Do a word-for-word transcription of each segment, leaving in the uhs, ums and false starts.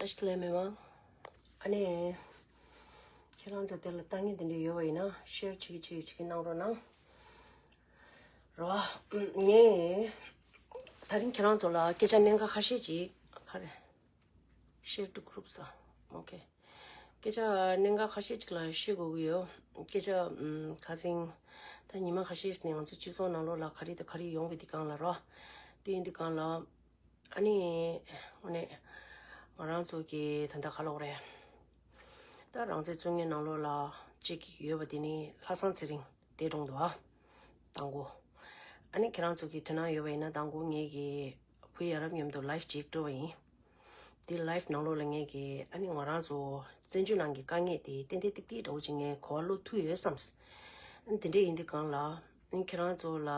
བཀྲ་ཤིས་བདེ་ལེགས་མི་མང་། ཨ་ནི། ཁྱེད་རང་ཚོ་དེ་ལ་ལྟ་ངན་དེ་འདྲ་ཡོད་པ་ཡིན་ན་ཤེར་བྱེད་ཀྱི་བྱེད་ཀྱི་བྱེད་ཀྱི་གནང་རོགས་གནང་། རོ། ངས། ད་རིང་ཁྱེད་རང་ཚོ་ལ་སྐད་ཆ་གནད་འགག་ཁ་ཤས་ཅིག་ག་རེ། Share to groups. Okay. སྐད་ཆ་གནད་འགག་ཁ་ཤས་ཅིག་ལ་བཤད་དགོས་ཀྱི་ཡོད། སྐད་ཆ་ཨམ་ཁ་སང་ད་ཉི་མ་ཁ་ཤས་ནས་ང་ཚོ་སྤྱི་ཚོགས་ནང་ལོགས་ལ་ག་རེ་དང་ག་རེ་ཡོང་བའི་དེ་སྒང་ལ་རོ། དེ་ཡིན་དུས་སྒང་ལ་ཨ་ནི་དངོས་གནས་ང་རང་ཚོ་གི་ད་ལྟ་ག་ལབ་དགོས་རེད། ད་རང་བཙན་རྩོད་མཁན་ནང་ལོགས་ལ་གཅིག་ཡོད་པ་དེ་ནི་ལྷ་བཟང་ཚེ་རིང་། འདས་གྲོངས་འདུག་ཨ། དང་པོ། ཨ་ནི་ཁྱེད་རང་ཚོ་གི་དོ་སྣང་ཡོད་པ་ཡིན་ན་དང་པོ་ངེད་ཀྱི་བུ་ཡ་རབས་མཉམ་དུ་ལའིབ་ཅིག་སྤྲོད་པ་ཡིན། དེ་ལའིབ་ནང་ལོགས་ལ་ངེད་ཀྱི་ཨ་ནི་ང་རང་ཚོ་བཙན་བྱོལ་ནང་གི་དཀའ་ངལ་དེ་ཏན་ཏན་ཏིག་ཏིག་འདྲ་བོ་ཅིག་ངས་གོ་བ་བླུག་ཐུབ་ཡོད་བསམ། ཨ་ནི་དེ་འདྲ་ཡིན་དུས་སྒང་ལ་ཨ་ནི་ཁྱེད་རང་ཚོ་ལ་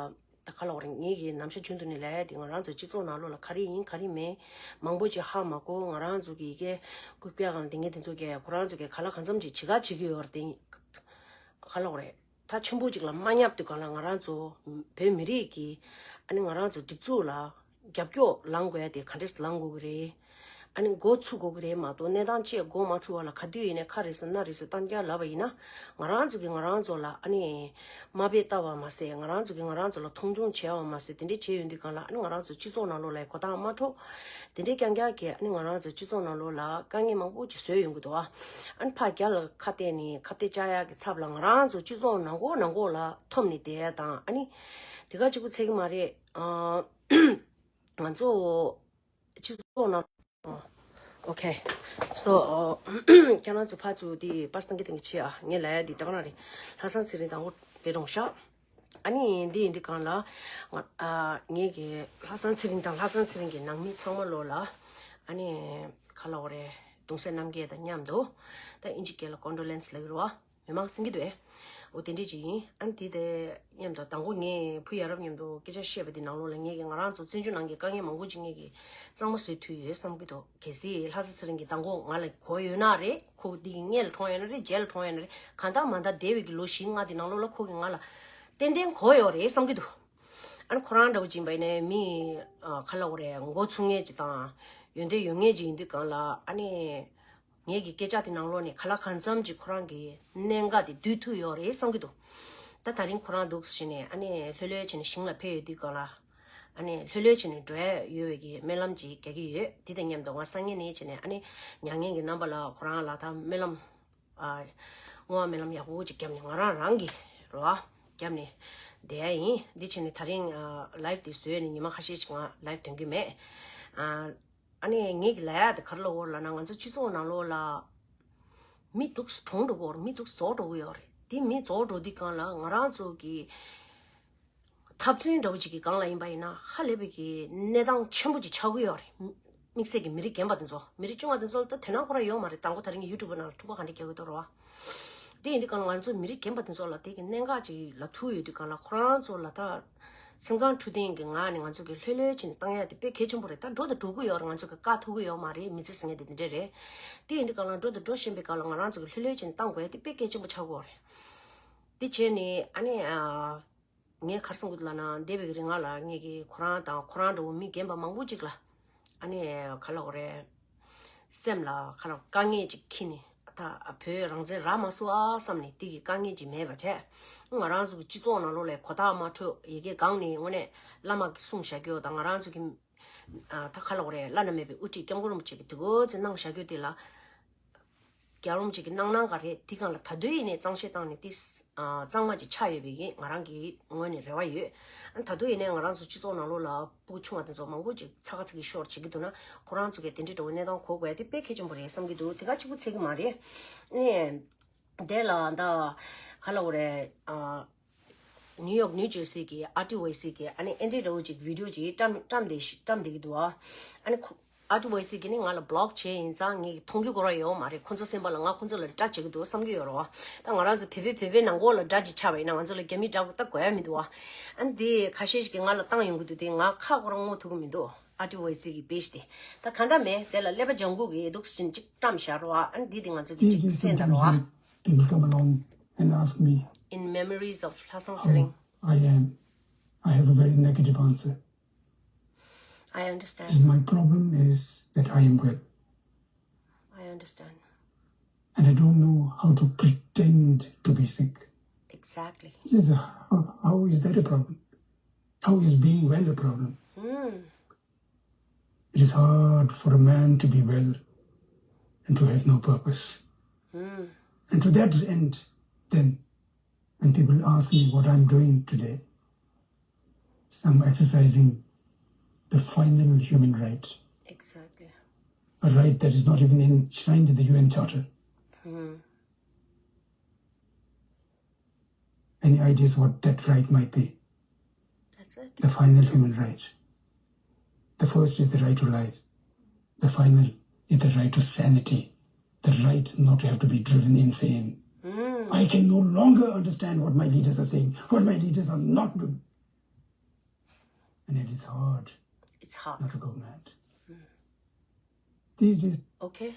ད་ག་ལབ་དགོས་རེད། ངེད་ཀྱི་ནམ་ཞག་རྒྱུན་དུ་ནས་ལབ་ཡ་དེ་ང་རང་ཚོ་སྤྱི་ཚོགས་ནང་ལོགས་ལ་ག་རེ་ཡིན་ག་རེ་མེད་མང་པོ་ཅིག་ཧ་མ་གོ། ང་རང་ཚོ་གི་ཡི་གེ་རྐུབ་བཀྱག་སྒང་ལ་བསྡད་མཁན་དེ་ཚོ་གིས་ཁོ་རང་ཚོ་གིས་ག་ལ་གང་འཚམ་ཅིག་བྱེད་ཁ་བྱེད་ཀྱི་ཡོད་རེད་དེ། ག་ལབ་དགོས་རེད། ད་ཆེན་པོ་ཅིག་ལ་མ་བསྙབ་དུས་སྒང་ལ་ང་རང་ཚོ་བོད་མི་རིགས་ཀྱི་ཨ་ནི་ང་རང་ཚོ་སྒྲིག་འཛུགས་ལ་རྒྱབ་སྐྱོར་ལངས་དགོས་ཡ་དེ་ག་འདྲས་ལངས་དགོས་ཀྱི་རེད། ཨ་ནི་འགོ་ཚུགས་དགོས་ཀྱི་རེད་མ་གཏོགས་གནས་སྟངས་ཅིག་འགོ་མ་ཚུགས་པ་ལ་ག་དུས་ཡིན་ནའི་ཁ་རེ་ཟེར་སྣ་རེ་ཟེར་གཏམ་རྒྱག་ལབ་པ་ཡིན་ན་ང་རང་ཚོ་གིས་ང་རང་ཚོ་ལ་ཨ་ནི་དམའ་འབེབས་བཏང་བ་མ་ཟད། ང་རང་ཚོ་གིས་ང་རང་ཚོ་ལ་མཐོང་ཆུང་བྱས་པ་མ་ཟད། དེ་འདྲས་བྱས་ཡོང་དུས་སྒང་ལ་ཨ་ནི་ང་རང་ཚོ་སྤྱི་ཚོགས་ནང་ལོགས་ལ་གོ་བརྡ་མ་འཕྲོད། དེ་འདྲའི་རྐྱང་རྐྱང་གིས་ཨ་ནི་ང་རང་ཚོ་སྤྱི་ཚོགས་ནང་ལོགས་ལ་དཀའ་ངལ་མང་པོ་ཅིག་བཟོས་ཡོང་གི་འདུག་ཨ། ཨ་ནི་ཕར་རྒྱ་ལ་ཁ་གཏད་ནས་ཁ་གཏད་བཅག་ཡག་གི་ཚབ་ལ་ང་རང་ཚོ་སྤྱི་ཚོགས་ནང་ཁོག་ནང་ཁོག་ལ་འཐོམ་ནས་བསྡད་ཡ་དང་། ཨ་ནི་དེ་ག་གཅིག་པུ་ཚད་ཀྱི་མ་རེད། ཨ། ང་ཚོ་སྤྱི་ཚོགས་ནང་། Okay. So, ཁྱེད་རང་ཚོ་ཕར་ཚུར་དེ་པར་བཏང་གི་བཏང་གི་བྱེད་ཨ། ངས་ལབ་ཡ་དེ་ད་ག་རང་རེད། ལྷ་བཟང་ཚེ་རིང་དང་པོ་འདས་གྲོངས་ཤག་ཨ་ནི་འདི་ཡིན་དུས་སྒང་ལ་ང་ཨ་ངེད་ཀྱི་ལྷ་བཟང་ཚེ་རིང་དང་ལྷ་བཟང་ཚེ་རིང་གི་ནང་མི་ཚང་མ་ལོགས་ལ་ཨ་ནི་ག་ལབ་དགོས་རེད། གདུང་སེམས་མཉམ་སྐྱེད་དང་མཉམ་དུ་ད་ཨིན་ཇི་སྐད་ལ་ཀོན་ཌོ་ལེན་སི་ལབ་ཀྱི་རེད་བ། མི་མང་སེང་གི་འདུག་ཨེ། འོ་དེ་འདྲས་ཅིག་ཡིན། ཨ་ནི་དེ་དེ་མཉམ་དུ་དང་པོ་ངས་བུ་ཡ་རབས་མཉམ་དུ་སྐད་ཆ་བཤད་པ་དེ་ནང་ལོགས་ལ་ངེད་ཀྱི་ང་རང་ཚོ་བཙན་བྱོལ་ནང་གི་དཀའ་ངལ་མང་པོ་ཅིག་ངེད་ཀྱིས་གཙང་མ་བཟོས་ཐུབ་ཡོད་བསམ་གྱི་འདུག་གལ་སྲིད་ལྷ་ས་ཚེ་རིང་གི་མདང་དགོང་ང་ལ་གོ་ཡོད་ན་རེད། ཁོ་འདི་གི་སྔས་ལ་གྲོངས་ཡོད་ན་རེད། རྗེས་ལ་གྲོངས་ཡོད་ན་རེད། གང་ལྟར་མ་ལྟར་འདས་པའི་གི་ལོ་བཞི་ལྔ་དེ་ནང་ལོགས་ལ་ཁོ་གིས་ང་ལ་ཏན་ཏན་གོ་ཡོད་རེད་བསམ་གྱི་འདུག་ཨ་ནི་ཁོ་རང་འདྲ་བོ་ཅིག་ཡིན་པ་ཡིན་ནའི་མི་ཨ་ག་ལབ་དགོས་རེད། མགོ་ཚུགས་མཁན་ཅིག་དང་ཡོན་ཏན་ཡོད་མཁན་ཅིག་ཡིན་དུས་སྒང་ལ་ཨ་ནི་ངེད་ཀྱི་སྐད་ཆ་དེ་ནང་ལོགས་ནས་ག་ལ་གང་འཚམ་ཅིག་ཁོ་རང་གི་གནད་འགག་དེ་བསྡུས་ཐུབ་ཡོད་རེད་བསམ་གྱི་འདུག་ད་ད་རིང་ཁོ་རང་འདུག་སེ་བྱས་ནས་ཨ་ནི་ལྷོད་ལྷོད་བྱས་ནས་ཞིང་ལ་ཕེབས་ཡོད་དུས་སྒང་ལ་ཨ་ནི་ལྷོད་ལྷོད་བྱས་ནས་འགྲོ་ཡ་ཡོད་པའི་གི་སྨོན་ལམ་ཅིག་རྒྱག་གི་ཡོད། དེ་དང་མཉམ་དུ་ང་སང་ཉིན་ནས་བྱས་ནས་ཨ་ནི་མྱ་ངན་གྱི་རྣམ་པ་ལ་ཁོ་རང་ལ་ད་སྨོན་ལམ། ཨ། བསྔོ་བ་སྨོན་ལམ་ཡག་པོ་ཅིག་བརྒྱབ་ནས་ང་རང་རང་གི་རོ་བརྒྱབ་ནས་བསྡད་ཡ་ཡིན། འདི་བྱས་ནས་ད་རིང་ཨ་ལའིབ་དེ་བཟོས་ནས་ཉི་མ་ཁ་ཤས་ཅིག་ང་ལའིབ་ཐོན་གྱི་མེད། ཨ། ཨ་ནི་ངེད་ཀྱི་ལབ་ཡ་དེ་ག་རེ་ལབ་དགོས་རེད་ལབ་ན། ང་ཚོ་སྤྱི་ཚོགས་ནང་ལོགས་ལ་མི་འདུག་སེ་གྲོངས་འགྲོ་གི་ཡོད་རེད། མི་འདུག་སེ་རྫོགས་འགྲོ་གི་ཡོད་རེད། དེ་མི་རྫོགས་འགྲོ་དུས་སྒང་ལ་ང་རང་ཚོ་གི་འཐབ་རྩོད་འདྲ་བོ་ཅིག་གི་སྒང་ལ་ཡིན་པ་ཡིན་ན་ཧ་ལས་པའི་གི་གནས་སྟངས་ཆེན་པོ་ཅིག་ཆགས་ཀྱི་ཡོད་རེད། དམིགས་བསལ་གྱི་མི་རིགས་རྒན་པ་དེ་ཚོ། མི་རིགས་ཆུང་བ་དེ་ཚོ་ལ་ད་དོ་སྣང་ཁོ་རང་ཡོད་མ་རེད། དང་པོ་ད་རིང་གི་ཡུ་ཊུབ་ནང་ལ་འཁྲུག་པ་ག་འདྲ་རྒྱག་གི་འདུག་རེད་བ། དེ་ཡིན་དུས་སྒང་ལ་ང་ཚོ་མི་རིགས་རྒན་པ་དེ་ཚོ་ལ་དེ་གི་གནད་འགག་ཅིག་ལབ་ཐུབ་ཡོད་དུས་སྒང་ལ་ཁོ་རང་ཚོ་ལ་ད་སེམས་ཁམས་འཕྲོད་བསྟེན་གྱི་ངང་ནས་ང་ཚོ་གི་ལྷོད་ལྷོད་བྱས་ནས་བཏང་ཡ་དེ་དཔེ་གལ་ཆེན་པོ་རེད། ད་འགྲོ་དང་འགྲོ་གི་ཡོད་རེད། ང་ཚོ་གི་བཀག་ཐུབ་ཀྱི་ཡོད་མ་རེད། མི་ཚེ་ཟེར་མཁན་དེ་དེ་འདྲ་རེད། དེ་ཡིན་དུས་སྒང་ལ་འགྲོ་དང་འགྲོ་བཞིན་པའི་སྒང་ལ་ང་རང་ཚོ་གི་ལྷོད་ལྷོད་བྱས་ནས་བཏང་དགོས་ཡ་དེ་དཔེ་གལ་ཆེན་པོ་ཆགས་ཀྱི་ཡོད་རེད། དེ་བྱས་ནས་ཨ་ནི་ཨ། ངས་ག་རེ་གསུང་གི་འདུག་ལབ་ན། འདས་པའི་རིང་ལ་ངེད་ཀྱིས་ཁོ་རང་དང་ཁོ་རང་འདྲ་བོ་མི་རྒན་པ་མང་པོ་ཅིག་ལ་ཨ་ནི་ག་ལབ་དགོས་རེད། སེམས་ལ་ག་ལབ་དཀའ་ངལ་ཅིག་འཁྱེར་ནས་ད་བོད་རང་བཙན་རག་མ་སོང་ཨ་བསམ་ནས་དེ་གི་དཀའ་ངལ་ཅིག་མེད་པ་བྱས། ང་རང་ཚོ་གི་སྤྱི་ཚོགས་ནང་ལོགས་ལ་གོ་བརྡ་མ་འཕྲོད། ཡ་གི་སྒང་ནས་དངོས་གནས་བླ་མ་གིས་གསུངས་བཞག་རྒྱུ་དང་ང་རང་ཚོ་གི་ཨ་ད་ག་ལབ་དགོས་རེད། བླ་ན་མེད་པའི་དབུ་ཁྲིད་སྐྱབས་མགོན་རིན་པོ་ཆེ་གིས་འདུག་སེ་གནང་བཞག་རྒྱུ་དེ་ལ། རྒྱལ་བ་རིན་པོ་ཆེ་གི་གནང་གནང་ག་རེད། དེ་སྒང་ལ་ད་དུང་ཡིན་ནའི་གཙང་བཤེར་བཏང་ནས་དེ་ཨ་གཙང་མ་ཅིག་ཆགས་ཡོད་པའི་གི་ང་རང་གི་ངོས་ནས་རེ་བ་ཡོད། ཨ་ད་དུང་ཡིན་ནའི་ང་རང་ཚོ་སྤྱི་ཚོགས་ནང་ལོགས་ལ་སྤུ་གུ་ཆུང་བ་དེ་ཚོ་མང་པོ་ཅིག་ཚ་ག་ཚ་གི་ཤོར་བྱེད་ཀྱི་འདུག་ན་ཁོ་རང་ཚོ་གིས་དེ་འདྲའི་འདྲ་བོ་གནས་སྟངས་གོ་དགོས་ཡ་དེ་དཔེ་གལ་ཆེན་པོ་རེད་བསམ་གྱི་འདུག་དེ་ག་གཅིག་པུ་ཚད་ཀྱི་མ་རེད། ཨ་ནི་དེ་ལ་ད་ག་ལབ་དགོས་རེད། ཨ། ནིའུ་ཡོག་ནིའུ་ཇར་སི་གི་ཨར་ཊི་ཝའི་སི་གི་ཨ་ནི་ཨེ་འདྲའི་འདྲ་བོ་ཅིག་བི་ཌི་ཡོ་ཅིག་བཀྲམ་བཀྲམ་བསྡད་ཤི་བཀྲམ་བསྡད་ཀྱི་འདུག་ཨ། ཨ་ནི་ཁོ་ཨར་ཊི་ཝའི་སི་གི་ནི་ང་ལ་བི་ལོག་བྱས་ཡིན་ཙང་ངས་མཐོང་རྒྱུ་ཁོ་རང་ཡོད་མ་རེད། ཁོ་ཚོ་སེམས་པ་ལ་ང་ཁོ་ཚོ་ལ་དགྲ་བྱེད་ཀྱི་འདུག་བསམ་གྱི་ཡོད་རེད་བ། ད་ང་རང་ཚོ་བོད་པའི་བོད་པའི་ནང་ཁོག་ལ་དགྲ་ཅིག་ཆགས་པ་ཡིན་ན་ང་ཚོ་ལ་རྒྱ་མིའི་དགྲ་ད་དགོས་ཡ་མི་འདུག་བ། ཨ་ནི་དེ་ཁ་ཤས་ཤིག་གིས་ང་ལ་བཏང་ཡོང་གི་འདུག་དེ་ང་ཁ་ཁོ་རང་ངོ་ཐུག་གི་མི་འདུག་ཨར་ཊི་ཝའི་སི་གི་པེ་ཇི་དེ། ད་གང་ལྟར་མེད་དེ་ལ་ཀླད་པ་ལྗང་གུ་གི་འདུག་སེ་ཅིག་བཀྲམ་བཞག་རེད་བ། ཨ་ནི་འདི་དེ་ང་ཚོ་གི་ཅིག་གསན་དང་རེད་བ། People sometimes will, will come along and ask me In memories of Lhasang how Tsering. I am. I have a very negative answer. I understand. Is my problem is that I am well. Understand. And I don't know how to pretend to be sick. Exactly. This is how, how is that a problem? How is being well a problem? Mm. It is hard for a man to be well and to have no purpose. Mm. And to that end, then, when people ask me what I'm doing today, I'm exercising the final human right, Exactly. A right that is not even enshrined in the U N Charter. Mm. Any ideas what that right might be? That's it. The final human right. The first is the right to life. The final is the right to sanity. The right not to have to be driven insane. Mm. I can no longer understand what my leaders are saying, what my leaders are not doing. And it is hard It's hard. not to go mad. These days, Okay.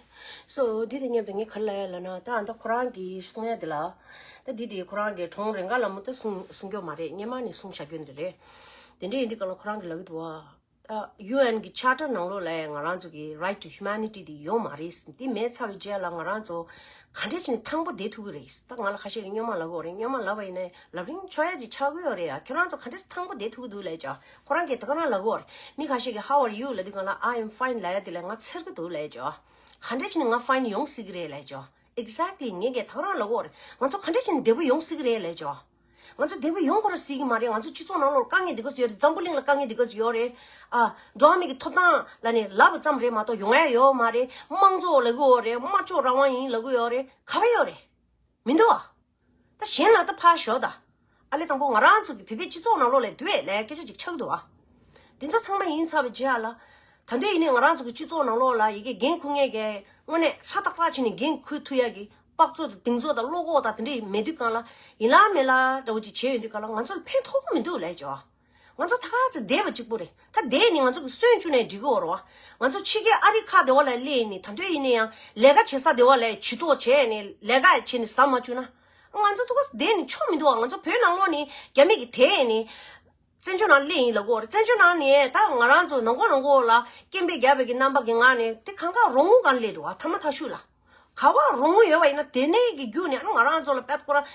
So, འདི་དེ་མཉམ་དུ་ངས་ག་རེ་ལབ་ཡ་ལབ་ན། ད་ཨ་ད་ཁོ་རང་གིས་གསུང་ཡ་དེ་ལ། ད་འདི་དེ་ཁོ་རང་གིས་གྲོང་རེ་འགའ་ལ་མོ་ད་གསུང་གསུང་རྒྱུ་མ་རེད། སྔོན་མ་ནས་གསུང་བྱ་རྒྱུ་འདི་རེད། དེ་འདྲ་ཡིན་དུས་ག་ལ་ཁོ་རང་གིས་ལབ་ཀྱི་འདུག་བ། ད་ཡུ་ཨེན་གི་ཆར་ཊར་ནང་ལོགས་ལ་ང་རང་ཚོ་གི་right to humanity དེ་ཡོད་མ་རེད། འདི་མེད་ཚར་བའི་རྗེས་ལ་ང་རང་ཚོ་ག་འདྲ་བྱས་ནས་ཐང་པོ་བསྡད་ཐུབ་ཀྱི་རེད། ད་ང་ལ་ཁ་ཤས་ཀྱིས་སྔོན་མ་ལབ་ཀྱི་ཡོད་རེད། སྔོན་མ་ལབ་པ་ཡིན་ན་ལབ་རིན་ཆོག་ཡ་ཅིག་ཆགས་ཀྱི་ཡོད་རེད་ཡ། ཁྱོད་རང་ཚོ་ག་འདྲ་ཐང་པོ་བསྡད་ཐུབ་ཀྱི་འདུག་ལབ་ཀྱི། ཁོ་རང་གིས་ད་ག་རང་ལབ་ཀྱི་ཡོད་རེད། མི་ཁ་ཤས་ཀྱིས་how are you ལབ་དུས་སྒང་ལ་I am fine ལབ་ཡ་དེ་ལ་ང་འཚེར་གྱི་འདུག་ལབ་ཀྱི། ག་འདྲ་བྱས་ནས་ང་fine ཡོང་སྲིད་ཀྱི་རེད་ལབ་ཀྱི། Exactly ངས་ཀྱིས་ད་ག་རང་ལབ་ཀྱི་ཡོད་རེད། ང་ཚོ་ག་འདྲ་བྱས་ནས་བདེ་པོ་ཡོང་སྲིད་ཀྱི་རེད་ལབ་ཀྱི། ང་ཚོ་བདེ་པོ་ཡོང་དགོས་ར་སྲིད་ཀྱི་མ་རེད། ང་ཚོ་སྤྱི་ཚོགས་ནང་ལོགས་དཀའ་ངལ་འདི་ག་ཚོད་ཡོད་རེད། འཛམ་བུ་གླིང་ལ་དཀའ་ངལ་འདི་ག་ཚོད་ཡོད་རེད། ཨ། འགྲོ་བ་མི་གི་ཐོབ་ཐང་ལབ་ནས་ལབ་པ་ཙམ་རེད་མ་གཏོགས་ཡོང་ཡ་ཡོད་མ་རེད། དམངས་གཙོ་ལབ་ཀྱི་ཡོད་རེད། སྨྲ་བརྗོད་རང་དབང་ཡིན་ལབ་ཀྱི་ཡོད་རེད། ག་པར་ཡོད་རེད། མི་འདུག་ཨ། ད་གཞན་ལ་ད་ཕར་ཞོག་ད། ཨ་ལས་དང་པོ་ང་རང་ཚོ་གི་བོད་པའི་སྤྱི་ཚོགས་ནང་ལོགས་ལ་དུ་བས་ལས་སྐད་ཆ་ཅིག་ཆགས་འདུག་ཨ། འདི་ཚོ་ཚང་མ་ཡིན་ཚར་བའི་རྗེས་ལ། ད་འདོད་ཡིན་ནའི་ང་རང་ཚོ་གི་སྤྱི་ཚོགས་ནང་ལོགས་ལ་ཡི་གེ་འགན་འཁུར་མཁན་གྱི་དངོས་གནས་ཧྲ་ཏག་ཏག་བྱས་ནས་འགན་འཁུར་ཐུབ་ཡ་གི་དཔག་ཚོད་དང་གདེང་ཚོད་དང་བློ་ཁོག་དང་དེ་འདྲ་མེད་དུས་སྒང་ལ་ཡིན་ལ་མེད་ལ་འདྲ་བོ་ཅིག་བྱས་ཡོང་དུས་སྒང་ལ་ང་ཚོ་ལ་ཕན་ཐོགས་ཀྱི་མི་འདུག་ལབ་ཀྱི་ཨ། ང་ཚོ་ད་ག་ཚོད་བསྡད་པ་གཅིག་པོ་རེད། ད་བསྡད་ནས་ང་ཚོ་གི་སོན་བཅུག་ནས་འགྲིག་གི་ཡོད་རེད་བ། ང་ཚོ་ཕྱི་རྒྱལ་ཨ་རི་ཁག་དེ་བ་ལ་སླེབས་ནས་ད་འདོད་ཡིན་ནའི་ཡང་ལས་ཀ་བྱེད་ས་དེ་བ་ལ་ཇུས་གཏོགས་བྱས་ནས་ལས་ཀ་བྱས་ནས་ཟ་མ་བཅུག་ན། ང་ཚོ་ཐུག་ག་བསྡད་ནས་ཆོ་མི་འདུག་བ། ང་ཚོ་བོད་ནང་ལོགས་ནས་རྒྱ་མི་གི་དེད་ནས་བཙན་བྱོལ་ནང་སླེབས་ཡིན་ལབ་ཀྱི་ཡོད་རེད། བཙན་བྱོལ་ནང་ནས་ད་ང་རང་ཚོ་ནང་ཁོག་ནང་ཁོག་ལ་སྐད་འབོད་རྒྱག་པའི་གི་རྣམ་པ་གི་ངང་ནས་དེ་གང་ག་རོགས་དངུལ་སྒང་སླེབས་འདུག་བ། ཐ་མ་ཐ་ཤུ་ལ། ག་བ་རོགས་དངུལ་ཡོད་པ་ཡིན་ན་དེ་ནས་གི་རྒྱུ་ནས་ཨ་ནི་ང་རང་ཚོ་ལ་དཔེ་ཁོ་རང་།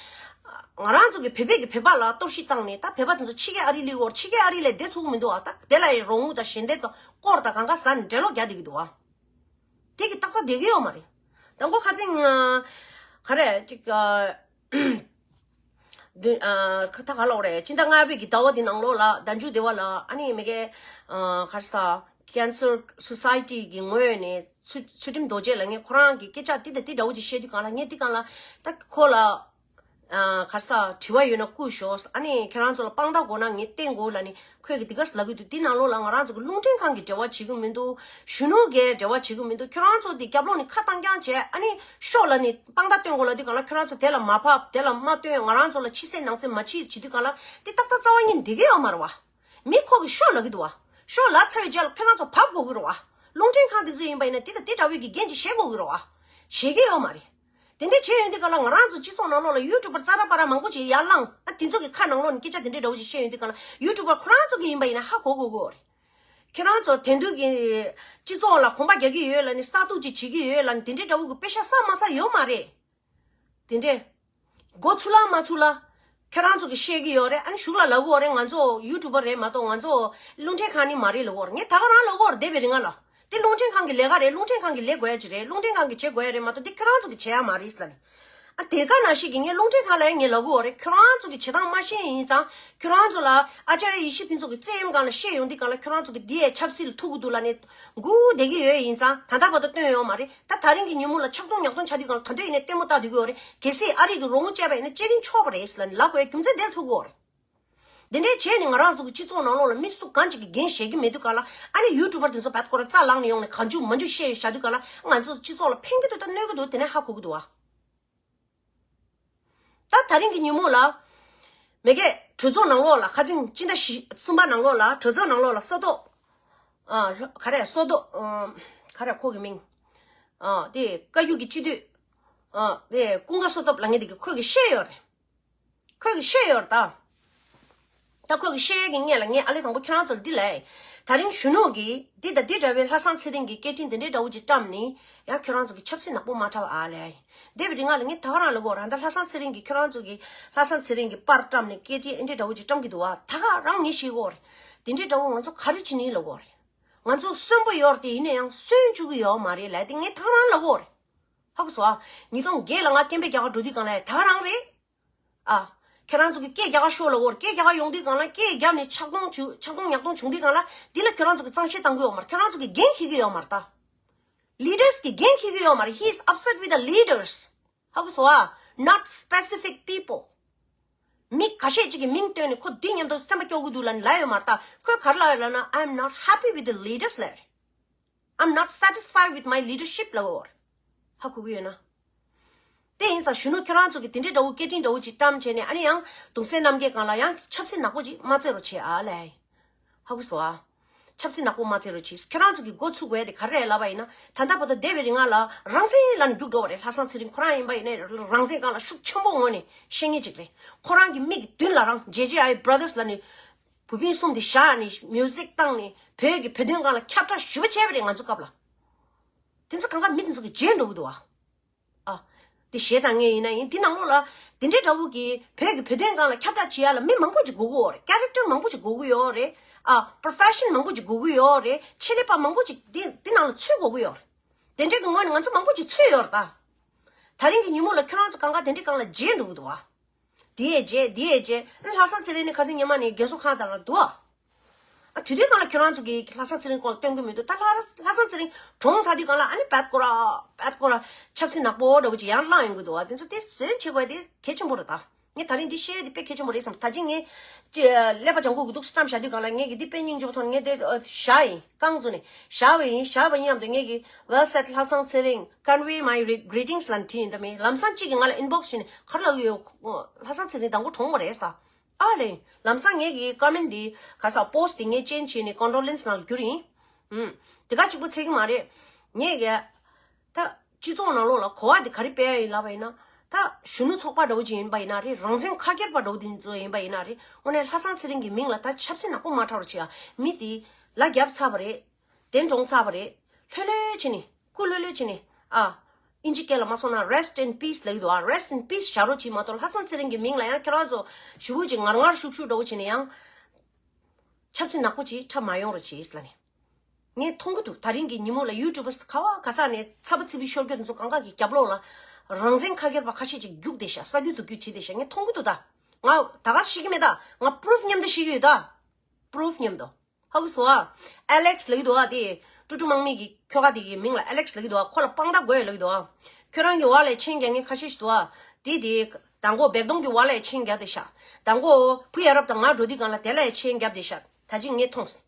ང་རང་ཚོ་གི་བོད་པའི་གི་བོད་པ་ལ་གཏོར་བཤིག་བཏང་ནས་ད་བོད་པ་དེ་ཚོ་ཕྱི་རྒྱལ་ཨ་རི་སླེབས་ཀྱི་ཡོད་རེད། ཕྱི་རྒྱལ་ཨ་རི་ལ་བསྡད་ཆོག་གི་མི་འདུག་བ། ད་དེ་ལ་ཡི་རོགས་དངུལ་དང་ཞལ་འདེབས་དང་སྐོར་དང་གང་ག་ཟ་ནས་འགྲེ་ལོག་རྒྱག་བསྡད་ཀྱི་འདུག་བ། དེ་གི་ཏག་ཏག་བསྡད་ཀྱི་ཡོད་མ་རེད། དང་པོ་ཁ་སང་ཨ། ག་རེ་ཅིག་ཨ། བདུན་ཨ། ཁ་ད་ག་ལབ་དགོས་རེད། སྤྱི་ཟླ་ལྔ་པའི་གི་ཟླ་བ་འདི་ནང་ལོགས་ལ་ཟླ་མཇུག་དེ་བ་ལ་ཨ་ནི་མི་གའི་ཨ། ག་རེ་ཟ། Cancer Society གི་ངོས་ནས་ཚུལ་ཚུལ་ཁྲིམས་རྡོ་རྗེ་ལགས་ངས་ཁོ་རང་གི་སྐད་ཆ་འདི་དང་འདི་འདྲ་བོ་ཅིག་བཤད་དུས་སྒང་ལ་ངས་འདི་སྒང་ལ་ད་ཁོ་ལ་ཨ། ག་རེ་ཟ། དྲི་བ་ཡོད་ན་བསྐུར་ཤོག་ཨ་ནི་ཁྱེད་རང་ཚོ་ལ་དཔང་རྟགས་དགོས་ན་ངས་བསྟན་དགོས་ལབ་ནི་ཁོས་གི་འདི་ག་ལབ་གི་འདུག་འདི་ནང་ལོགས་ལ་ང་རང་ཚོ་གི་རླུང་འཕྲིན་ཁང་གི་འབྲེལ་བ་བྱེད་གི་མི་འདུག་གཞོན་ནུ་གི་འབྲེལ་བ་བྱེད་གི་མི་འདུག་ཁྱོད་རང་ཚོ་འདི་རྒྱབ་ལོགས་ནས་ཁ་བཏང་རྐྱང་བྱས་ཨ་ནི་ཤོག་ལབ་ནི་དཔང་རྟགས་སྟོན་དགོས་ལབ་དུས་སྒང་ལ་ཁྱོད་རང་ཚོ་དེ་ལ་མ་བབས། དེ་ལ་མ་སྟོན། ང་རང་ཚོ་ལ་ཕྱི་གསལ་ནང་གསལ་མ་བྱེད་བྱེད་དུས་སྒང་ལ་དེ་ཏག་ཏག་རྩ་བ་ཉིད་འགྲིག་གི་ཡོད་མ་རེད་བ། མི་ཁོ་གི་ཤོག་ལབ་གི་འདུག་བ། ཤོག་ལབ་ཚར་བའི་རྗེས་ལ་ཁྱོད་རང་ཚོ་བབས་དགོས་ཀྱི་རེད་བ། རླུང་འཕྲིན་ཁང་དེ་ཚོ་ཡིན་པ་ཡིན་ན་དེ་དང་དེ་འདྲ་བའི་གི་འགན་ཅིག་བཞེས་དགོས་ཀྱི་རེད་བ། བཞེས་ཀྱི་ཡོད་མ་རེད། དེ་འདྲ་བྱས་ཡོང་དུས་སྒང་ལ་ང་རང་ཚོ་སྤྱི་ཚོགས་ནང་ལོགས་ལ་ཡུ་ཊུབ་པར་ཙ་ར་པ་ར་མང་པོ་ཅིག་ཡར་ལངས། ཨ། དེ་ཚོ་གི་ཁ་ནང་ལོགས་ནས་སྐད་ཆ་དེ་འདྲ་འདྲ་བོ་ཅིག་བཤད་ཡོང་དུས་སྒང་ལ་ཡུ་ཊུབ་པར་ཁོ་རང་ཚོ་གི་ཡིན་པ་ཡིན་ན་ཧ་གོ་དགོས་ཀྱི་ཡོད་རེད། ཁྱེད་རང་ཚོ་དེང་དུས་ཀྱི་སྤྱི་ཚོགས་ལ་གོམ་པ་རྒྱག་གི་ཡོད་ལབ་ནས་གསར་གཏོད་ཅིག་བྱེད་ཀྱི་ཡོད་ལབ་ནས་དེ་འདྲའི་འདྲ་བོ་གི་དཔེ་ཤག་བསགས་མ་བསགས་ཡོད་མ་རེད། དེ་འདྲས། མགོ་ཚུགས་ལ་མ་ཚུགས་ལ། ཁྱེད་རང་ཚོ་གིས་བཤད་ཀྱི་ཡོད་རེད། ཨ་ནི་གཞུག་ལ་ལབ་ཀྱི་ཡོད་རེད། ང་ཚོ་ཡུ་ཊུབ་པར་རེད་མ་གཏོགས་ང་ཚོ་རླུང་འཕྲིན་ཁང་ནི་མ་རེད་ལབ་ཀྱི་ཡོད་རེད། ངས་ད་ག་རང་ལབ་ཀྱི་ཡོད་རེད། འདས་པའི་རིང་ལ་དེ་རླུང་འཕྲིན་ཁང་གི་ལས་ཀ་རེད། རླུང་འཕྲིན་ཁང་གིས་ལས་དགོས་ཡ་ཅིག་རེད། རླུང་འཕྲིན་ཁང་གིས་བྱེད་དགོས་ཡ་རེད་མ་གཏོགས་དེ་ཁྱེད་རང་ཚོ་གིས་བྱེད་ཡ་མ་རེད་ཟེར་ནས། ཨ། དེ་ག་ནང་བཞིན་གྱི་ངས་རླུང་འཕྲིན་ཁང་ལ་ཡང་ངས་ལབ་ཀྱི་ཡོད་རེད། ཁྱོད་རང་ཚོ་གི་བྱེད་སྟངས་མ་ཤེས་ཡིན་ཙང་། ཁྱོད་རང་ཚོ་ལ་ཨ་ཅར་ཡེ་ཤེས་ཕུན་ཚོགས་ཀྱི་བཙན་གཡེམ་སྒང་ལ་བཤད་ཡོང་དུས་སྒང་ལ་ཁྱོད་རང་ཚོ་གི་འདི་ཡའི་ཆབ་སྲིད་ལ་ཐུག་གི་འདུག་ལབ་ནས་སྒུག་བསྡད་ཀྱི་ཡོད་ཡིན་ཙང་། ད་ལྟ་བར་དུ་བཏོན་ཡོད་མ་རེད། ད་ད་རིང་གི་ཉིན་མོ་ལ་ཆག་རྡུང་ཉག་རྡུང་ཆགས་དུས་སྒང་ལ་ད་འདོད་ཡིན་ནའི་ལྟད་མོ་ལྟ་སྡོད་ཀྱི་ཡོད་རེད། གལ་སྲིད་ཨ་རི་གི་རོགས་དངུལ་བཅད་པ་ཡིན་ན་བཅད་རིན་ཆོག་པ་རེད་ཟེར་ལབ་ནས་ལབ་དགོས་ཡ་རྒྱུ་མཚན་དེ་ལ་ཐུག་གི་ཡོད་རེད། དེ་འདྲས་བྱས་ནས་ང་རང་ཚོ་གི་སྤྱི་ཚོགས་ནང་ལོགས་ལ་མི་སུ་གང་ཅིག་གིས་འགན་བཞེས་ཀྱི་མེད་དུས་སྒང་ལ། ཨ་ནི་ཡུ་ཊུབ་པར་དེ་ཚོ་བད་ཁོ་ར་རྩ་ལངས་ནས་ཡོང་ནས་གང་བྱུང་མང་བྱུང་བཤད་བཞག་དུས་སྒང་ལ་ང་ཚོ་སྤྱི་ཚོགས་ལ་ཕན་གྱི་འདུག་ད་གནོད་ཀྱི་འདུག་དེ་ནས་ཧ་གོ་གི་འདུག་བ། ད་ད་རིང་གི་ཉིན་མོ་ལ། མ་གི་གྲོས་ཚོགས་ནང་ལོགས་ལ་ཁ་སང་སྤྱི་ཟླ་བཞི་གསུམ་པ་ནང་ལོགས་ལ་གྲོས་ཚོགས་ནང་ལོགས་ལ་སོ་ཏོ། ཨ། ག་རེ་སོ་ཏོ། ཨ། ག་རེ་ཁོ་གི་མིང་། ཨ། དེ་བཀའ་བརྒྱུད་ཀྱི་སྤྱི་འཐུས། ཨ། དེ་ཀུན་དགའ་བསོད་སྟོབས་ལབ་མཁན་དེ་གིས་ཁོ་གིས་བཤད་ཡོད་རེད། ཁོ་གིས་བཤད་ཡོད་རེད་ད། ད་ཁོས་ཀྱི་བཤད་ཡས་ཀྱི་སྔོན་ལ་ངས་ཨ་ལས་དང་པོ་ཁྱེད་རང་ཚོ་ལ་འདི་ལབ་ཡིན། ད་རིང་གཞོན་ནུ་གིས་འདི་དང་འདི་འདྲ་བའི་ལྷ་བཟང་ཚེ་རིང་གི་སྐད་འཕྲིན་འདི་འདྲའི་འདྲ་བོ་ཅིག་བཀྲམ་ནས་ཡང་ཁྱོད་རང་ཚོ་གི་ཆབ་སྲིད་ནག་པོ་མ་འཁྲབ་ཨ་ལབ་ཡིན། འདས་པའི་རིང་ལ་ངས་ད་ག་རང་ལབ་གོ་ར། ད་ལྷ་བཟང་ཚེ་རིང་གིས་ཁྱོད་རང་ཚོ་གི་ལྷ་བཟང་ཚེ་རིང་གི་པར་བཀྲམ་ནས་སྐད་འཕྲིན་འདི་འདྲའི་འདྲ་བོ་ཅིག་བཀྲམ་གི་འདུག་བ། ད་ག་རང་ངས་ཤེས་གོ་རེད། འདི་འདྲའི་འདྲ་བོ་ང་ཚོ་ག་རེ་བྱེད་ནི་ལབ་གོ་རེད། ང་ཚོ་གསོན་པོ་ཡོད་རེད་དེ་ཡིན་ན་ཡང་གསོན་བཅུག་གི་ཡོད་མ་རེད་ལབ་དེ་ངས་ད་ག་རང་ལབ་གོ་རེད། ཧ་གོ་སོང་ཨ། ཉིས་སྟོང་བརྒྱད་ལ་ང་སྐད་འབོད་རྒྱག་ག་འགྲོ་དུས་སྒང་ལ་ད་ག་རང་རེད། ཨ། ཁྱེད་རང་ཚོ་གི་སྐད་རྒྱག་ག་ཤོག་ལབ་གོ་རེད། སྐད་རྒྱག་ག་ཡོང་དུས་སྒང་ལ་སྐད་རྒྱབ་ནས་ཆག་སྡང་བྱུང་ཆག་སྡང་ཉག་སྡང་བྱུང་དུས་སྒང་ལ་འདི་ལ་ཁྱོད་རང་ཚོ་གི་གཙང་བཤེར་བཏང་གི་ཡོད་མ་རེད། ཁྱོད་རང་ཚོ་གི་འགན་འཁྱེར་གི་ཡོད་མ་རེད་ད། Leaders་གི་འགན་འཁྱེར་གི་ཡོད་མ་རེད། He is upset with the leaders. ཧ་གོ་སོང་ཨ། Not specific people. མི་ཁ་ཤས་ཅིག་གི་མིང་བཏོན་ནས་ཁོ་འདི་མཉམ་དུ་སེམས་པ་སྐྱོ་གི་འདུག་ལབ་ནས་ལབ་ཡོད་མ་རེད་ད། ཁོས་ག་རེ་ལབ་ཡོད་ལབ་ན། I'm not happy with the leaders ལབ་ཡོད་རེད། I'm not satisfied with my leadership ལབ་ཡོད་རེད། ཧ་གོ་གི་ཡོད་ན། དེ་ཡིན་ཙང་གཞོན་ནུ་ཁྱོད་རང་ཚོ་གི་དེ་འདྲའི་འདྲ་བོ་སྐད་འཕྲིན་འདྲ་བོ་ཅིག་བཀྲམ་བྱས་ནས་ཨ་ནི་ཡང་གདུང་སྲས་རྣམ་རྒྱལ་སྒང་ལ་ཡང་ཆབ་སྲིད་ནག་པོ་ཅིག་མ་རྩེ་རོགས་བྱེད་ཨ་ལས། ཧ་གོ་སོང་ཨ། ཆབ་སྲིད་ནག་པོ་མ་རྩེ་རོགས་བྱེད། ཁྱོད་རང་ཚོ་གི་འགོ་ཚུགས་དགོས་དེ་ག་རེ་རེད་ལབ་པ་ཡིན་ན། ད་ལྟ་བར་དུ་འདས་པའི་རིང་ལ་རང་བཙན་ལབ་ནས་རྒྱུགས་འགྲོ་བ་རེད། ལྷ་བཟང་ཚེ་རིང་ཁོ་རང་ཡིན་པ་ཡིན་ནའི་རང་བཙན་སྒང་ལ་ཤུགས་ཆེན་པོ་ངོས་ནས་བཤད་མཁན་ཅིག་རེད། ཁོ་རང་གི་མིག་གི་མདུན་ལ་རང་ཇེ་ཇེ་ཨའི་Brothers ལབ་ནས་བུ་སྤུན་གསུམ་དེ་བཞག་ནས་མིའུ་ཟིག་བཏང་ནས་བོད་ཀྱི་བོད་དོན་སྒང་ལ་ཁྱབ་བསྒྲགས་ཞུ་བ་བྱས་པ་རེད། ང་ཚོ་སྐབས་ལ་དེ་ཚོ་གང་ག་མི་དེ་ཚོ་གི་བརྗེད་འགྲོ་གི་འདུག་བ། ཨ། དེ་གཞས་དང་ངས་ཡིན་ན་ཡིན་དེ་ནང་ལོགས་ལ་དེ་འདྲའི་འདྲ་བོ་གི་བོད་ཀྱི་བོད་དོན་སྒང་ལ་ཁྱབ་བསྒྲགས་བྱེད་ཡ་ལ་མི་མང་པོ་ཅིག་དགོས་ཀྱི་ཡོད་རེད། Character མང་པོ་ཅིག་དགོས་ཀྱི་ཡོད་རེད། ཨ། Profession མང་པོ་ཅིག་དགོས་ཀྱི་ཡོད་རེད། ཆེད་ལས་པ་མང་པོ་ཅིག་དེ་དེ་ནང་ལ་ཚུད་དགོས་ཀྱི་ཡོད་རེད། དེ་འདྲའི་གི་ངོས་ནས་ང་ཚོ་མང་པོ་ཅིག་ཚུད་ཡོད་རེད་ད། ད་རིང་གི་ཉིན་མོ་ལ་ཁྱོད་རང་ཚོ་གང་ག་དེ་འདྲའི་སྒང་ལ་བརྗེད་འགྲོ་གི་འདུག་བ། དེ་ཡས་བརྗེད་དེ་ཡས་བརྗེད། ཨ་ནི་ལྷ་བཟང་ཚེ་རིང་ནི་ཁ་སང་ཉི་མ་ནས་རྒས་གསོ་ཁང་དང་ལ་འདུག་ཨ། ཨ། དུས་དུས་སྒང་ལ་ཁྱོད་རང་ཚོ་གིས་ལྷ་བཟང་ཚེ་རིང་སྐོར་ལ་སྟོན་གི་མི་འདུག་ད་ལྷ་ལྷ་བཟང་ཚེ་རིང་གྲོངས་ཚར་དུས་སྒང་ལ་ཨ་ནི་བད་ཀོ་ར་བད་ཀོ་ར་ཆབ་སྲིད་ནག་པོ་འདྲ་བོ་ཅིག་ཡར་ལངས་ཡོང་གི་འདུག་ཨ། དེ་ཚོ་དེ་ཟོན་བྱེད་དགོས་དེ་གལ་ཆེན་པོ་རེད་ད། ངས་ད་རིང་འདི་བཤད་ཡས་དེ་དཔེ་གལ་ཆེན་པོ་རེད་བསམ། ད་ཅི་ངས་ཅི་ཀླད་པ་ལྗང་ཁུ་གི་འདུག་བསམ་བཞག་དུས་སྒང་ལ་ངས་ཀྱི་འདི་དཔེ་སྙིང་རྗེ་པོ་མཐོང་ནས་ངས་དེ་བཞག་ཡིན། རྐང་བཙུགས་ནས་བཞག་པ་ཡིན། བཞག་པ་མཉམ་དུ་ངས་ཀྱི་Well said ལྷ་བཟང་ཚེ་རིང་། Convey my re- greetings ལབ་བྲིས་ཡིན། ད་མི་ལམ་སང་གཅིག་གིས་ང་ལ་inbox བྱས་ནས་ག་རེ་ལབ་ཡོད། ལྷ་བཟང་ཚེ་རིང་དང་པོ་གྲོངས་པ་རེད་ས། ཨ་རེད། ལམ་སང་ངས་ཀྱི་comment འདི་ག་ས་post འདི་ངས་change བྱས་ནས་condolence ནང་ལ་བསྒྱུར་ཡིན། ཨུམ། དེ་ག་གཅིག་པུ་ཚད་ཀྱི་མ་རེད། ངས་ཀྱི་ད་སྤྱི་ཚོགས་ནང་ལོགས་ལ་གོ་བ་འདི་ག་རེ་སྤེལ་ཡ་ཡིན་ལབ་པ་ཡིན་ན། ད་གཞོན་ནུ་ཚོགས་པ་འདྲ་བོ་ཅིག་ཡིན་པ་ཡིན་ན་རེད། རང་བཙན་ཁ་སྐྱེར་པ་འདྲ་བོ་འདི་ཚོ་ཡིན་པ་ཡིན་ན་རེད། དངོས་གནས་ལྷ་བཟང་ཚེ་རིང་གི་མིང་ལ་ད་ཆབ་སྲིད་ནག་པོ་མ་འཁྲབ་རོགས་བྱེད་ཨ། མི་དེ་ལ་རྒྱབ་ཚར་བ་རེད། དེ་གྲོངས་ཚར་བ་རེད། ལྷོད་ལྷོད་བྱས་ནས་སྐུ་ལྷོད་ལྷོད་བྱས་ནས་ཨ། ཨིན་ཇི་སྐད་ལ་མ་སོང་ན་rest in peace ལབ་ཀྱི་འདུག་ཨ། rest in peace བཞག་རོགས་བྱེད་མ་གཏོགས་ལྷ་བཟང་ཚེ་རིང་གི་མིང་ལ་ཡང་ཁྱེད་རང་ཚོ་ཞུ་བོ་ཅིག་ངར་ངར་ཤུག་ཤུག་འདྲ་བོ་བྱས་ནས་ཡང་ཆབ་སྲིད་ནག་པོ་ཅིག་འཁྲབ་མ་ཡོང་རོགས་བྱེད་ལབ་ནས། ངས་མཐོང་གི་འདུག་ད་རིང་གི་ཉིན་མོ་ལ་YouTubers ག་བ་ག་ས་ནས་ཚ་པོ་ཚི་པི་ཤོར་རྒྱུ་འདི་ཚོ་གང་ག་གི་རྒྱབ་ལོགས་ལ་རང་བཙན་ཁ་སྐྱེར་པ་ཁ་ཤས་ཅིག་རྒྱུགས་བསྡད་ཤག་ས་རྒྱུ་དུ་རྒྱུ་བྱེད་བསྡད་ཤག་ངས་མཐོང་གི་འདུག་ད་ང་ད་ག་ཤེས་ཀྱི་མེད། ད་ང་proof མཉམ་དུ་ཤེས་ཀྱི་ཡོད་ད། proof མཉམ་དུ། ཧ་གོ་སོང་ཨ། Alex ལབ་ཀྱི་འདུག་ཨ། དེ་ཀྲུ་ཀྲུ་དམག་མི་གི་ཁྱོ་ག་དེ་གི་མིང་ལ་Alex ལབ་ཀྱི་འདུག་ཨ། ཁོ་ལ་དཔང་རྟགས་དགོས་ལབ་ཀྱི་འདུག་ཨ། ཁྱོད་རང་གི་བར་ལ་ཆེན་རྒྱག་མཁན་ཁ་ཤས་ཤིག་འདུག་ཨ། དེ་དེ་དང་པོ་བེག་དོང་གི་བར་ལ་ཆེན་བརྒྱབ་བསྡད་ཤག་དང་པོ་བུ་ཡ་རབས་དང་ང་འགྲོ་དུས་སྒང་ལ་དེ་ལ་ཆེན་བརྒྱབ་བསྡད་ཤག་ད་ཅི་ངས་མཐོང་།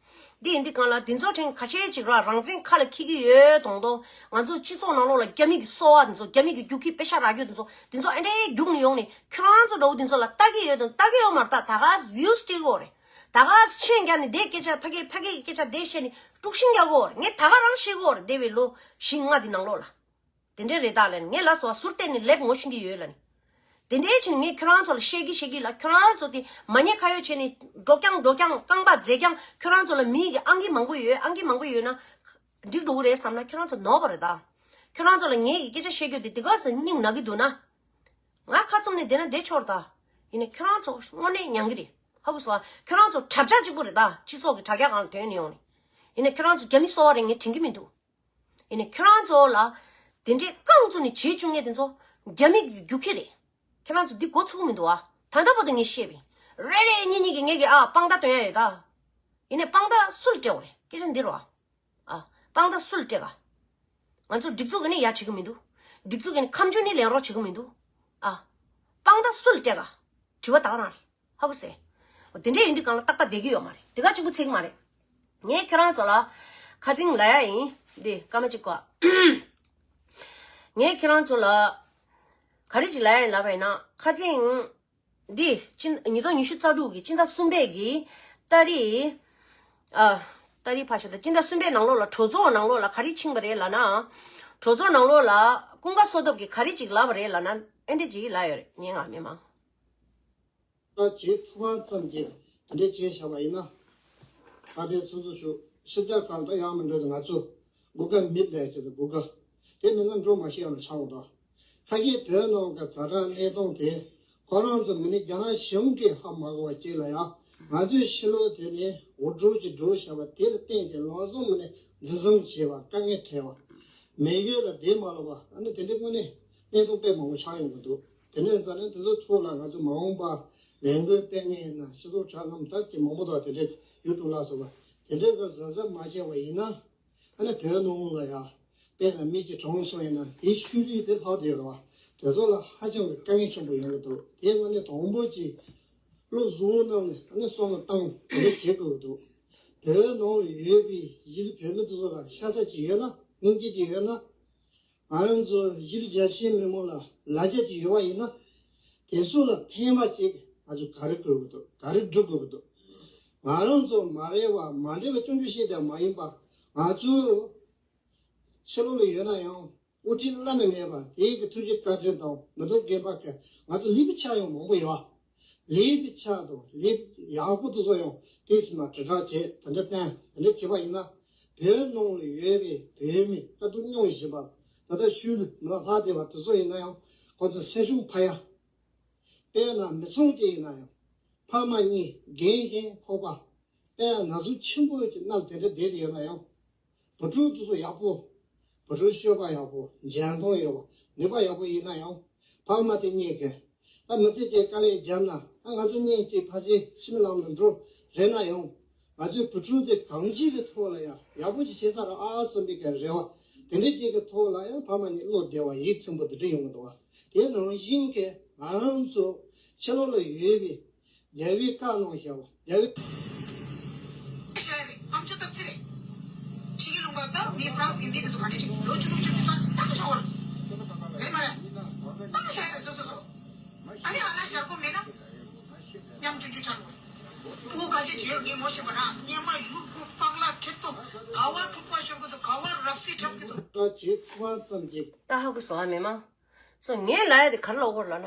འདི་ཡིན་དུས་སྒང་ལ་འདི་ཚོ་ཕྲན་ཁ་ཤས་ཅིག་ར་རང་བཙན་ཁ་ལ་འཁྱེར་གྱི་ཡོད་དོང་དོང་། ང་ཚོ་སྤྱི་ཚོགས་ནང་ལོགས་ལ་རྒྱ་མི་གི་སོ་པ་འདི་ཚོ་རྒྱ་མི་གི་རྒྱུག་ཁྱི་པེ་ཤ་རག་རྒྱུ་འདི་ཚོ་འདི་ཚོ་ཨེ་འདྲའི་རྒྱུག་ནས་ཡོང་ནས་ཁྱོད་རང་ཚོ་འདྲ་བོ་འདི་ཚོ་ལ་ལྟ་གི་ཡོད་དང་ལྟ་གི་ཡོད་མ་རེད། ད་ད་ག་views སྤྲད་གི་ཡོད་རེད། ད་ག་ཆེན་རྒྱག་ནས་དེ་སྐད་ཆ་ཕ་གི་ཕ་གི་སྐད་ཆ་དེ་བཤད་ནས་དཀྲུག་ཤིང་རྒྱག་གི་ཡོད་རེད། ངས་ད་ག་རང་ཤེས་གི་ཡོད་རེད། འདས་པའི་ལོ་བཞི་ལྔ་འདི་ནང་ལོགས་ལ། དེ་འདྲའི་རེད་ད་ལན་ངས་ལ་སོ་ཟུར་བལྟས་ནས་ལེབ་ངོ་ཤེས་ཀྱི་ཡོད་ལ་ནི། དེ་འདྲའི་ཕྱིན་ངས་ཁྱོད་རང་ཚོ་ལ་བཤད་ཀྱི་བཤད་ཀྱི་ལ་ཁྱོད་རང་ཚོ་དེ་མ་ཉེས་ཁ་གཡོགས་བྱས་ནས་འགྲོ་རྐྱང་འགྲོ་རྐྱང་རྐང་པ་འཛེག་རྐྱང་ཁྱོད་རང་ཚོ་ལ་མི་གི་ཨང་ཀི་མང་པོ་ཡོད། ཨང་ཀི་མང་པོ་ཡོད་ན་འགྲིག་འགྲོ་གི་རེད་བསམ་ན་ཁྱོད་རང་ཚོ་ནོར་བ་རེད་ད། ཁྱོད་རང་ཚོ་ལ་ངས་ཀྱི་སྐད་ཆ་བཤད་རྒྱུ་དེ་དེ་ག་ཚོད་སྙིང་ན་གི་འདུག་ན། ང་ཁ་བཙུམ་ནས་བསྡད་ན་བསྡད་ཆོག་རེད་ད། ཡིན་ནའི་ཁྱོད་རང་ཚོ་དངོས་གནས་མྱང་གི་རེད། ཧ་གོ་སོང་ཨ། ཁྱོད་རང་ཚོ་དྲ་རྒྱ་གཅིག་པུ་རེད་ད། སྤྱི་ཚོགས་ཀྱི་དྲ་རྒྱ་སྒང་ལ་ཐོན་ནས་ཡོང་ནས། ཡིན་ནའི་ཁྱོད་རང་ཚོ་རྒྱ་མི་སོ་པ་རེད་ངས་དྲན་གི་མི་འདུག་ཡིན་ནའི་ཁྱོད་རང་ཚོ་ལ་དེ་འདྲའི་རྐང་བཙུགས་ནས་བྱེད་བཅུག་མཁན་དེ་ཚོ་རྒྱ་མི་གི་རྒྱུག་ཁྱི་རེད། ཁྱོད་རང་ཚོ་འདི་མགོ་ཚུགས་མི་འདུག་ཨ། ད་ལྟ་བར་དུ་ངས་བཤད་པ་ཡིན། རེ་རེ་གཉིས་གཉིས་ཀྱིས་ངས་ཀྱི་ཨ་དཔང་རྟགས་སྟོན་ཡ་ཡོད་ད། ཡིན་ནའི་དཔང་རྟགས་སུ་ལ་སྤྲད་དགོས་རེད། སྐད་ཆ་འདི་རེད་བ། ཨ། དཔང་རྟགས་སུ་ལ་སྤྲད་ག་ང་ཚོ་སྒྲིག་འཛུགས་ཀྱིས་ནི་ཡ་བྱེད་ཀྱི་མི་འདུག་སྒྲིག་འཛུགས་ཀྱིས་ནི་ཁ་མཆུ་ནི་ལེན་རོགས་བྱེད་ཀྱི་མི་འདུག་ཨ། དཔང་རྟགས་སུ་ལ་སྤྲད་ག་དྲི་བ་ད་ག་རང་རེད། ཧ་གོ་སོང་། དེ་འདྲ་ཡིན་དུས་སྒང་ལ་ཏག་ཏག་བསྡད་ཀྱི་ཡོད་མ་རེད། དེ་ག་གཅིག་པུ་ཚིག་མ་རེད། ངས་ཁྱེད་རང་ཚོ་ལ་ཁ་རྩང་ལབ་ཡ་ཡིན། འདི་སྐར་མ་གཅིག་གོ། ངས་ཁྱེད་རང་ཚོ་ལ་ག་རེ་ཅིག་ལབ་ཡ་ཡིན་ལབ་པ་ཡིན་ན། ཁ་རྩང་འདི་སྤྱི་ཉིས་སྟོང་ཉི་ཤུ་རྩ་དྲུག་གི་སྤྱི་ཟླ་གསུམ་པའི་གི་ཏ་རིག་ཨ། ཏ་རིག་ཕར་ཞོག་ད། སྤྱི་ཟླ་གསུམ་པའི་ནང་ལོགས་ལ་གྲོས་ཚོགས་ནང་ལོགས་ལ་ག་རེ་ཕྱིན་པ་རེད་ལབ་ན། གྲོས་ཚོགས་ནང་ལོགས་ལ་ཀུན་དགའ་བསོད་སྟོབས་ཀྱིས་ག་རེ་ཅིག་ལབ་པ་རེད་ལབ་ན། ཨེ་འདྲ་ཅིག་ལབ་ཡོད་རེད། ཉན་ང་མི་མང་། བྱེད་ཐུབ་པ་ཙམ་གྱིས་ འདྲ་བྱས་བཞག་པ་ཡིན་ན། ད་ལྟའི་ཚོགས་གཙོ་མཆོག་ཕྱི་རྒྱལ་ཁག་ལ་ཡང་མི་འགྲོ་དུས་ང་ཚོ་སྒུག་ཁ་མེད་ལས་ཀྱི་འདུག་སྒུག་ཁ། དེ་མིན་ན་འགྲོ་མ་ཤེས་ཡང་ཆགས་འོང་དང་། ཁ་ཤས་བོད་ནང་གི་ཛ་དྲག་གནས་སྟངས་དེ་ཁོ་རང་ཚོ་མི་ནི་རྒྱ་ནག་གཞུང་གིས་ཧ་མ་གོ་བ་ཅིག་ལ་ཡང་ང་ཚོའི་ཕྱི་ལོགས་དེ་ནས་འུར་སྒྲོག་ཅིག་སྒྲོག་བཞག་པ་དེ་ལ་བརྟེན་ཏེ་ལམ་སང་མི་ནི་འཛིན་བཟུང་བྱས་པ་དཀའ་ངལ་འཕྲད་པ། མི་ཡུལ་ལ་བསྡད་མ་ལོག་པ་ཨ་ནི་དེ་འདྲའི་དངོས་གནས་གནས་སྟངས་དཔེ་མང་པོ་ཆགས་ཡོང་གི་འདུག་དེ་ནས་ཛ་དྲག་དེ་ཚོ་ཐོག་ལ་ང་ཚོ་མ་འོངས་པ་ལས་འགུལ་སྤེལ་མཁན་ཡིན་ན་སྤྱི་ཚོགས་དྲ་ལམ་ཐག་གི་མང་པོ་དང་དེ་འདྲའི་ཡུ་ཊུབ་ལ་སོགས་པ་དེ་འདྲའི་གི་གཟབ་གཟབ་མ་བྱས་པ་ཡིན་ན། ཨ་ནི་བོད་ནང་ལ་ཡང་དཔེར་ན་མི་གཅིག་གྲོངས་སོང་ཡིན་ན་དེའི་ཤུལ་ལུས་དེ་ལྷག་བསྡད་ཡོད་རེད་བ། དེ་ཚོ་ལ་ཧ་ཅང་གི་དཀའ་ངལ་ཆེན་པོ་ཡོང་གི་འདུག་དེ་ང་ནི་དང་པོ་གཅིག་བློ་བཟང་པོ་རྣམས་ནས་ཨ་ནི་བསམ་བློ་བཏང་དེ་འདྲ་བྱེད་དགོས་ཀྱི་འདུག་བོད་ནང་ལ་ཡོད་པའི་གཞིས་ལུས་བོད་མི་དེ་ཚོ་ལ་ཤ་ཚ་ཅིག་ཡོད་ན་སྙིང་རྗེ་ཅིག་ཡོད་ན། ང་རང་ཚོ་གཞིས་ལུས་རྒྱ་ཆེའི་མི་མང་ལ་ལ་རྒྱ་ཅིག་ཡོད་པ་ཡིན་ན། དེ་ཚོ་ལ་ཕན་པ་ཅིག་ང་ཚོས་ག་རེ་དགོས་ཀྱི་འདུག་ག་རེ་སྒྲུབ་དགོས་ཀྱི་འདུག་ང་རང་ཚོ་མ་རེད་བ་མ་འདྲེས་པ་སྐྱོན་བརྗོད་བྱེད་དེ་མ་ཡིན་པ། ང་ཚོ་ཕྱི་ལོགས་ལ་ཡོད་ན་ཡང་དབུ་ཁྲིད་བླ་ན་མེད་པ་དེའི་གི་ཐུགས་རྗེ་བཀའ་དྲིན་དང་མི་ཐོག་རྒན་པ་གི་ང་ཚོ་ལེགས་པའི་ཆ་ཡང་མང་པོ་ཡོད་བ། ལེགས་པའི་ཆ་དང་ལེགས་ཡག་པོ་དེ་ཚོ་ཡང་དེ་ཕྱི་མ་དྲིལ་བསྒྲགས་བྱས་དེ་འདྲ་བསྟན་དེ་འདྲ་བྱས་པ་ཡིན་ན། བོད་ནང་ལ་ཡོད་པའི་བོད་མི་ད་དུང་སྙུང་བཞིན་པ་ད་ལྟ་ཤུལ་ལུས་མི་ལ་ལྷག་བསྡད་པ་དེ་ཚོ་ཡིན་ན་ཡང་ཁོ་ཚོ་སེམས་ཤུགས་འཕར་ཡ། དཔེར་ན་མི་ཚང་གཅིག་ཡིན་ན་ཡང་ཕ་མ་གཉིས་རྒན་གཞོན་ཁོག་པ། དཔེར་ན་ན་ཟུག་ཆེན་པོ་གི་མནར་དེ་འདྲ་བསྡད་དེ་ཡོད་ན་ཡང་། བུ་ཕྲུག་དེ་ཚོ་ཡག་པོ། བུ་ཕྲུག་སྤྱོད་པ་ཡག་པོ་འཇོན་ཐང་ཡོད་པ་ནུས་པ་ཡག་པོ་ཡིན་ན་ཡང་། ཕ་མ་དེ་གཉིས་ཀས་ད་མི་ཚེ་གཅིག་དཀའ་ལས་བརྒྱབ་ན་ད་ང་ཚོ་གཉིས་གཅིག་ཕལ་ཆེར་ཕྱི་མི་ལམ་ལ་འགྲོ་རེད་ན་ཡང་། ང་ཚོའི་བུ་ཕྲུག་དེ་གང་ཅིའི་གི་ཐོག་ལ་ཡང་ཡག་པོ་ཅིག་བྱེད་ས་རེད་ཨ་བསམ་པའི་གི་རེ་བ། དེ་འདྲའི་ཅིག་གི་ཐོག་ལ་ཡང་ཕ་མ་གཉིས་བློ་བདེ་བ་ཡིད་ཚིམ་པོ་དེ་འདྲ་ཡོང་གི་འདུག་བ། དེ་ནང་བཞིན་གྱི་ང་རང་ཚོ་ཕྱི་ལོགས་ལ་ཡོད་པའི་རྒྱལ་བའི་བཀའ་གནང་བཞག་པ་རྒྱལ་བའི། ཤ་རེད་ཨམ་ཅོག་སྟབས་ཚེ་རེད། ཕྱི་གི་ལུང་པ་ད་མི་ཧྥ་རན་སི་གི་མི་དེ་ཚོ་ག་འདྲ་ཅིག་ལོ་བཅུ་དྲུག་བཅུ་བདུན་ཙམ་བཏང་བཞག་པ་རེད་མ་རེད། བཏང་བཞག་རེད་སོ་སོ་སོ། ཨ་ནི་ཨ་ལ་ཞར་པོ་མེད་ན། ཉམ་ཆུང་ཆུང་ཆགས་འགྲོ། ཕྲུ་གུ་ཁ་ཤས་ཀྱིས་ངས་ངོ་ཤེས་པ་རང་སྔོན་མ་ཡུལ་ཕྲུག་སྤང་ལ་ཁྲིད་དོ་ག་བར་ཕྲུ་གུ་ཤོར་གི་འདུག་ག་བར་རབ་སྲིད་འཁྲབ་གི་འདུག་ད་ཇེ་ཐུ་བ་ཙམ་གྱིས། ད་ཧ་གོ་སོང་ཨ་མི་མང་། སོ་ངས་ལབ་ཡ་དེ་ག་རེ་ལབ་དགོས་ལབ་ན།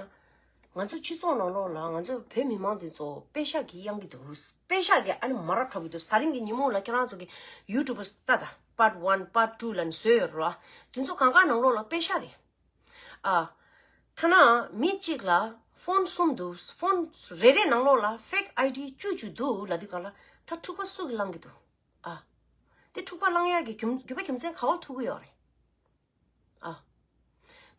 ང་ཚོ་སྤྱི་ཚོགས་ནང་ལོགས་ལ་ང་ཚོ་བོད་མི་མང་དེ་ཚོ་པེ་ཤག་གིས་གཡང་གི་འདུག་པེ་ཤག་གིས་ཨ་ནི་མ་རབས་འཁྲབ་གི་འདུག་ད་རིང་གི་ཉིན་མོ་ལ་ཁྱེད་རང་ཚོ་གི་ཡུ་ཊུབ་ལྟ་ད་པར་ཊི་ཝན་པར་ཊི་ཊུ་ལབ་ནས་བཟོས་ཡོད་རེད་བ། དེ་ཚོ་གང་ག་ནང་ལོགས་ལ་པེ་ཤག་རེད། ཨ། ཐ་ན་མི་གཅིག་ལ་ཕོན་གསུམ་འདུག་ཕོན་རེ་རེ་ནང་ལོགས་ལ་ཕེག་ཨའི་ཌི་བཅུ་བཅུ་འདུག་ལབ་དུས་གང་ལ་ད་འཁྲུག་པ་སུ་གིས་བསླང་གི་འདུག་ཨ། དེ་འཁྲུག་པ་བསླང་ཡག་གི་རྒྱུ་རྒྱུ་མཚན་ག་བ་ཐུག་གི་ཡོད་རེད། ཨ།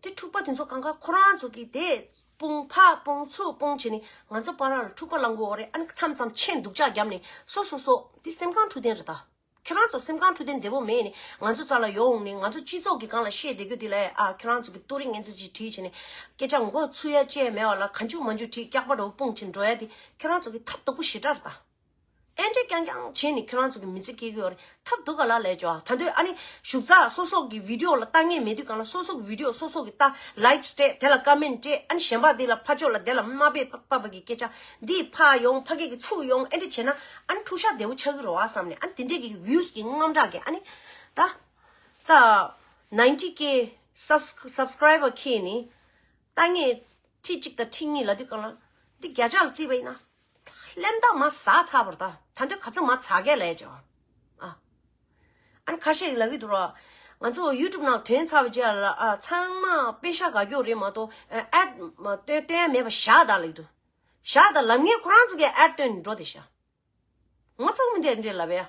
དེ་འཁྲུག་པ་དེ་ཚོ་གང་ག་ཁོ་རང་ཚོ་གིས་དེ་སྤུངས་ཕར་སྤུངས་ཚུར་སྤུངས་བྱས་ནས་ང་ཚོ་བར་ལ་འཁྲུག་པ་བསླང་གི་ཡོད་རེད། ཨ་ནི་མཚམས་མཚམས་མཆན་སྡུག་ཅག་བརྒྱབ་ནས་སོ་སོ་སོ་དེ་སེམས་ཁམས་འཁྲུག་ལྡན་རེད་ད། ཁྱེད་རང་ཚོ་སེམས་ཁམས་འཁྲུག་ལྡན་བདེ་པོ་མེད་ནས་ང་ཚོ་རྩ་ལ་ཡོང་ནས་ང་ཚོ་སྤྱི་ཚོགས་ཀྱི་སྒང་ལ་བཤད་བསྡད་རྒྱུ་དེ་ལ་ཨ་ཁྱེད་རང་ཚོ་གི་ཏུ་རིང་ངན་ཚིག་ཅིག་བྲིས་བྱས་ནས་སྐད་ཆ་མགོ་ཚོས་ཡ་བཅས་མེད་པ་ལ་གང་བྱུང་མང་བྱུང་བྲིས་སྐྱག་པ་འདྲ་བོ་སྤུངས་བྱས་འགྲོ་ཡ་དེ་ཁྱེད་རང་ཚོ་གི་ཐབས་སྡུག་པོ་ཞེ་དྲག་རེད་ད། ཨེ་འདྲས་རྐྱང་རྐྱང་བྱས་ནས་ཁྱེད་རང་ཚོ་གི་མི་ཚེ་སྐྱེལ་གི་ཡོད་རེད། ཐབས་སྡུག་ག་ལ་ལས་ཅོ་ད་དུང་ཨ་ནི་ཞུགས་ཚ་སོ་སོ་གི་བི་ཌི་ཡོ་ལ་ལྟ་ངེས་མེད་དུས་གང་ལ་སོ་སོ་གི་བི་ཌི་ཡོ་སོ་སོ་གི་ལྟ་ལའིཀ་སྤྲད་དེ་ལ་ཀ་མེན་སྤྲད་ཨ་ནི་གཞན་པ་དེ་ལ་ཕ་ཕྱོགས་ལ་དེ་ལ་མ་དཔེ་ཕ་ཕ་གི་སྐད་ཆ་འདི་ཕ་ཡོང་ཕ་གི་གི་ཚུགས་ཡོང་ཨེ་འདྲས་བྱས་ན་ཨ་ནི་འཁྲུག་ཤ་བདེ་བོ་ཆགས་ཀྱི་རེད་བ་བསམ་ནས་ཨ་ནི་དེ་འདྲས་ཀྱི་ཝིའུ་སི་གི་དངངས་སྐྲག་གི་ཨ་ནི་ད་ས་ནའིན་ཊི་ཀེ་སབ་སི་ཀ་རའི་བར་ཁྱེད་ནི་ལྟ་ངེས་ཁྲི་གཅིག་དང་ཁྲི་གཉིས་ལ་དུས་གང་ལ་འདི་བརྒྱ་ཆ་ལ་བརྩིས་པ་ཡིན་ན། གླེན་རྟགས་མ་ཟ་ཚར་བ་རེད་ད། ད་འདོད་ག་ཚོད་མ་ཚ་གས་ལས་ཀྱི་བ། ཨ། ཨ་ནི་ཁ་ཤས་ཀྱིས་ལབ་ཀྱི་འདུག་ར། ང་ཚོ་ཡུ་ཊུབ་ནང་ཐོན་ཚར་བའི་རྗེས་ལ་ཨ་ཚང་མ་པེ་ཤག་དགའ་སྐྱོ་རེད་མ་གཏོགས་ཨེ་ཌི་མ་སྟོན་སྟོན་ཡ་མེད་པ་བཞག་ད་ལབ་ཀྱི་འདུག་བཞག་ད་ལབ་ངས་ཁོ་རང་ཚོ་གིས་ཨེ་ཌི་སྟོན་ནས་འགྲོ་དེ་ཤ། ངོ་ཚ་མི་འདི་འདྲས་ལབ་ཡ།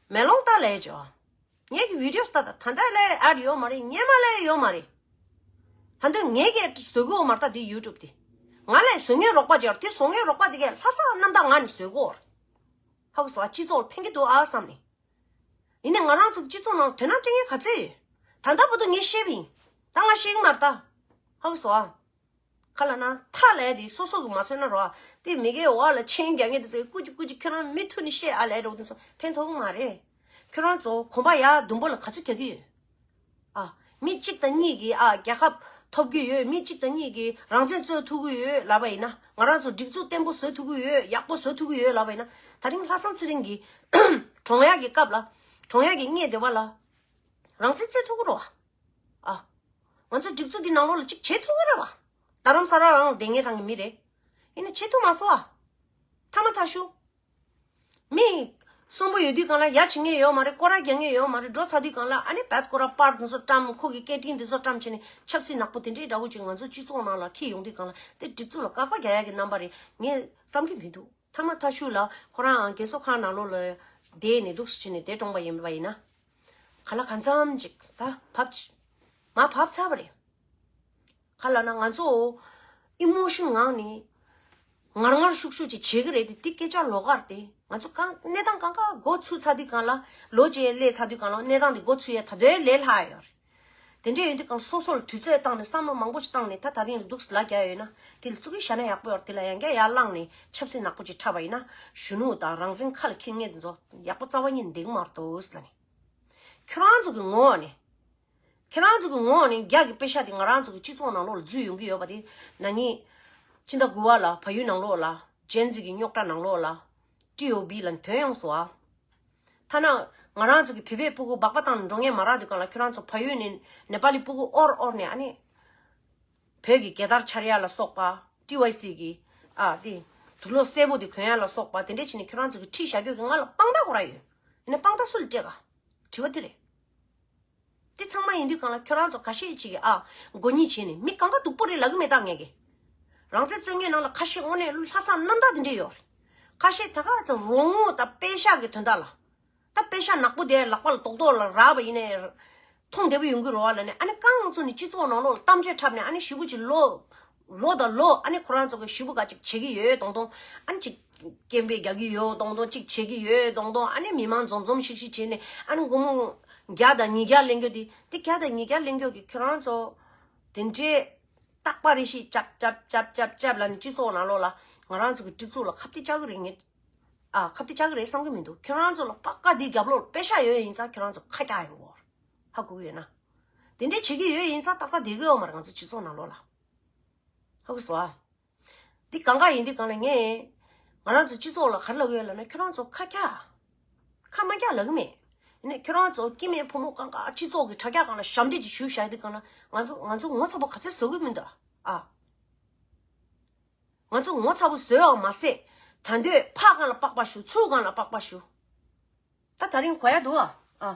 མེ་ལོང་ལྟ་ལས་ཀྱི་བ། ངས་ཀྱི་བི་ཌི་ཡོ་ལྟ་ད་ད་ལྟ་ལས་ཨེ་ཌི་ཡོད་མ་རེད། སྔོན་མ་ལས་ཡོད་མ་རེད། ད་འདོད་ངས་ཀྱི་བཟོ་གི་ཡོད་མ་རེད་ད་དེ་ཡུ་ཊུབ་དེ། ང་ལས་བཟོ་མཁན་རོགས་པ་ཅིག་ཡོད་རེད། དེ་བཟོ་མཁན་རོགས་པ་དེ་གས་ལྷག་བསམ་རྣམ་དག་ངང་ནས་བཟོ་གི་ཡོད་རེད། ཧ་གོ་སོང་ཨ། སྤྱི་ཚོགས་ལ་ཕན་གྱི་འདུག་ཨ་བསམ་ནས། ཡིན་ནའི་ང་རང་ཚོ་སྤྱི་ཚོགས་ནང་དོ་སྣང་སྤྲད་མཁན་ག་ཚོད་ཡོད། ད་ལྟ་བར་དུ་ངས་ཤེས་པ་ཡིན། ད་ང་ཤེས་ཀྱི་མ་རེད་ད། ཧ་གོ་སོང་ཨ། ག་ལབ་ན་ཐ་ལབ་ཡ་དེ་སོ་སོ་གིས་མ་བཟོས་ན་རོ། དེ་མི་སྒེར་འོག་ལ་མཆན་རྒྱག་མཁན་དེ་ཚོས་སྐུ་མཁྱེན་སྐུ་མཁྱེན་ཁྱོད་རང་མི་ཐུག་ནས་བཤད་ཨ་ལབ་འགྲོ་དེ་ཚོ་ཕན་ཐོགས་ཀྱི་མ་རེད། ཁྱོད་རང་ཚོ་གོམ་པ་ཡར་ཟླུམ་པོ་ལ་ག་ཚོད་རྒྱག་གི་ཡོད། ཨ། མི་གཅིག་དང་གཉིས་ཀྱིས་ཨ་རྒྱལ་ཁ་ཐོབ་ཀྱི་ཡོད། མི་གཅིག་དང་གཉིས་ཀྱིས་རང་བཙན་རྩོད་ཐུབ་ཀྱི་ཡོད་ལབ་པ་ཡིན་ན། ང་རང་ཚོ་སྒྲིག་འཛུགས་བརྟན་པོ་བཟོ་ཐུབ་ཀྱི་ཡོད། ཡག་པོ་བཟོ་ཐུབ་ཀྱི་ཡོད་ལབ་པ་ཡིན་ན། ད་རིང་ལྷག་བསམ་ཚེ་རིང་གིས་གྲོངས་ཡག་གི་སྐབས་ལ། གྲོངས་ཡག་གི་སྔས་དེ་བ་ལ། རང་བཙན་རྩོད་ཐུབ་ཀྱི་རེད་བ། ཨ། ང་ཚོ་སྒྲིག་འཛུགས་འདི་ནང་ལོགས་ལ་གཅིག་བྱེད་ཐུབ་ཀྱི་རེད་བ། རྡ་རམ་ས་ལ་རང་ལ་བསྡད་མཁན་རང་གི་མི་རེད། ཡིན་ན་བྱེད་ཐུབ་མ་སོང་ཨ། ཐ་མ་ཐ་ཤུ། མི་གསོན་པོ་ཡོད་དུས་གང་ལ་ཡ་བྱེད་མཁན་ཡོད་མ་རེད། སྐོར་ར་རྒྱག་མཁན་ཡོད་མ་རེད། འགྲོ་ཚར་དུས་གང་ལ་ཨ་ནི་བད་སྐོར་ར་པར་དེ་ཚོ་བཀྲམ། ཁོ་གི་སྐད་འཕྲིན་དེ་ཚོ་བཀྲམ་བྱས་ནས་ཆབ་སྲིད་ནག་པོ་དེ་འདྲའི་འདྲ་བོ་ཅིག་ང་ཚོ་སྤྱི་ཚོགས་ནང་ལ་འཁྱེར་ཡོང་དུས་གང་ལ་དེ་སྒྲིག་འཛུགས་ལ་དཀའ་ཁག་རྒྱག་ཡ་གི་རྣམ་པ་རེད། ངས་བསམ་གྱི་མི་འདུག་ཐ་མ་ཐ་ཤུ་ལ་ཁོ་རང་རྒས་གསོ་ཁང་ནང་ལོགས་ལ་བསྡད་ནས་འདུག་སེ་བྱས་ནས་དེ་གྲོངས་པ་ཡིན་པ་ཡིན་ན། ག་ལ་གང་འཚམ་ཅིག་ད་བབ་ཅི་མ་བབ་ཚར་བ་རེད། ག་ལ་ན་ང་ཚོ་ཨི་མོ་ཤོན་ངང་ནས་ངར་ངར་ཤུགས་ཤུགས་ཅིག་བྱེད་ཀྱི་རེད་དེ། དེ་སྐད་ཆ་ལོགས་ཀར་དེ་ང་ཚོ་གང་གནས་སྟངས་གང་ག་འགོ་ཚུགས་ཚར་དུས་གང་ལ་ལོ་གཅིག་སླེབས་ཚར་དུས་གང་ལ་གནས་སྟངས་དེ་འགོ་ཚུགས་ཡས་ད་དུང་ལས་སླ་ཡོད་རེད། དེ་འདྲ་ཡིན་དུས་གང་སོ་སོ་ལ་དུས་ཚོད་བཏང་ནས་བསམ་བློ་མང་པོ་ཞིག་བཏང་ནས་ད་ད་རིང་ལ་འདུག་སེ་ལ་རྒྱག་ཡོད་ན་དེ་ལ་ཙུ་གུ་བཞག་ན་ཡག་པོ་ཡོད་རེད། དེ་ལ་ཡང་བསྐྱར་ཡར་བླངས་ནས་ཆབ་སྲིད་ནག་པོ་ཅིག་འཁྲབ་པ་ཡིན་ན་གཞོན་ནུ་དང་རང་བཙན་ཁ་ལ་འཁྱེར་མཁན་དེ་ཚོ་ཡག་པོ་རྩ་བ་ཉིད་འདེགས་མ་གཏོགས་ལ་ནི། ཁྱོད་རང་ཚོ་གི་ངོ་བོ་ནས། ཁྱེད་རང་ཚོ་གི་ངོ་བོ་ནས་རྒྱ་གི་པེ་ཤ་དེ་ང་རང་ཚོ་གི་སྤྱི་ཚོགས་ནང་ལོགས་ལ་འཛུལ་ཡོང་གི་ཡོད་པ་དེ་ན་ནིང་ཕྱི་ཟླ་དགུ་པ་ལ་བལ་ཡུལ་ནང་ལོགས་ལ་ཇེན་ཟི་གི་རྙོག་དྲ་ནང་ལོགས་ལ་ཊི་ཨོ་བྷི་ལ་ཐོན་ཡོང་སོང་ཨ། ཐ་ན་ང་རང་ཚོ་གི་བོད་པའི་སྤུ་གུ་སྦག་སྦག་བཏང་ནས་འགྲོ་མཁན་མ་རག་དུས་གང་ལ་ཁྱོད་རང་ཚོ་བལ་ཡུལ་ནས་ནེ་པ་ལི་སྤུ་གུ་དབོར་དབོར་ནས་ཨ་ནི། བོད་ཀྱི་རྒྱལ་དར་འཕྱར་ཡ་ལ་སོགས་པ། ཊི་ཝའི་སི་གི་ཨ་དེ་དུག་ལོག་སེར་པོ་དེ་གོན་ཡ་ལ་སོགས་པ་དེ་འདྲས་བྱས་ནས་ཁྱོད་རང་ཚོ་གི་ཁྲིད་བཞག་རྒྱུ་གི་ང་ལ་དཔང་རྟགས་ཁོ་ར་ཡོད། ཡིན་ན་དཔང་རྟགས་སུ་ལ་སྤྲད་ག་དྲི་བ་དེ་རེད། དེ་ཚང་མ་ཡིན་དུས་གང་ལ་ཁྱོད་རང་ཚོ་ཁ་ཤས་ཅིག་གི་ཨ་མགོ་གཉིས་བྱས་ནས་མི་གང་ག་སྡུག་པོ་རེད་ལབ་གི་མེད་ད་ངས་གི། རང་བཙན་རྩོད་མཁན་ནང་ལ་ཁ་ཤས་དངོས་གནས་ལྷག་བསམ་རྣམ་དག་དེ་འདྲས་ཡོད་རེད། ཁ་ཤས་ད་ག་ཚོ་རོགས་དངུལ་དང་པེ་ཤག་གི་དོན་དག་ལ། ད་པེ་ཤག་ནག་པོ་དེ་ལག་པ་ལ་རྡོག་རྡོག་ལ་རག་པ་ཡིན་ནའི་མཐོང་བདེ་པོ་ཡོང་གི་རེད་བ་ལབ་ནས། ཨ་ནི་རྐང་ཚོ་ནི་སྤྱི་ཚོགས་ནང་ལོགས་ལ་གཏམ་བརྗོད་འཁྲབ་ནས་ཨ་ནི་ཞེ་པོ་ཅིག་ལོ་ལོ་དང་ལོ་ཨ་ནི་ཁོ་རང་ཚོ་གི་ཞེ་པོ་ག་ཅིག་བྱེད་ཀྱི་ཡོད་མདོག་མདོག་ཨ་ནི་ཅིག་སྐད་འབོད་རྒྱག་གི་ཡོད་མདོག་མདོག་ཅིག་བྱེད་ཀྱི་ཡོད་མདོག་མདོག་ཨ་ནི་མི་མང་འཛོམས་འཛོམས་ཤིག་ཤིག་བྱས་ནས་ཨ་ནི་སྒོར་མོ་བརྒྱ་དང་ཉིས་བརྒྱ་ལེན་རྒྱུ་དེ། དེ་བརྒྱ་དང་ཉིས་བརྒྱ་ལེན་རྒྱུ་གི་ཁྱོད་རང་ཚོ་དེ་འདྲའི་རྟག་པ་རེ་ཞིག་ཅབ་ཅབ་ཅབ་ཅབ་ཅབ་ལབ་ནས་སྤྱི་ཚོགས་ནང་ལོགས་ལ་ང་རང་ཚོ་གི་སྒྲིག་འཛུགས་ལ་ཁ་གཏད་བཅག་གི་རེད། ངས་ཨ་ཁ་གཏད་བཅག་གི་རེད་བསམ་གི་མི་འདུག་ཁྱོད་རང་ཚོ་ལ་པ་ཀ་འདི་རྒྱབ་ལོགས་པེ་ཤག་ཡོད་ཡིན་ཙང་ཁྱོད་རང་ཚོ་ཁ་རྒྱག་ཡོང་གི་ཡོད་རེད། ཧ་གོ་གི་ཡོད་ན། དེ་འདྲས་བྱེད་ཀྱི་ཡོད་ཡིན་ཙང་ཏག་ཏག་བསྡད་ཀྱི་ཡོད་མ་རེད་ང་ཚོ་སྤྱི་ཚོགས་ནང་ལོགས་ལ། ཧ་གོ་སོང་ཨ། འདི་གང་ག་ཡིན་འདི་གང་ལ་ངས་ང་རང་ཚོ་སྤྱི་ཚོགས་ལ་ག་རེ་ལབ་ཀྱི་ཡོད་ལབ་ན་ཁྱོད་རང་ཚོ་ཁ་རྒྱག་ཁ་མ་རྒྱག་ལབ་གི་མེད། ཡིན་ནའི་ཁྱོད་རང་ཚོ་སྐྱེ་དམན་ཕོ་མོ་གང་ག་སྤྱི་ཚོགས་ཀྱི་དྲ་རྒྱ་སྒང་ལ་ཞབས་འདྲེན་ཅིག་ཞུས་བཞག་དུས་སྒང་ལ་ང་ཚོ་ང་ཚོ་ངོ་ཚ་པོ་ག་ཚོད་བཟོ་གི་མི་འདུག་ཨ། ང་ཚོ་ངོ་ཚ་པོ་བཟོས་པ་མ་ཟད། ད་འདོད་ཕར་སྒང་ལ་པགས་པ་གཞུ། ཚུར་སྒང་ལ་པགས་པ་གཞུ། ད་ད་རིང་གོ་ཡ་འདུག་ཨ། ཨ།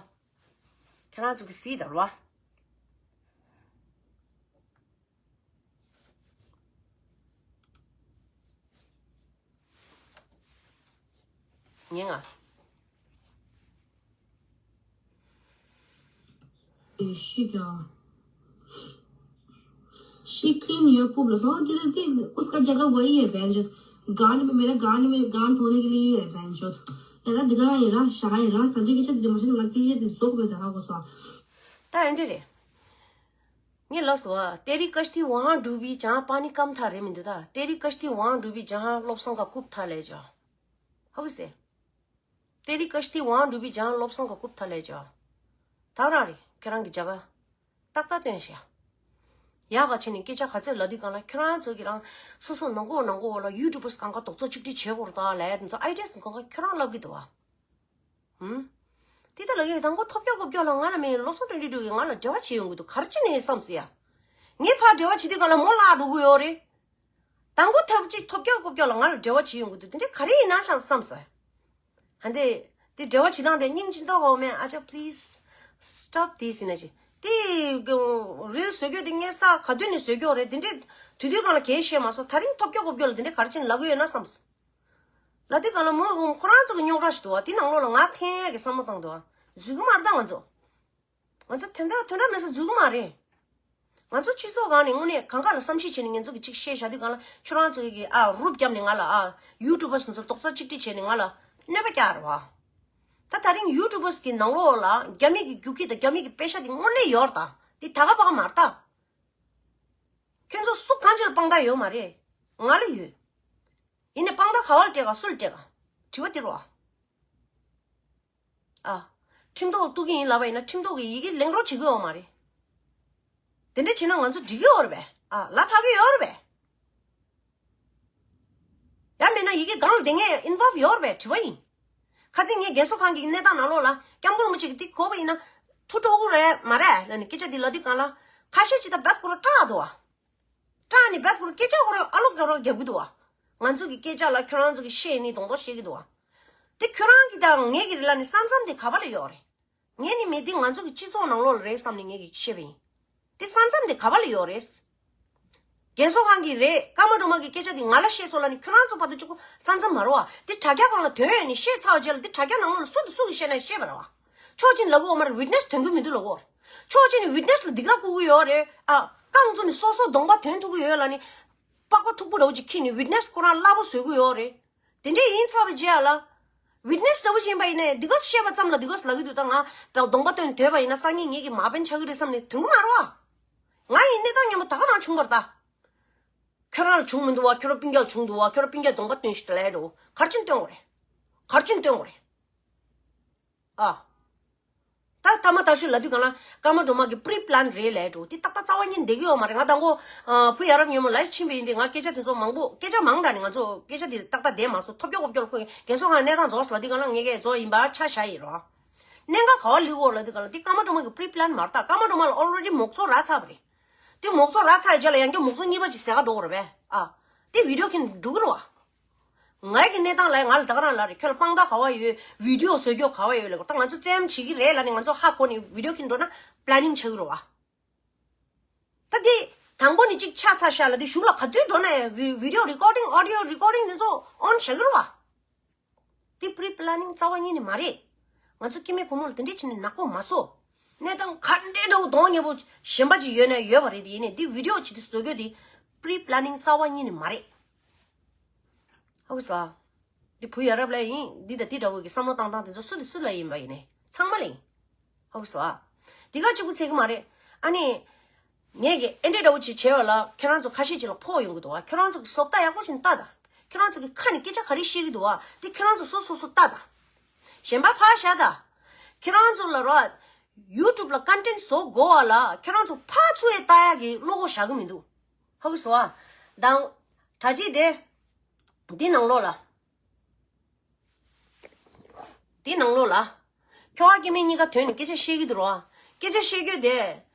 ཁྱེད་རང་ཚོ་གི་སྲིད་དར་བ། ཉན་ང་། ཤི་ཀྱང་། ཤི་ཁིན་ཡོད་ཕུབ་ལ་སོང་། དེ་ལ་དེ་उसका जगह वही है बहनचोद। गांड में मेरा गांड में गांड धोने के लिए ही है बहनचोद। यार दिखा ये रहा शाह ये रहा तंदे के चत दिमाग में लगती है जोक में दहा को सा। ད་ཨེ་འདྲ་རེད། ངས་ལབ་སོང་ཨ། तेरी कश्ती वहाँ डूबी जहाँ पानी कम था རེད་མི་འདུག་ད། तेरी कश्ती वहाँ डूबी जहाँ བློ་བཟང་གི་རྐུབ་ཐལ་ལས་ཅོ། ཧ་གོ་སོང་། तेरी कश्ती वहाँ डूबी जहाँ བློ་བཟང་གི་རྐུབ་ཐལ་ལས་ཅོ། ད་རང་རེད་ཁྱེད་རང་གི་རྒྱ་གར། ཏག་ཏག་སྟོན་ཤག་ཡག་ག་བྱས་ནས་སྐད་ཆ་ག་ཚོད་ལབ་དུས་སྒང་ལ་ཁྱོད་རང་ཚོ་གི་རང་སོ་སོ་ནང་ཁོག་ནང་ཁོག་ལ་ཡུ་ཊུབ་པར་སི་གང་ག་རྡོག་རྩ་གཅིག་སྒྲིལ་བྱེད་དགོས་རེད་ད་ལབ་ཡ་དེ་ཚོ་ཨའི་ཌི་ཡ་སི་གང་ག་ཁྱོད་རང་ལབ་གི་འདུག་བ། ཧུམ། དེ་ལྟ་ལབ་ཡོད། དང་པོ་ཐོབ་སྐྱོ་གོ་སྐྱོ་ལ་ང་ལ་མེད། བློ་བཟང་དོན་གྲུབ་ཀྱིས་ང་ལ་འབྲེལ་བ་བྱེད་ཡོང་གི་འདུག་ག་རེ་བྱས་ནས་བསམ་སོང་ཡ། ངས་ཕར་འབྲེལ་བ་བྱེད་དུས་སྒང་ལ་མོ་བརླག་འགྲོ་གི་ཡོད་རེད། དང་པོ་ཐབས་ཅིག་ཐོབ་སྐྱོ་གོ་སྐྱོ་ལ་ང་ལ་འབྲེལ་བ་བྱེད་ཡོང་གི་འདུག་དེ་འདྲ་ག་རེ་ཡིན་ན་ཤང་བསམ་སོང་ཡ། ཧ་འདི། དེ་འབྲེལ་བ་བྱེད་སྟངས་དེ་སྙིང་རྗེ་མདོག་ཁ་པོ་མེད། ཨ་ཅག please stop this ཡིན་ན་ཅི། དེ་རིལ་བཟོ་རྒྱུ་དེ་ངས་ས་ག་དུས་ནས་བཟོ་རྒྱུ་རེད། དེ་འདྲས་དུས་དུས་སྒང་ལ་གས་བཤད་མ་སོང་། ད་རིང་ཐོབ་སྐྱོ་གོ་སྐྱོ་ལ་དེ་འདྲས་ག་རེ་བྱས་ནས་ལབ་གི་ཡོད་ན་བསམ་སོང་། ལབ་དུས་སྒང་ལ་མོ་ཁོ་རང་ཚོ་གི་རྙོག་དྲ་ཞིག་འདུག་བ། དེ་ནང་ལོགས་ལ་ང་འཐེན་ཡས་ཀྱི་བསམ་བློ་བཏང་འདུག་བ། འཛུལ་གི་མ་རེད་ད་ང་ཚོ། ང་ཚོ་དོན་དག་དོན་དག་མེད་ས་འཛུལ་གི་མ་རེད། ང་ཚོ་སྤྱི་ཚོགས་སྒང་ནས་དངོས་གནས་གང་ག་ལ་བསམ་ཤེས་བྱས་ནས་ང་ཚོ་གི་ཅིག་བཤད་བཞག་དུས་སྒང་ལ་ཁྱོད་རང་ཚོ་གི་ཨ་རུབ་བརྒྱབ་ནས་ང་ལ་ཨ་ཡུ་ཊུབ་པར་སི་ཚོ་རྡོག་རྩ་གཅིག་སྒྲིལ་བྱས་ནས་ང་ལ་གནོད་པ་བསྐྱལ་རེད་བ། ད་ད་རིང་ཡུ་ཊུབ་པར་སི་གི་ནང་ལོགས་ལ་རྒྱ་མི་གི་རྒྱུག་ཁྱི་དང་རྒྱ་མི་གི་པེ་ཤ་དེ་དངོས་གནས་ཡོད་རེད་ད། དེ་ད་ག་པ་ག་མ་རེད་ད། ཁྱོད་ཚོ་སུ་གང་ཅི་ལ་དཔང་རྟགས་ཡོད་མ་རེད། ང་ལ་ཡོད། ཡིན་ནའི་དཔང་རྟགས་ག་བ་ལ་སྤྲད་ག་སུ་ལ་སྤྲད་ག་དྲི་བ་དེ་རེད་བ། ཨ། ཁྲིམས་ཐོག་གཏུག་གི་ཡིན་ལབ་པ་ཡིན་ན་ཁྲིམས་ཐོག་གི་ཡི་གེ་ལེན་རོགས་བྱེད་ཀྱི་ཡོད་མ་རེད། དེ་འདྲ་བྱས་ན་ང་ཚོ་འགྲིག་གི་ཡོད་རེད་པས། ཨ། ལ་ཐག་གི་ཡོད་རེད་པས། ཡང་མིན་ན་ཡི་གེ་སྒང་ལ་དེ་ངས་ཨིན་ཝོལ་ཡོད་རེད་པས་དྲི་བ་ཡིན། ཁ་སང་ངས་རྒན་གསོ་ཁང་གི་གནས་སྟངས་ནང་ལོགས་ལ་སྐྱབས་མགོན་རིན་པོ་ཆེ་གིས་འདི་གོ་བ་ཡིན་ན་ཐུགས་སྤྲོ་གི་རེད་མ་རེད་ལབ་ནས་སྐད་ཆ་འདི་ལབ་དུས་སྒང་ལ་ཁ་ཤས་ཅིག་ད་རྦད་ཁོ་རང་སྐྲག་འདུག་བ། སྐྲག་ནས་རྦད་ཁོ་རང་སྐད་ཆ་ཁོ་རང་ཨ་ལོག་རྒྱག་རོགས་རྒྱག་གི་འདུག་བ། ང་ཚོ་གི་སྐད་ཆ་ལ་ཁྱོད་རང་ཚོ་གི་བཤད་ནི་གདོང་གདོང་བཤད་ཀྱི་འདུག་བ། དེ་ཁྱོད་རང་གི་དང་ངེད་ཀྱི་རེད་ལབ་ནས་ས་མཚམས་དེ་ག་པ་ལ་ཡོད་རེད། ངས་ནི་མི་འདི་ང་ཚོ་གི་སྤྱི་ཚོགས་ནང་ལོགས་ལ་རེད་བསམ་ནས་ངས་ཀྱི་བཤད་པ་ཡིན། དེ་ས་མཚམས་དེ་ག་པ་ལ་ཡོད་རེད། རྒན་གསོ་ཁང་གི་རེད། ཀརྨ་སྒྲོལ་མ་གི་སྐད་ཆ་དེ་ང་ལ་བཤད་སོང་ལབ་ནས་ཁྱོད་རང་ཚོ་བར་དུ་གཅིག་པོ་ས་མཚམས་མ་རེད་བ། དེ་དྲ་རྒྱ་སྒང་ལ་ཐོན་ཡོད་ནི་བཤད་ཚར་བ་རྗེས་ལ་དེ་དྲ་རྒྱ་ནང་ལོགས་ལ་སུ་དང་སུ་གིས་བཤད་ན་བཤད་པ་རེད་བ། ཕྱོགས་གཅིག་ལབ་གི་ཡོད་མ་རེད། ཝིཊ་ནེ་སི་ཐོན་གི་མི་འདུག་ལབ་གོ། ཕྱོགས་གཅིག་ནས་ཝིཊ་ནེ་སི་ལ་སྡིགས་ར་བསྐུལ་གི་ཡོད་རེད། ཨ། རྐང་བཙུགས་ནས་སོ་སོ་གདོང་པ་ཐོན་ཐུབ་གི་ཡོད་ལབ་ནས། པགས་པ་མཐུག་པོ་འདྲ་བོ་ཅིག་འཁྱེར་ནས་ཝིཊ་ནེ་སི་ཁོ་རང་སླ་པོ་བཟོ་གི་ཡོད་རེད། དེ་འདྲས་ཡིན་ཚར་བའི་རྗེས་ལ། ཝིཊ་ནེ་སི་འདྲ་བོ་ཞིག་ཡིན་པ་ཡིན་ནའི་འདི་ག་བཤད་པ་ཙམ་ལ་འདི་ག་ལབ་ཀྱི་འདུག་ད་ང་གདོང་པ་སྟོན་འདོད་པ་ཡིན་ན་སང་ཉིན་ངེད་ཀྱི་མ་དཔོན་ཆགས་ཀྱི་རེད་བསམ་ནས་དོན་གྱི་མ་རེད་བ། ང་ཡི་གནས་སྟངས་མཉམ་པོ་ད་ག་རང་བྱུང་བ་རེད་ད། ཁྱོད་རང་ལ་བྱུང་མི་འདུག་བ། ཁྱོད་རང་སྤུན་ཀྱག་ལ་བྱུང་འདུག་བ། ཁྱོད་རང་སྤུན་ཀྱག་གདོང་པ་སྟོན་ཞིག་ལབ་ཡ་འགྲོ་ག་རེ་བྱས་ནས་སྟོན་དགོས་རེད། ག་རེ་བྱས་ནས་སྟོན་དགོས་རེད། ཨ། ད་ཐ་མ་ད་ཤུ་ལ་དུས་གང་ལ་ཀརྨ་སྒྲོལ་མ་གི་པི་རི་པི་ལན་རེད་ལབ་འགྲོ། དེ་ཏག་ཏག་རྩ་བ་ཉིད་བསྡད་ཀྱི་ཡོད་མ་རེད། ང་དང་པོ་ཨ་བུ་ཡ་རབས་ཉིན་མོ་ལའིབ་ཕྱིན་པ་ཡིན་དུས་ང་སྐད་ཆ་དེ་ཚོ་མང་པོ་སྐད་ཆ་མང་དྲགས་ནས་ང་ཚོ་སྐད་ཆ་དེ་ཏག་ཏག་བསྡད་མ་སོང་། ཐོབ་རྒྱག་གོ་རྒྱག་ཁོ་རྒན་གསོ་ཁང་གནས་སྟངས་རྫོགས་ལ་དུས་གང་ལ་ངེད་ཀྱི་རྫོགས་ཡིན་པ་ཆ་བཞག་ཡིན་རོ། གནད་འགག་ག་བ་ལུས་འོ་ལ་དུས་གང་ལ་དེ་ཀརྨ་སྒྲོལ་མ་གི་པི་རི་པི་ལན་མ་རེད་ད། ཀརྨ་སྒྲོལ་མ་ལ་ཨོལ་རེ་ཌི་མོག་ཚོགས་རག་ཚར་བ་རེད། དེ་མོག་ཚོགས་རག་ཚར་ཡི་རྗེས་ལ་ཡང་བསྐྱར་མོག་ཚོགས་གཉིས་པ་ཅིག་ཟེར་ག་འགྲོ་གི་རེད་པས། ཨ། དེ་བི་ཌི་ཡོ་འཁྱེར་འགྲོ་གི་རེད་བ། ང་གི་གནས་སྟངས་ལ་ང་ལ་ད་ག་རང་ལ་རེད། ཁྱོད་ལ་དཔང་རྟགས་ག་བ་ཡོད། བི་ཌི་ཡོ་བཟོ་རྒྱུ་ག་བ་ཡོད་ལ། ད་ང་ཚོ་བཙན་བྱེད་ཀྱི་རེད་ལབ་ནས་ང་ཚོ་ཧ་གོ་ནས་བི་ཌི་ཡོ་འཁྱེར་འགྲོ་ན་པི་ལེ་ནིང་ཆགས་ཀྱི་རེད་བ། ད་དེ་དང་པོ་ནས་གཅིག་ཆགས་ཚར་ཤག་ལ་དེ་གཞུག་ལ་ག་དུས་འགྲོ་ན་ཡང་བི་ཌི་ཡོ་རི་ཀོར་ཌིང་ཨོ་ཌི་ཡོ་རི་ཀོར་ཌིང་དེ་ཚོ་ཨོན་བྱེད་ཀྱི་རེད་བ། དེ་པི་རི་པི་ལེ་ནིང་རྩ་བ་ཉིད་ནས་མ་རེད། ང་ཚོ་སྐྱེ་དམན་བུ་མོ་ལ་དེ་འདྲས་བྱས་ནས་ནག་པོ་མ་བཟོ། གནས་སྟངས་ག་འདྲས་འདྲ་བོ་གདོང་ཉེ་པོ་གཞན་པ་ཅིག་ཡོད་ན་ཡོད་པ་རེད། དེ་ཡིན་ནའི་འདི་བི་ཌི་ཡོ་ཅིག་གི་བཟོ་རྒྱུ་དེ་པི་རི་པི་ལེ་ནིང་རྩ་བ་ཉིད་ནས་མ་རེད། ཧ་གོ་སོང་། འདི་བུ་ཡ་རབས་ལ་ཡིན། འདི་དང་འདི་འདྲ་བོ་གི་བསམ་བློ་བཏང་སྟངས་དེ་ཚོ་སུ་དང་སུ་ལ་ཡིན་པ་ཡིན་ནའི་ཚང་མ་ལ་ཡིན། ཧ་གོ་སོང་ཨ། འདི་ག་གཅིག་པུ་ཚད་ཀྱི་མ་རེད། ཨ་ནི། ངས་ཀྱི་ཨེ་འདྲས་འདྲ་བོ་ཅིག་བྱས་པ་ལ་ཁྱེད་རང་ཚོ་ཁ་ཤས་ཅིག་ལ་ཕོག་ཡོང་གི་འདུག་བ། ཁྱེད་རང་ཚོ་གི་བཟོ་ལྟ་ཡག་པོ་ཅིག་ལྟ་ད། ཁྱེད་རང་ཚོ་གི་ཁ་ནས་སྐད་ཆ་ག་རེ་བཤད་ཀྱི་འདུག་བ། དེ་ཁྱེད་རང་ཚོ་སོ་སོ་སོ་ལྟ་ད། གཞན་པ་ཕར་བཞག་ད། ཁྱེད་རང་ཚོ་ལ་རོ། ཡུ་ཊུབ་ལ་ཀོན་ཊེན་ཊི་བཟོ་དགོས་བ་ལ་ཁྱེད་རང་ཚོ་ཕར་ཚུར་ཡ་ལྟ་ཡག་གི་བློ་ཁོག་བཞག་གི་མི་འདུག་ཧ་གོ་སོང་ཨ། དང་། ད་ཅི་དེ། འདི་ནང་ལོགས་ལ། དེ་ནང་ལོགས་ལ། ཁྱོ་ག་སྐྱེ་དམན་གཉིས་ཀ་ཐོན་ནས་སྐད་ཆ་བཤད་ཀྱི་འདུག་རོ། སྐད་ཆ་བཤད་རྒྱུ་དེ།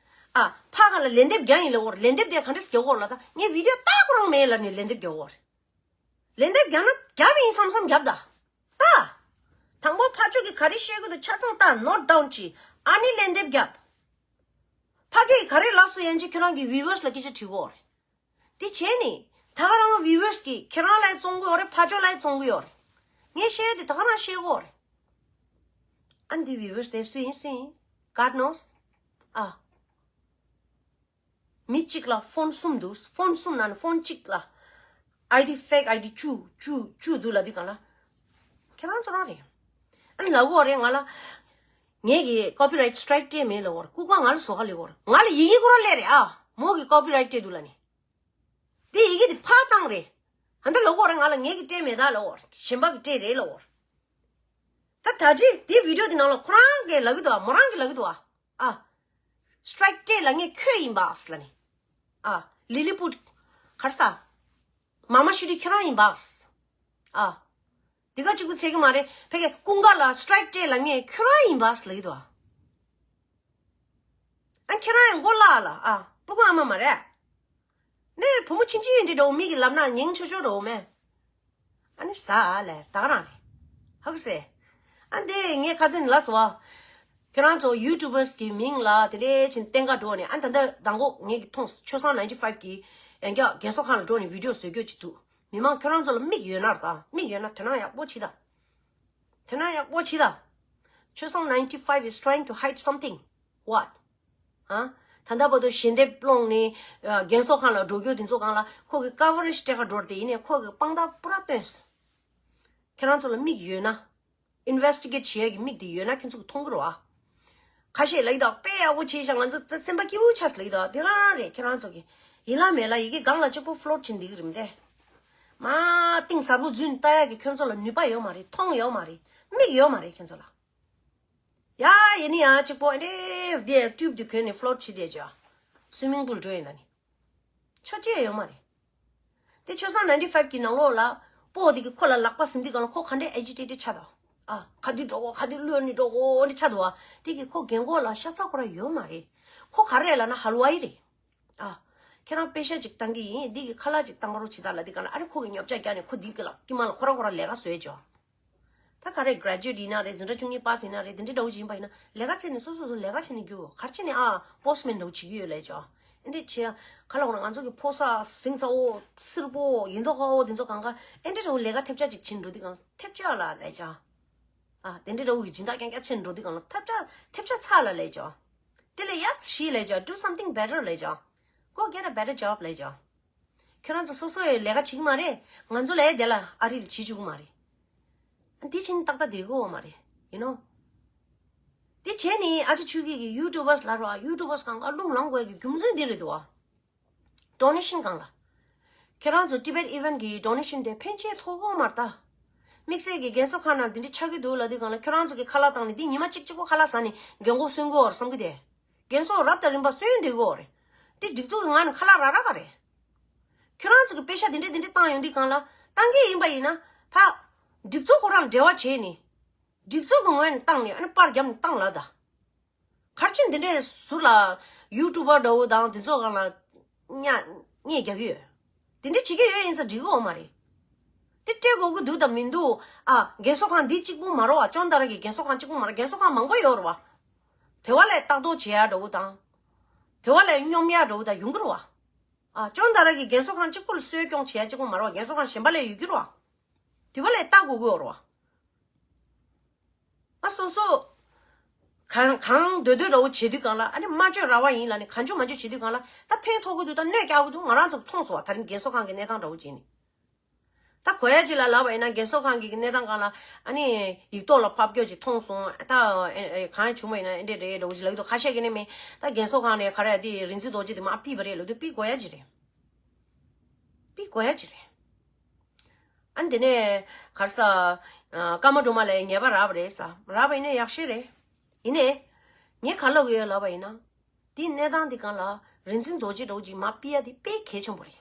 ཨ། ཕ་ག་ལ་ལན་འདེབས་རྒྱག་ཡིན་ལབ་གོ་རེད། ལན་འདེབས་དེ་ག་འདྲས་རྒྱག་གོ་རེད་ལབ་ད་ངས་བི་ཌི་ཡོ་ལྟ་དགོས་རང་མེད་ལབ་ནས་ལན་འདེབས་རྒྱག་གོ་རེད། ལན་འདེབས་རྒྱག་ན་རྒྱབ་ཡིན་བསམ་བསམ་རྒྱབ་ད། ད། དང་པོ་ཕ་ཕྱོགས་ཀྱིས་ག་རེ་བཤད་ཀྱི་འདུག་ཆ་ཚང་ལྟ་ནོ་ཊི་ཌའུན་བྱེད། ཨ་ནི་ལན་འདེབས་རྒྱབ། ཕ་གིས་ག་རེ་ལབ་སོང་ཡན་ཆད་ཁྱོད་རང་གི་བིའུ་ཝར་སི་ལ་སྐད་ཆ་དྲི་གོ་རེད། དེ་བྱས་ནས་ད་ག་རང་བིའུ་ཝར་སི་གིས་ཁྱེད་རང་ལ་བཙོང་གི་ཡོད་རེད། ཕ་ཕྱོགས་ལ་བཙོང་གི་ཡོད་རེད། ངས་བཤད་དེ་ད་ག་རང་བཤད་གོ་རེད། ཨ་འདི་བིའུ་ཝར་སི་དེ་སུ་ཡིན་སུ་ཡིན། God knows. ཨ། མི་གཅིག་ལ་ཕོན་གསུམ་འདུག་ཕོན་གསུམ་ནང་ནས་ཕོན་གཅིག་ལ་ཨའི་ཌི་ཕེག་ཨའི་ཌི་བཅུ་བཅུ་བཅུ་འདུག་ལབ་དུས་གང་ལ། ཁྱེད་རང་ཚོ་རང་རེད། ཨ་ནི་ལབ་གོ་རེད་ང་ལ། ངས་ཀྱི་ཀོ་པི་རའིཊ་སི་ཊི་རའིཀ་སྤྲད་མེད་ལབ་གོ་རེད། ལྐུགས་པ་ང་ལ་བཟོ་ག་ལབ་གོ་རེད། ང་ལ་ཡི་གེ་ཁོ་རང་སླེབས་རེད་ཨ། མོ་གི་ཀོ་པི་རའིཊ་སྤྲད་འདུག་ལབ་ནས། དེ་ཡི་གེ་དེ་ཕར་བཏང་རེད། ཨ་འདི་ལབ་གོ་རེད། ང་ལ་ངས་ཀྱི་སྤྲད་མེད་ད་ལབ་གོ་རེད། གཞན་པ་གི་སྤྲད་རེད་ལབ་གོ་རེད། ད་ད་ཅི་དེ་བི་ཌི་ཡོ་དེ་ནང་ལ་ཁོ་རང་གིས་ལབ་གི་འདུག་ཨ། མོ་རང་གིས་ལབ་གི་འདུག་ཨ། ཨ། སི་ཊི་རའིཀ་སྤྲད་ལབ་མཁན་ཁྱོད་ཡིན་པས་ལབ་ནས། ཨ། ལི་ལི་པུཊ། ག་རེ་ཟ། མ་མ་ཤི་ཊི་ཁྱོད་རང་ཡིན་པས། ཨ། འདི་ག་གཅིག་པུ་ཚད་ཀྱི་མ་རེད། ཕ་གིའི་ཀུན་དགའ་ལ་སི་ཊི་རའིཀ་སྤྲད་ལབ་མཁན་ཁྱོད་རང་ཡིན་པས་ལབ་ཀྱི་འདུག་ཨ། ཨ་ཁྱེད་རང་ཡང་མགོ་བརླག་ལ་ཨ། སྤུ་གུ་ཨ་མ་མ་རེད། ནས་བུ་མོ་ཆུང་ཆུང་འདྲ་འདྲ་བོ་མི་གིས་ལབ་ན་ཉན་ཆོག་ཆོག་འདྲ་བོ་མེད། ཨ་ནི་ཟ་ཨ་ལས་ད་ག་རང་རེད། ཧ་གོ་སོང་། ཨ་འདི་ངས་ཁ་སང་ལབ་སོང་བ། ཁྱེད་རང་ཚོ་ཡུ་ཊུབ་པར་སི་གི་མིང་ལ་དེ་འདྲའི་ཕྱིན་བསྟན་ག་འགྲོ་ནས། ཨ་ད་ལྟ་དང་པོ་ངས་ཀྱི་མཐོང་ཆོས་བཟང་ནའིན་ཊི་ཕའིབ་གི་ཡང་བསྐྱར་རྒན་གསོ་ཁང་ལ་འགྲོ་ནས་བི་ཌི་ཡོ་བཟོ་རྒྱུ་ཅིག་འདུག་མི་མང་ཁྱོད་རང་ཚོ་ལ་མིག་ཡོད་ན་རེད་ད། མིག་ཡོད་ན་དོ་སྣང་ཡག་པོ་བྱེད་ད། དོ་སྣང་ཡག་པོ་བྱེད་ད། ཆོས་བཟང་ནའིན་ཊི་ཕའིབ་is trying to hide something. What? ཨ། ད་ལྟ་བར་དུ་ཞལ་འདེབས་སློང་ནས་རྒན་གསོ་ཁང་ལ་འགྲོ་རྒྱུ་དེ་ཚོ་སྒང་ལ་ཁོ་གི་ཀ་བ་རེ་ཇི་སྤྲད་ག་འགྲོ་རེད། དེ་ཡིན་ནའི་ཁོ་གི་དཔང་རྟགས་པུ་ར་སྟོན་སོང་། ཁྱེད་རང་ཚོ་ལ་མིག་ཡོད་ན། ཨིན་ཝེ་སི་ཊི་གེཊ་བྱེད་ཡ་གི་མིག་དེ་ཡོད་ན་ཁྱེད་ཚོ་གི་མཐོང་གི་རེད་བ། ཁ་ཤས་ལབ་ཀྱི་འདུག་དཔེ་ཡག་པོ་བྱས་ཤག་ང་ཚོ་ད་སེམས་པ་སྐྱིད་པོ་ཆགས་ལབ་ཀྱི་འདུག་དེ་རང་རེད། ཁྱེད་རང་ཚོ་གི་ཡིན་ལ་མེད་ལ་ཡི་གེ་སྒང་ལ་གཅིག་པོ་ཕི་ལོཊ་བྱེད་འདི་གི་རེད་མི་འདུག་མ་གཏིང་ཟབ་པོ་འཛུལ་ལྟ་ཡ་གི་ཁྱོད་ཚོ་ལ་ནུས་པ་ཡོད་མ་རེད། མཐོང་ཡོད་མ་རེད། མིག་ཡོད་མ་རེད་ཁྱོད་ཚོ་ལ། ཡ་ཡིན་ནི་ཡ་གཅིག་པོ་ཨ་འདྲེ་དེ་ཊིའུབ་དེ་གོན་ནས་ཕི་ལོཊ་བྱེད་བསྡད་ཅོ། སུའི་མིང་པུལ་འགྲོ་ཡིན་ན་ནི། ཆོ་ཅེས་ཡོད་མ་རེད། དེ་ཆོས་བཟང་ནའིན་ཊི་ཕའིབ་གི་ནང་ལོགས་ལ་སྤོ་དེ་གི་ཁོ་ལ་ལག་པ་ཟིན་དུས་གང་ལ་ཁོ་ག་འདྲས་ཨེ་ཇི་ཊེ་ཊེཌ་ཆགས་འདུག་ཨ། ག་དུས་འགྲོ་གོ་ག་དུས་གློད་ནི་འགྲོ་གོ་འདྲ་ཆགས་འདུག་ཨ། དེ་གི་ཁོ་རྒན་གོག་ལ་ཤ་ཚ་ཁོ་ར་ཡོད་མ་རེད། ཁོ་ག་རེ་ལབ་ན་ཧལ་ཝ་ཡི་རེད། ཨ། ཁྱེད་རང་པེ་ཤ་ཅིག་བཏང་གི་ཡིན། འདི་གི་ཁ་ལག་ཅིག་བཏང་རོགས་བྱེད་དང་ལབ་དུས་གང་ལ་ཨ་རེ་ཁོ་གི་ཉོབ་ཆ་རྒྱག་ནས་ཁོ་འདི་གི་ལ་ཀི་མ་ལ་ཁོ་ར་ཁོ་ར་ལས་ཀ་བཟོས་ཅོ། ད་ག་རེ་graduate ཡིན་ན་རེད། འཛིན་གྲྭ་བཅུ་གཉིས་པ་ཡིན་ན་རེད། དེ་འདྲའི་འདྲ་བོ་ཅིག་ཡིན་པ་ཡིན་ན་ལས་ཀ་བཙལ་ནས་སོ་སོ་སོ་ལས་ཀ་བྱེད་ནས་རྒྱུགས། ག་རེ་བྱས་ནས་ཨ་postman འདྲ་བོ་བྱེད་ཀྱི་ཡོད་ལབ་ཅོ། ཨེ་འདྲས་བྱས་ག་ལ་འོ་ན་ང་ཚོ་གི་ཕོ་གསར་ཟིང་ཚ་བོ་སེར་པོ་ཡིན་མདོག་ཁ་བོ་དེ་ཚོ་གང་ག་ཨེ་འདྲས་འདྲ་བོ་ལས་ཀ་ཐེབས་ཆག་ཅིག་བྱེད་འགྲོ་དུས་གང་ཐེབས་ཆག་ལ་ལབ་ཅོ། ཨ་དེ་འདྲས་འདྲ་བོ་གི་སྦྱིན་བདག་རྐྱང་རྐྱང་བྱེད་འགྲོ་དུས་གང་ལ་ཐེབས་ཆག་ཐེབས་ཆག་ཚ་ལ་ལབ་ཅོ། དེ་ལས་ཡག་ཞིག་ལབ་ཅོ། Do something better ལབ་ཅོ། Go get a better job ལབ་ཅོ། ཁྱོད་རང་ཚོ་སོ་སོ་ཡི་ལས་ཀ་བྱེད་ཀྱི་མ་རེད། ང་ཚོ་ལས་དེ་ལ་ཨ་རི་ལ་བྱེད་བཅུག་གི་མ་རེད། འདི་ཕྱིན་ཏག་ཏག་བསྡད་ཀྱི་ཡོད་མ་རེད། You know། འདི་བྱས་ནས་ཨ་ཅེ་ཆོས་སྐྱིད་ཀྱིས་YouTubers ལབ་རོགས། YouTubers གང་ག་རླུང་ལངས་དགོས་ཀྱི་རྒྱུ་མཚན་འདི་རེད་འདུག་བ། Donation གང་ལ། ཁྱེད་རང་ཚོ་Tibet Event གི་donation དེ་ཕན་ཆད་ཐོགས་ཀྱི་ཡོད་མ་རེད་ད། དམིགས་བསལ་གྱི་རྒན་གསོ་ཁང་ནང་འདི་འདྲ་ཆགས་ཀྱི་འདུག་ལབ་དུས་གང་ལ་ཁྱོད་རང་ཚོ་གི་ཁ་ལག་བཏང་ནས་འདི་ཉི་མ་གཅིག་གཅིག་པོ་ཁ་ལག་ཟ་ནས་རྒན་གོག་གསོན་གྱི་ཡོད་རེད་བསམ་གྱི་དེ། རྒན་གསོ་རབ་དང་རིམ་པ་གསོན་བསྡད་ཀྱི་ཡོད་རེད། འདི་སྒྲིག་འཛུགས་ཀྱི་ངང་ནས་ཁ་ལག་རག་རག་ག་རེད། ཁྱོད་རང་ཚོ་གི་པེ་ཤ་འདི་འདྲ་འདི་འདྲ་བཏང་ཡོང་དུས་གང་ལ་བཏང་གི་ཡིན་པ་ཡིན་ན་ཕ། སྒྲིག་འཛུགས་ཁོ་རང་ལ་འབྲེལ་བ་བྱས་ནས། སྒྲིག་འཛུགས་ཀྱི་ངོས་ནས་བཏང་ནས་ཨ་ནི་པར་བརྒྱབ་ནས་བཏང་ལ་ད། ག་རེ་བྱས་འདི་འདྲའི་ཟུར་ལ་YouTuber འདྲ་བོ་དང་འདི་ཚོ་སྒང་ལ་གཉའ་གཉེན་རྒྱག་གི་ཡོད། འདི་འདྲ་བྱེད་ཀྱི་ཡོད་ཡིན་ཙང་འགྲིག་གི་ཡོད་མ་རེད། འདི་སྤྲད་དགོས་ཀྱི་འདུག་དང་མི་འདུག་ཨ་རྒན་གསོ་ཁང་འདི་གཅིག་པུ་མ་རེད་བ། ཅོན་ཏ་ར་གི་རྒན་གསོ་ཁང་གཅིག་པུ་མ་རེད། རྒན་གསོ་ཁང་མང་པོ་ཡོད་རེད་བ། དེ་བ་ལས་ལྟ་རྟོག་བྱེད་ཡ་འདྲ་བོ་དང་། དེ་བ་ལས་སྙོམ་ཡ་འདྲ་བོ་དང་ཡོང་གི་རེད་བ། ཨ་ཅོན་ཏ་ར་གི་རྒན་གསོ་ཁང་གཅིག་པུ་ལ་གསོ་སྐྱོང་བྱེད་ཡ་གཅིག་པུ་མ་རེད་བ། རྒན་གསོ་ཁང་གཞན་པ་ལས་ཡོད་ཀྱི་རེད་བ། དེ་བ་ལས་ལྟ་དགོས་ཀྱི་ཡོད་རེད་བ། ང་སོ་སོ། གང་གང་འདོད་འདོད་འདྲ་བོ་བྱེད་དུས་གང་ལ་ཨ་ནི་སྨྲ་བརྗོད་ར་བ་ཡིན་ལ་ནི་གང་བྱུང་མ་བྱུང་བྱེད་དུས་གང་ལ་ད་ཕན་ཐོགས་ཀྱི་འདུག་ད་གནོད་རྒྱག་གི་འདུག་ང་རང་ཚོ་མཐོང་སོང་བ། ད་རིང་རྒན་གསོ་ཁང་གི་གནས་སྟངས་འདྲ་བོ་ཅིག་ནི། ད་གོ་ཡ་ཅིག་ལ་ལབ་པ་ཡིན་ན་རྒན་གསོ་ཁང་གི་གནས་སྟངས་སྒང་ལ་ཨ་ནི་ཡིག་ཐོག་ལ་ཕབ་སྐྱོར་ཅིག་མཐོང་སོང་། ད་ཨེ་ཨེ་གང་བྱུང་བ་ཡིན་ན་ཨེ་འདྲས་རེད་འདྲ་བོ་ཅིག་ལབ་ཀྱི་འདུག་ཁ་ཤས་ཀྱིས་ནི་མི་ད་རྒན་གསོ་ཁང་ནས་ག་རེ་དེ་རིག་འཛིན་རྡོ་རྗེ་དེ་མར་ཕུད་པ་རེད་ལབ་དུས་ཕུད་དགོས་ཡ་ཅིག་རེད། ཕུད་དགོས་ཡ་ཅིག་རེད། ཨ་ནི་དེ་ནས་ག་རེ་ཟ། ཨ་ཀརྨ་སྒྲོལ་མ་ལ་ཉེས་པ་རག་པ་རེད་ཟ། རག་པ་ཡིན་ན་ཡག་ཤོས་རེད། ཡིན་ནའི། ངས་ག་ལབ་ཀྱི་ཡོད་ལབ་པ་ཡིན་ན། དེའི་གནས་སྟངས་དེ་སྒང་ལ་རིག་འཛིན་རྡོ་རྗེ་འདྲ་བོ་ཅིག་མར་ཕུད་ཡ་དེ་དཔེ་གལ་ཆེན་པོ་རེད།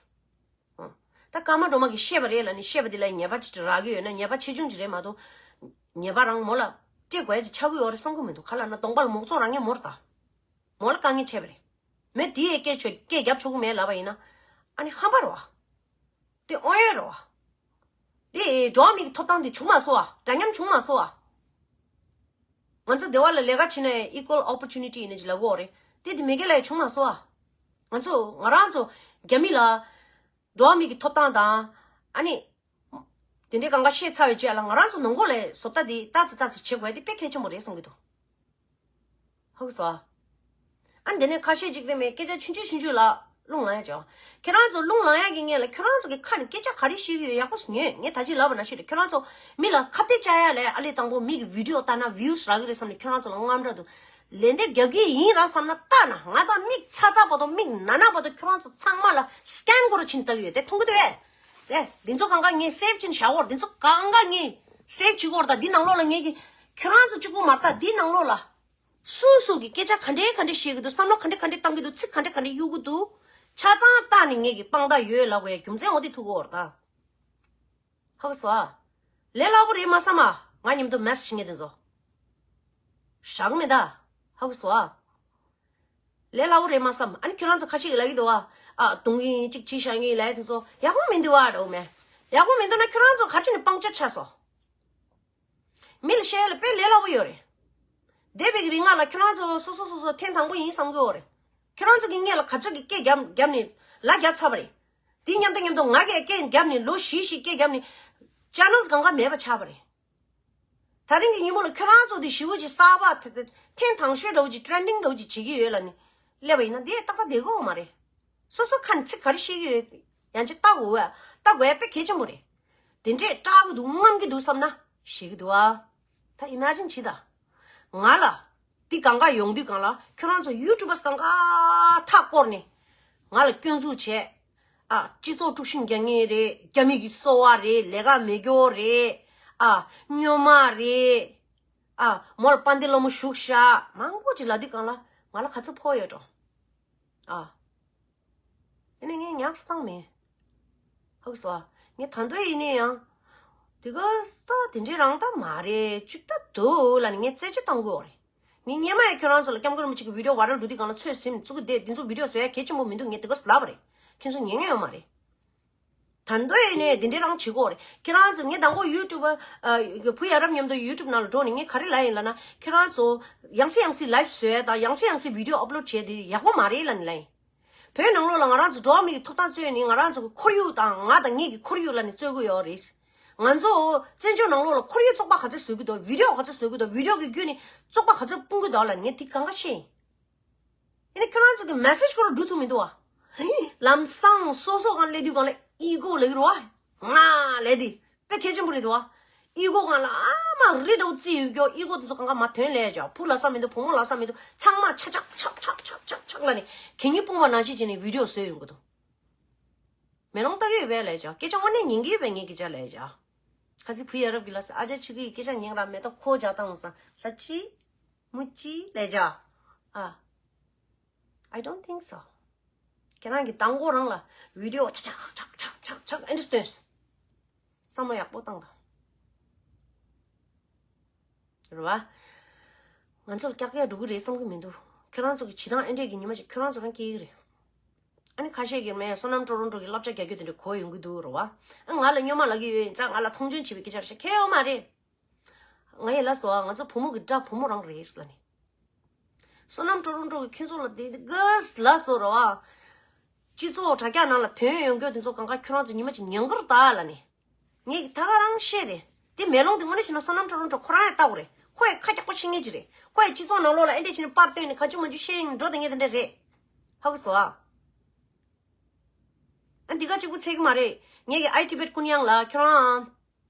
ཨང་། ད་ཀརྨ་སྒྲོལ་མ་གིས་བཤད་པ་རེད་ལབ་ནས་བཤད་པ་དེ་ལ་ཉེས་པ་ཅིག་རག་གི་ཡོད་ན་ཉེས་པ་ཆེ་ཆུང་ཅིག་རེད་མ་གཏོགས། ཉེས་པ་རང་མོ་ལ་སྤྲད་དགོས་ཡ་ཅིག་ཆགས་ཀྱི་ཡོད་རེད་བསམ་གྱི་མི་འདུག་ག་ལབ་ན་གདོང་པ་ལ་མུག་ཙོག་རང་ངས་མོར་ལྟ། མོ་ལ་དཀའ་ངལ་འཕྲད་པ་རེད། མི་དེ་ཡས་སྐད་ཆོད་སྐད་རྒྱབ་ཆོག་གི་མེད་ལབ་པ་ཡིན་ན། ཨ་ནི་ཧམ་པ་རེད་བ། དེ་དབང་ཡོད་རེད་བ། དེ་འགྲོ་བ་མིའི་ཐོབ་ཐང་དེ་བྱུང་མ་སོང་བ། འདྲ་མཉམ་བྱུང་མ་སོང་བ། ང་ཚོ་སྡེ་བ་ལ་ལས་ཀ་བྱེད་ན་equal opportunity ཡིན་ན་ཅིག་ལབ་ཀྱི་ཡོད་རེད། དེ་དེ་མེ་གེ་ལ་ཡང་བྱུང་མ་སོང་བ། ང་ཚོ་ང་རང་ཚོ་རྒྱ་མི་ལ་འགྲོ་བ་མིའི་ཐོབ་ཐང་དང་། ཨ་ནི། དེ་འདྲའི་གང་ག་བཤད་ཚར་བའི་རྗེས་ལ་ང་རང་ཚོ་ནང་ཁུལ་ལ་བཟོ་ལྟ་དེ་ཏག་ཙི་ཏག་ཙི་བྱེད་དགོས་དེ་དཔེ་གལ་ཆེན་པོ་རེད་བསམ་གྱི་འདུག་ཧ་གོ་སོང་། ཨ་འདི་ནས་ཁ་ཤས་ཅིག་དེ་མེད་སྐད་ཆ་ཆུང་ཆུང་ཆུང་ཆུང་ལ་རླུང་ལངས་ཡ་ཅིག་ཁྱེད་རང་ཚོ་རླུང་ལངས་ཡ་གི་སྔོན་ལ་ཁྱེད་རང་ཚོ་གི་ཁ་ནས་སྐད་ཆ་ག་རེ་བཤད་ཀྱི་ཡོད་ཡག་པོ་ཞིག་ཉོན། ངས་ད་ཅི་ལབ་པ་ནང་བཞིན་རེད། ཁྱེད་རང་ཚོ་མི་ལ་ཁ་གཏད་བཅག་ཡ་ལས་ཨ་ལས་དང་པོ་མི་གི་video ལྟ་ན་views རག་གི་རེད་བསམ་ནས་ཁྱེད་རང་ཚོ་ལ་དངངས་སྐྲག་འདུག་ལན་འདེབས་རྒྱག་གི་ཡིན་རང་བསམ་ན་ལྟ་ན། ང་དང་མིག་ཚ་ཚ་བར་དུ་མིག་ན་ན་བར་དུ་ཁྱེད་རང་ཚོ་ཚང་མ་ལ་scan སྐོར་ཕྱིན་བཏང་གི་ཡོད་དེ་མཐོང་གི་འདུག་ཨེ། དེ་འདི་ཚོ་གང་ག་ངས་save བྱས་ནས་བཞག་གོ་རེད། འདི་ཚོ་གང་ག་ངས་save བྱེད་གོ་རེད། ད་འདི་ནང་ལོགས་ལ་ངས་ཀྱི་ཁྱེད་རང་ཚོ་གཅིག་པུ་མ་རེད། ད་འདི་ནང་ལོགས་ལ། སུ་སུ་གི་སྐད་ཆ་ག་འདྲའི་ག་འདྲ་བཤད་ཀྱི་འདུག་བསམ་བློ་ག་འདྲ་ག་འདྲ་བཏང་གི་འདུག་ཚིག་ག་འདྲ་ག་འདྲ་གཡུག་གི་འདུག་ཆ་ཚང་ལྟ་ནས་ངེད་ཀྱི་དཔང་རྟགས་ཡོད་ལབ་དགོས་ཡ་རྒྱུ་མཚན་འོ་དེ་ཐུག་གི་ཡོད་རེད་ད། ཧ་གོ་སོང་ཨ། ལས་སླ་པོ་རེད་མ་བསམ་ཨ། ང་མཉམ་དུ་mess བྱེད་མཁན་དེ་ཚོ། བཞག་གི་མེད་ད། ཧ་གོ་སོང་ཨ། ལས་སླ་པོ་རེད་མ་བསམ། ཨ་ནི་ཁྱོད་རང་ཚོ་ཁ་ཤས་ཀྱིས་ལབ་ཀྱི་འདུག་ཨ། ཨ་གཏོང་གི་ཡིན་གཅིག་བྱེད་བཞག་གི་ལབ་ཡ་དེ་ཚོ་ཡག་པོ་མི་འདུག་ཨ། འདྲ་བོ་མེད། ཡག་པོ་མི་འདུག་ན་ཁྱོད་རང་ཚོ་ག་རེ་བྱས་ནས་སྤང་བྱ་ཆགས་སོང་། མི་ལ་བཤད་ཡ་ལ་དཔེ་ལས་སླ་པོ་ཡོད་རེད། འདས་པའི་རིང་ལ་ཁྱོད་རང་ཚོ་སོ་སོ་སོ་སོ་ཐེངས་དང་པོ་ཡིན་བསམ་གྱི་ཡོད་རེད། ཁྱོད་རང་ཚོ་གི་སྔོན་ལ་ག་ཚོད་ཀྱི་སྐད་རྒྱབ་རྒྱབ་ནས་ལ་རྒྱབ་ཚར་བ་རེད། དེ་མཉམ་དུ་མཉམ་དུ་ང་གིས་སྐད་རྒྱབ་ནས་ལོ་བཞི་བཞི་སྐད་རྒྱབ་ནས་channels གང་ག་མེད་པ་ཆགས་པ་རེད། ད་རིང་གི་ཉིན་མོ་ལ་ཁྱོད་རང་ཚོ་དེ་ཞི་བོ་ཅིག་གསར་པ་ཐེ་ཐེ་ཐེངས་དང་ཤོས་འདྲ་བོ་ཅིག་trending འདྲ་བོ་ཅིག་བྱེད་ཀྱི་ཡོད་ལ་ནི། སླེབས་པ་ཡིན་ན་དེ་ཏག་ཏག་བསྡད་ཀྱི་ཡོད་མ་རེད། སོ་སོ་ཁ་ནས་ཚིག་ག་རེ་བཤད་ཀྱི་ཡོད། ཡང་ཅིག་ལྟ་དགོས་བས། ལྟ་དགོས་ཡ་དཔེ་གལ་ཆེན་པོ་རེད། དེ་འདྲས་སྐྲག་གི་འདུག་རྔམ་གྱི་འདུག་བསམ་ན་ཞེད་ཀྱི་འདུག་ཨ། ད་imagine བྱེད་ད། ང་ལ། འདི་གང་ག་ཡོང་དུས་གང་ལ་ཁྱོད་རང་ཚོ་YouTubers གང་ག་མཐའ་བསྐོར་ནས་ང་ལ་སྐྱོན་འཛུགས་བྱས། ཨ་སྤྱི་ཚོགས་དཀྲུག་ཤིང་རྒྱག་མཁན་རེད། རྒྱ་མི་གི་སོ་པ་རེད། ལས་ཀ་མེད་རྒྱུ་རེད། ཨ་སྨྱོན་མ་རེད། ཨ་མོ་ལ་དཔལ་ལྡན་ལྷ་མོ་བཞུགས་ཤག་མང་པོ་ཅིག་ལབ་དུས་གང་ལ་ང་ལ་ག་ཚོད་ཕོག་ཡོད་འགྲོ། ཨ། ཡིན་ནའི་ངས་ཉག་བཏང་མེད། ཧ་གོ་སོང་ཨ། ངས་ད་དུང་ཡིན་ནའི་ཡང་། དེ་ག་ས་དེ་འདྲའི་རང་ད་མ་རེད་ཅིག་ད་འདུག་ལབ་ནས་ངས་རྩད་གཅོད་གཏོང་དགོས་རེད། ངས་སྔོན་མ་ཡང་ཁྱོད་རང་ཚོ་ལ་སྐྱབས་མགོན་རིན་པོ་ཆེ་གི་video viral འགྲོ་དུས་སྒང་ལ་ཚོད་ཟིན་བཙུགས་ཀྱི་བསྡད། འདི་ཚོ་video བཟོ་ཡ་གལ་ཆེན་པོ་མི་འདུག་ངས་དེ་ག་ས་ལབ་པ་རེད། ཁྱེད་ཚོ་ཉན་མཁན་ཡོད་མ་རེད། ད་འདོད་ནས་དེ་འདྲའི་རང་བྱེད་དགོས་རེད། ཁྱེད་རང་ཚོ་ངས་དང་པོ་ཡུ་ཊུབ་པ་བུ་ཡ་རབས་མཉམ་དུ་ཡུ་ཊུབ་ནང་ལ་འགྲོ་ནས་ངས་ག་རེ་ལབ་ཡིན་ལབ་ན། ཁྱེད་རང་ཚོ་ཡང་སེ་ཡང་སེ་ལའིབ་བཟོས་དང་ཡང་སེ་ཡང་སེ་བི་ཌིའོ་ཨབ་ལོཌ་བྱས་དེ་ཡག་པོ་མ་རེད་ལབ་ནས་ལབ་ཡིན། བོད་ནང་ལོགས་ལ་ང་རང་ཚོ་འགྲོ་བ་མི་གི་ཐོབ་ཐང་རྩོད་ནས་ང་རང་ཚོ་གི་ཁོར་ཡུག་དང་ང་དང་ངེད་ཀྱི་ཁོར་ཡུག་ལབ་ནས་རྩོད་གི་ཡོད་རེད། ང་ཚོ་བཙན་བྱོལ་ནང་ལོགས་ལ་ཁོར་ཡུག་བཙོག་པ་ག་ཚོད་བཟོ་གི་འདུག་བི་ཌིའོ་ག་ཚོད་བཟོ་གི་འདུག་བི་ཌིའོ་གི་བརྒྱུད་ནས་བཙོག་པ་ག་ཚོད་སྤུངས་གི་འདུག་ལབ་ནས་ངས་དེ་གང་ག་ཤེས་ཡིན། ཡིན་ན་ཁྱོད་རང་ཚོ་གི་མེ་སེཇ་ཁོ་རང་འགྲོ་ཐུབ་མི་འདུག་བ། ལམ་སང་སོ་སོ་གང་སླེབས་དུས་གང་ལ་ཨི་གོ་ལབ་ཀྱི་རེད་བ། ང་ལབ་དེ་དཔེ་གལ་ཆེན་པོ་རེད་འདུག་བ། ཨི་གོ་གང་ལ་ཨ་མ་རི་འདྲ་བོ་བརྩིས་ཡོད་རྒྱུ་ཨི་གོ་དེ་ཚོ་གང་ག་མ་ཐོན་ལབ་ཡ་བྱ། བུ་ལབ་ས་མི་འདུག་བུ་མོ་ལབ་ས་མི་འདུག་ཚང་མ་ཆག་ཆག་ཆག་ཆག་ཆག་ཆག་ལབ་ནས་གད་སྙིགས་སྤུངས་པ་ནང་བཞིན་བྱས་ནས་བི་ཌིའོ་བཟོས་ཡོང་གི་འདུག་མེ་ལོང་ལྟ་གི་ཡོད་པས་ལབ་ཡ་བྱ། སྐད་ཆ་དངོས་གནས་ཉན་གི་ཡོད་པས་ངས་སྐད་ཆ་ལབ་ཡ་བྱ། ཁ་སང་བུ་ཡ་རབས་ཀྱིས་ལབ་སོང་། ཨ་ཅག་ཆོས་སྐྱིད་ཀྱི་སྐད་ཆ་ཉན་ར་མེ་ཏོག་ཁོ་ཇག་བཏང་སོང་། ས་ཅི་མུ་ཅི་ལབ་ཡ་བྱ། ཨ། I don't think so. ཁྱེད་རང་གིས་དང་པོ་རང་ལ་བི་ཌིའོ་ཆག་ཆག་ཆག་ཆག་ཆག་ཆག་ཨེ་འདྲ་སྟོན། བསམ་བློ་ཡག་པོ་བཏང་དང་། རེད་བ། ང་ཚོ་ལ་ཀྱག་ཀྱག་འགྲོ་གི་རེད་བསམ་གི་མི་འདུག་ཁྱེད་རང་ཚོ་གི་བྱེད་སྟངས་ཨེ་འདྲས་ཀྱི་ཉི་མ་ཞིག་ཁྱེད་རང་ཚོ་རང་སྐྱེ་གི་རེད། ཨ་ནི་ཁ་ཤས་ཀྱིས་མེད་བསོད་ནམས་ཀྲོ་རོན་ཀྲོ་གི་བསླབ་བྱ་རྒྱག་རྒྱུ་དེ་འདྲ་གོ་ཡོང་གི་འདུག་རེད་བ། ཨ་ང་ལ་སྨྱོན་མ་ལབ་གི་ཡོད་ཡིན་ཙང་ང་ལ་མཐོང་ཆུང་བྱེད་པའི་སྐད་ཆ་རེད་ཤག་ཁྱད་ཡོད་མ་རེད། ང་ཡི་ལ་སོ་ང་ཚོ་བུ་མོ་གི་དགྲ་བུ་མོ་རང་རེད་ལ་ནི། བསོད་ནམས་ཀྲོ་རོན་ཀྲོ་གི་ཁྱོད་ཚོ་ལ་དེ་དགོས་ལ་སོ་ར་བ། སྤྱི་ཚོགས་དྲ་རྒྱ་ནང་ལ་ཐོན་ཡོང་རྒྱུ་དེ་ཚོ་གང་ག་ཁྱོད་རང་ཚོ་ཉི་མ་གཅིག་ཉན་གི་རེད་ད་ལ་ནི། ངས་ད་ག་རང་བཤད་རེད། དེ་མེ་ལོང་དེ་དངོས་གནས་བྱས་ན་བསོད་ནམས་ཀྲོ་རོན་ཀྲོ་ཁོ་རང་ཡང་ལྟ་དགོས་རེད། ཁོ་ཡང་ཁ་རྒྱག་པོ་བྱེད་མཁན་ཅིག་རེད། ཁོ་ཡང་སྤྱི་ཚོགས་ནང་ལོགས་ལ་ཨེ་འདྲས་བྱས་ནས་པར་བཏོན་ནས་ག་ཅུང་མ་ཅུང་བཤད་ཡིན་འགྲོ་དེ་ངས་དེ་འདྲ་རེད། ཧ་གོ་སོང་ཨ། ཨ་འདི་ག་གཅིག་པུ་ཚད་ཀྱི་མ་རེད། ངས་ཀྱི་ཨའི་ཊི་བེཊ་ཀུན་དབྱངས་ལ་ཁྱོད་རང་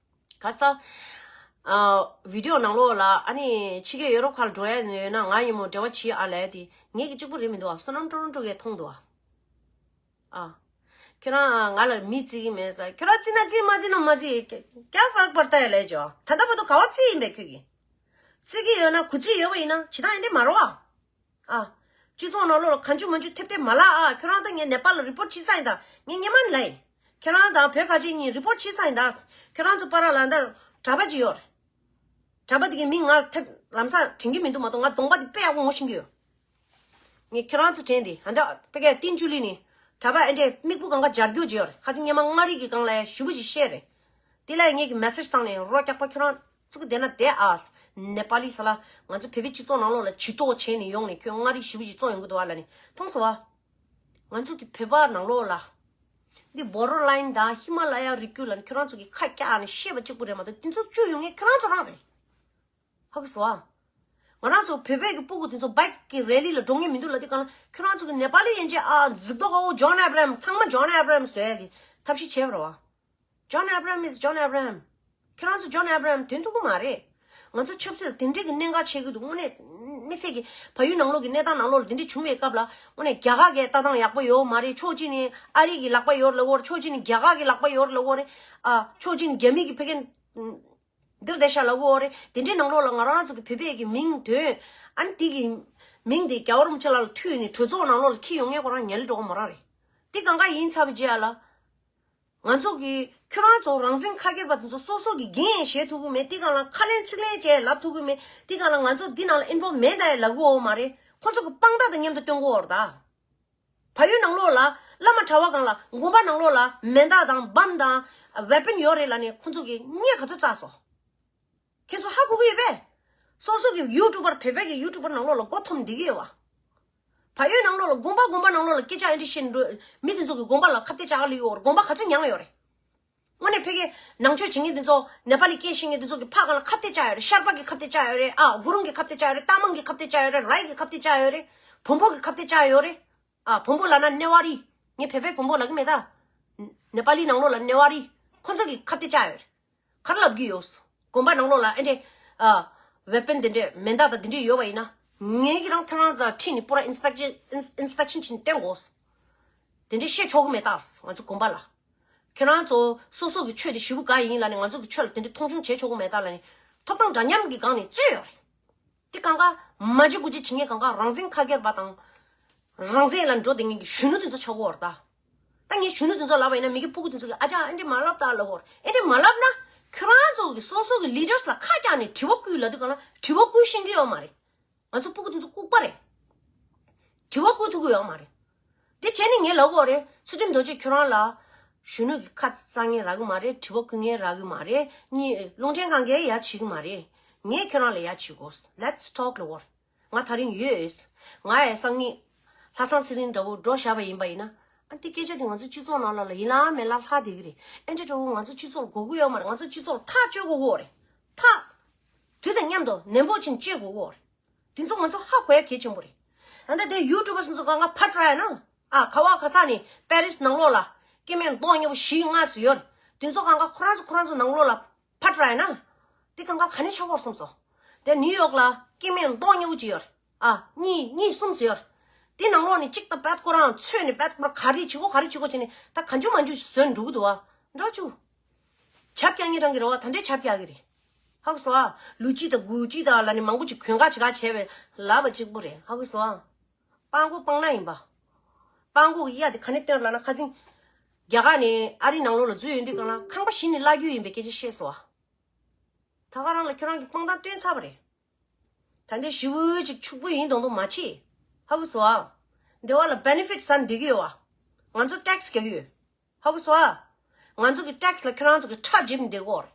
ག་ས། ཨ། བི་ཌིའོ་ནང་ལོགས་ལ་ཨ་ནི་ཕྱི་རྒྱལ་ཡོ་རོབ་ཁ་ལ་འགྲོ་ཡ་ཡོད་ན་ང་ཡིན་མོ་འབྲེལ་བ་བྱེད་ཨ་ལས་དེ་ངས་ཀྱི་གཅིག་པུ་རེད་མི་འདུག་ཨ། བསོད་ནམས་ཀྲོ་རོན་ཀྲོ་གས་མཐོང་འདུག་ཨ། ཨ། ཁྱོད་རང་ང་ལ་མི་བརྩི་གི་མེད་ས། ཁྱོད་རང་བརྩི་ན་བརྩི་མ་བརྩི་ན་མ་བརྩི། ཀྱང་ཧྥ་རག་པར་ལྟ་ཡ་ལས་ཇོ། ད་ལྟ་བར་དུ་ག་བ་བརྩི་ཡིན་པས་ཁྱོད་ཀྱིས། བརྩི་གི་ཡོད་ན་གུ་བརྩི་ཡོད་པ་ཡིན་ན་ཇི་ལྟར་ཡིན་དེ་མ་རོ་ཨ། ཨ། སྤྱི་ཚོགས་ནང་ལོགས་ལ་གང་བྱུང་མང་བྱུང་ཐེབས་ཐེབས་མ་ལབ་ཨ། ཁྱོད་རང་དང་ངས་ནེ་པཱལ་ལ་རི་པོར་ཊི་བྱེད་ས་ཡིན་ད། ངས་སྔོན་མ་ནས་ལབ་ཡིན། ཁྱོད་རང་དང་བོད་ཁ་ཆེ་གཉིས་རི་པོར་ཊི་བྱེད་ས་ཡིན་ད། ཁྱོད་རང་ཚོ་བར་ལ་འདར་གྲྭ་པ་ཅིག་ཡོད་རེད། གྲྭ་པ་དེ་གི་མིང་ང་ཐེབས་ལམ་སང་དྲན་གི་མི་འདུག་མ་གཏོགས་ང་གདོང་པ་དེ་དཔེ་ཡག་པོ་ངོ་ཤེས་ཀྱི་ཡོད། ངས་ཁྱོད་རང་ཚོ་དྲན་ཏེ་ཧ་འདྲ་དཔེ་སྐད་ཏིན་ཅུ་ལི་ནི་གྲྭ་པ་ཨེ་འདྲས་མིག་སྤུ་གང་ག་འབྱར་རྒྱུ་ཅིག་ཡོད་རེད། ཁ་ཚིག་སྔོན་མ་མངའ་རིས་ཀྱི་སྒང་ལ་ཞུ་བ་ཅིག་བཤད་རེད། དེ་ལ་ངས་ཀྱི་མེ་སེཇ་བཏང་ནས་རོ་རྒྱག་པ་ཁྱོད་རང་ཚོ་གི་བསྡད་ན་བསྡད་ཨ། ནེ་པ་ལི་ས་ལ་ང་ཚོ་བོད་པའི་སྤྱི་ཚོགས་ནང་ལོགས་ལ་ཇུས་གཏོགས་བྱས་ནས་ཡོང་ནས་ཁྱོད་མངའ་རིས་ཞུ་བ་ཅིག་བཙོང་ཡོང་གི་འདུག་ཨ་ལ་ནི་མཐོང་སོང་ཨ། ང་ཚོ་གི་བོད་པ་ནང་ལོགས་ལ། འདི་བོ་རོ་ལ་ཡིན་དང་ཧི་མ་ལ་ཡ་རི་རྒྱུད་ལ་ནི་ཁྱོད་རང་ཚོ་གི་ཁ་བཀྱག་ནས་བཤད་པ་གཅིག་པུ་རེད་མ་གཏོགས་དེ་ཚོ་བཅུ་ཡོང་ངེས་ཁྱོད་རང་ཚོ་རང་རེད། ཧ་གི་སོ་ཨ། ང་རང་ཚོ་བོད་པའི་གི་སྤུ་གུ་དེ་ཚོ་བའིཀ་གི་རེ་ལི་ལ་འགྲོ་ངེས་མི་འདུག་ལ་དེ་གང་ལ་ཁྱོད་རང་ཚོ་གི་ནེ་པ་ལི་ཡན་ཆད་ཨ་གཟིགས་མདོག་ཁ་བོ་ཇོན་ཨེབ་རམ་ཚང་མ་ཇོན་ཨེབ་རམ་བཟོ་ཡ་གི་ཐབས་ཤེས་བྱས་པ་རེད་བ། John Abraham is John Abraham. ཁྱེད་རང་ཚོ་ཇོན་ཨེབ་རམ་དོན་ཐུག་གི་མ་རེད། ང་ཚོ་ཆབ་སྲིད་དེ་འདྲས་ཀྱི་གནད་འགག་ཆགས་ཀྱི་འདུག་དངོས་གནས་དམིགས་བསལ་གྱི་བལ་ཡུལ་ནང་ལོགས་ཀྱི་གནས་སྟངས་ནང་ལོགས་ལ་དེ་འདྲས་བྱུང་བའི་སྐབས་ལ་དངོས་གནས་རྒྱ་གར་གྱི་ལྟ་སྟངས་ཡག་པོ་ཡོད་མ་རེད། ཕྱོགས་གཅིག་ནས་ཨ་རི་གི་ལག་པ་ཡོད་ལབ་ཡོད་རེད། ཕྱོགས་གཅིག་ནས་རྒྱ་གར་གྱི་ལག་པ་ཡོད་ལབ་ཡོད་རེད། ཨ་ཕྱོགས་གཅིག་ནས་རྒྱ་མི་གི་ཕ་གི་འདིར་བསྡད་ཤག་ལབ་ཡོད་རེད། དེ་འདྲའི་ནང་ལོགས་ལ་ང་རང་ཚོ་གི་བོད་པའི་གི་མིང་དོན་ཨ་ནི་དེ་གི་མིང་དེ་རྒྱལ་བ་རིན་པོ་ཆེ་ལགས་ལ་མཐུད་ནས་གྲོས་ཚོགས་ནང་ལོགས་ལ་འཁྱེར་ཡོང་མཁན་ཁོ་རང་ཉལ་འགྲོ་གི་མོ་རང་རེད། དེ་གང་ག་ཡིན་ཚར་བའི་རྗེས་ལ། ང་ཚོ་གི་ཁྱོད་རང་ཚོ་རང་བཙན་ཁ་སྒེར་པ་དེ་ཚོ་སོ་སོ་གི་འགན་བཞེས་ཐུབ་ཀྱི་མེད། དེ་གང་ལ་ཁ་ལན་ཚིག་ལན་བཅས་ལབ་ཐུབ་ཀྱི་མེད། དེ་གང་ལ་ང་ཚོ་འདི་ནང་ལ་ཨིན་ཕོལ་མེད་ད་ཡ་ལབ་གི་ཡོད་མ་རེད། ཁོ་ཚོ་གི་དཔང་རྟགས་དང་མཉམ་དུ་སྟོན་གི་ཡོད་རེད་ད། བལ་ཡུལ་ནང་ལོགས་ལ་བླ་མ་གྲྭ་པ་གང་ལ་དགོན་པ་ནང་ལོགས་ལ་མེ་མདའ་དང་བམ་དང་ཝེ་པན་ཡོད་རེད་ལབ་ནས་ཁོ་ཚོ་གི་བརྙན་ག་ཚོད་བཙལ་སོང་། ཁྱེད་ཚོ་ཧ་གོ་གི་ཡོད་པས། སོ་སོ་གི་ཡུ་ཊུབ་པར་བོད་པའི་གི་ཡུ་ཊུབ་པར་ནང་ལོགས་ལ་མགོ་འཐོམ་བསྡད་ཀྱི་ཡོད་བ། བལ་ཡུལ་ནང་ལོགས་ལ་དགོན་པ་དགོན་པ་ནང་ལོགས་ལ་སྐད་ཆ་ཨེ་འདྲ་བཤད་འགྲོ། མི་དེ་ཚོ་གི་དགོན་པ་ལ་ཁ་གཏད་བཅག་ག་ལི་ཡོད་རེད། དགོན་པ་ག་ཚོད་མྱངས་ཡོད་རེད། དངོས་གནས་ཕ་གི་ནང་ཆོས་བྱེད་མཁན་དེ་ཚོ་ནེ་པ་ལི་སྐད་ཤེས་མཁན་དེ་ཚོ་གི་ཕ་གང་ལ་ཁ་གཏད་བཅག་ཡོད་རེད། ཤར་པ་གི་ཁ་གཏད་བཅག་ཡོད་རེད། ཨ་གུ་རུང་གི་ཁ་གཏད་བཅག་ཡོད་རེད། རྟ་མང་གི་ཁ་གཏད་བཅག་ཡོད་རེད། རའི་གི་ཁ་གཏད་བཅག་ཡོད་རེད། བོན་པོ་གི་ཁ་གཏད་བཅག་ཡོད་རེད། ཨ་བོན་པོ་ལབ་ན་ནེ་ཝ་རི། ངས་བོད་པའི་བོན་པོ་ལབ་གི་མེད་ད། ནེ་པ་ལི་ནང་ལོགས་ལ་ནེ་ཝ་རི། ཁོ་ཚོ་གི་ཁ་གཏད་བཅག་ཡོད་རེད། ག་རེ་ལབ་ཀྱི་ཡོད། དགོན་པ་ནང་ལོགས་ལ་ཨེ་འདྲས། ཨ། ཝེ་པན་དེ་འདྲས་མེ་མདའ་དང་དེ་འདྲས་ཡོད་པ་ཡིན་ན། ངས་ཀྱི་རང་ཁྱེད་རང་དང་ཁྲིད་ནས་པུ་ར་ཨིན་སི་པེག་ཤན་ཨིན་སི་པེག་ཤན་བྱས་ནས་བསྟན་དགོས། དེ་འདྲས་བཤད་ཆོག་གི་མེད་ད། ང་ཚོ་དགོན་པ་ལ། ཁྱེད་རང་ཚོ་སོ་སོ་གི་ཆོས་དེ་ཞེ་པོ་དགའ་ཡིན་ལབ་ནས་ང་ཚོ་གི་ཆོས་ལ་དེ་འདྲས་མཐོང་ཆུང་བྱེད་ཆོག་གི་མེད་ད་ལབ་ནས། ཐོབ་ཐང་འདྲ་མཉམ་གྱི་སྒང་ནས་རྩོད་ཡོད་རེད། དེ་གང་ག་མ་བྱེད་དགུ་བྱེད་བྱེད་མཁན་གང་ག་རང་བཙན་ཁ་སྒེར་པ་དང་། རང་བཙན་ལ་འགྲོ་བསྡད་མཁན་གྱི་གཞོན་ནུ་དེ་ཚོ་ཆགས་ཀྱི་ཡོད་རེད་ད། ད་ངས་གཞོན་ནུ་དེ་ཚོ་ལབ་པ་ཡིན་ན་མི་གི་སྤུ་གུ་དེ་ཚོ་གིས་ཨ་ཅག་ཨེ་འདྲས་མ་ལབ་ད་ལབ་ཀྱི་ཡོད་རེད། ཨེ་འདྲས་མ་ལབ་ན་ཁྱོད་རང་ཚོ་གི་སོ་སོ་གི་ལི་ཌར་ལ་ཁ་བཀྱག་ནས་དྲི་བ་བསྐུལ་ལབ་དུས་གང་ལ་དྲི་བ་བསྐུལ་ཤེས་ཀྱི་ཡོད་མ་རེད། ང་ཚོ་སྤུ་གུ་དེ་ཚོ་ལྐུགས་པ་རེད། དྲི་བ་བསྐུལ་ཐུབ་ཀྱི་ཡོད་མ་རེད། དེ་བྱས་ནས་ངས་ལབ་ཀྱི་ཡོད་རེད། ཚུལ་ཁྲིམས་རྡོ་རྗེ་ཁྱོད་རང་ལ། གཞོན་ནུ་གི་ཁ་རྩང་ངན་རག་གི་མ་རེད། དྲི་བ་ཀུན་ངན་རག་གི་མ་རེད། གཉིས་རླུང་འཕྲིན་ཁང་གིས་ཡ་བྱེད་གི་མ་རེད། ངས་ཁྱོད་རང་ལ་ཡ་བྱེད་དགོས། Let's talk ལ་བོར། ང་ད་རིང་ཡོད། ང་ཡ་སང་ཉིན་ལྷ་བཟང་ཚེ་རིང་འདྲ་བོ་འགྲོ་བཞག་པ་ཡིན་པ་ཡིན་ན། ཨ་འདི་སྐད་ཆ་དེ་ང་ཚོ་སྤྱི་ཚོགས་ནང་ལ་ལ་ཡིན་ལ་མེད་ལ་ལྷག་བསྡད་གི་རེད། ཨེ་འདྲ་འདྲ་བོ་ང་ཚོ་སྤྱི་ཚོགས་ལ་དགོས་ཀྱི་ཡོད་མ་རེད། ང་ཚོ་སྤྱི་ཚོགས་ལ་ཐག་གཅོད་དགོས་ཀྱི་ཡོད་རེད། ཐག་དུས་དང་མཉམ་དུ་ནན་པོ་ཕྱིན་བཅད་དགོས་ཀྱི་ཡོད་རེད། དེ་ཚོ་ང་ཚོ་ཧ་གོ་ཡ་གལ་ཆེན་པོ་རེད། ཨ་ད་དེ་ཡུ་ཊུབ་པར་ཚོ་གང་ག་ཕར་བསྒྲགས་ཡ་ན། ཨ་ག་བ་ག་ས་ནས་པེ་རིས་ནང་ལོགས་ལ་སྐྱེ་དམན་མདོག་ཉེས་པོ་བཞི་ལྔ་ཙམ་ཡོད་རེད། དེ་ཚོ་གང་ག་ཁོ་རང་ཚོ་ཁོ་རང་ཚོ་ནང་ལོགས་ལ་ཕར་བསྒྲགས་ཡ་ན། དེ་གང་ག་ག་ནས་ཆགས་ཀྱི་ཡོད་རེད་བསམ་སོང་། དེ་ནིའུ་ཡོག་ལ་སྐྱེ་དམན་མདོག་ཉེས་པོ་ཅིག་ཡོད་རེད། ཨ་གཉིས་གཉིས་གསུམ་ཙམ་ཡོད་རེད། དེ་ནང་ལོགས་ནས་གཅིག་ད་པད་ཁོ་རང་ཚོས་ནས་པད་ཁོ་རང་ག་རེ་བྱེད་གོ་ག་རེ་བྱེད་གོ་བྱས་ནས་ད་གང་བྱུང་མང་བྱུང་བཟོས་འགྲོ་གི་འདུག་བ། འགྲོ་བཅུག་ཆབ་རྒྱག་ངེས་གྲང་གི་རེད་བ། ད་འདོད་ཆབ་རྒྱག་གི་རེད། ཧ་གོ་སོང་ཨ། ལུ་ཅི་དང་གུ་ཅི་དང་ལ་ནི་མང་པོ་ཅིག་གོན་ཁ་ཅིག་ག་བྱས་པའི་ལབ་པ་གཅིག་པུ་རེད། ཧ་གོ་སོང་ཨ། སྤང་གོ་སྤང་ན་ཡིན་པ། སྤང་གོ་གི་གཡའ་དེ་ག་ནས་བཏོན་ལབ་ན་ཁ་སང་རྒྱ་གར་ནས་ཨ་རི་ནང་ལོགས་ལ་འཛུལ་ཡོང་དུས་སྒང་ལ་ཁང་པ་བཞི་ནས་བརླག་རྒྱུ་ཡིན་པའི་སྐད་ཆ་བཤད་སོང་ཨ། ད་ག་རང་ལ་ཁྱོད་རང་གི་སྤང་ཐང་བཏོན་ཚར་བ་རེད། ད་འདི་ཞི་བོ་ཅིག་ཕྱུག་པོ་ཡིན་མདོག་མདོག་མ་བྱེད། ཧ་གོ་སོང་ཨ། འདི་བ་ལ་བེ་ནི་ཕིཊ་ཟ་ནས་བསྡད་ཀྱི་ཡོད་བ། ང་ཚོ་ཊེག་སི་རྒྱག་གི་ཡོད། ཧ་གོ་སོང་ཨ། ང་ཚོ་གི་ཊེག་སི་ལ་ཁྱོད་རང་ཚོ་གི་ཁྲག་འཇིབ་ནས་བསྡད་ཀྱི་ཡོད་རེད།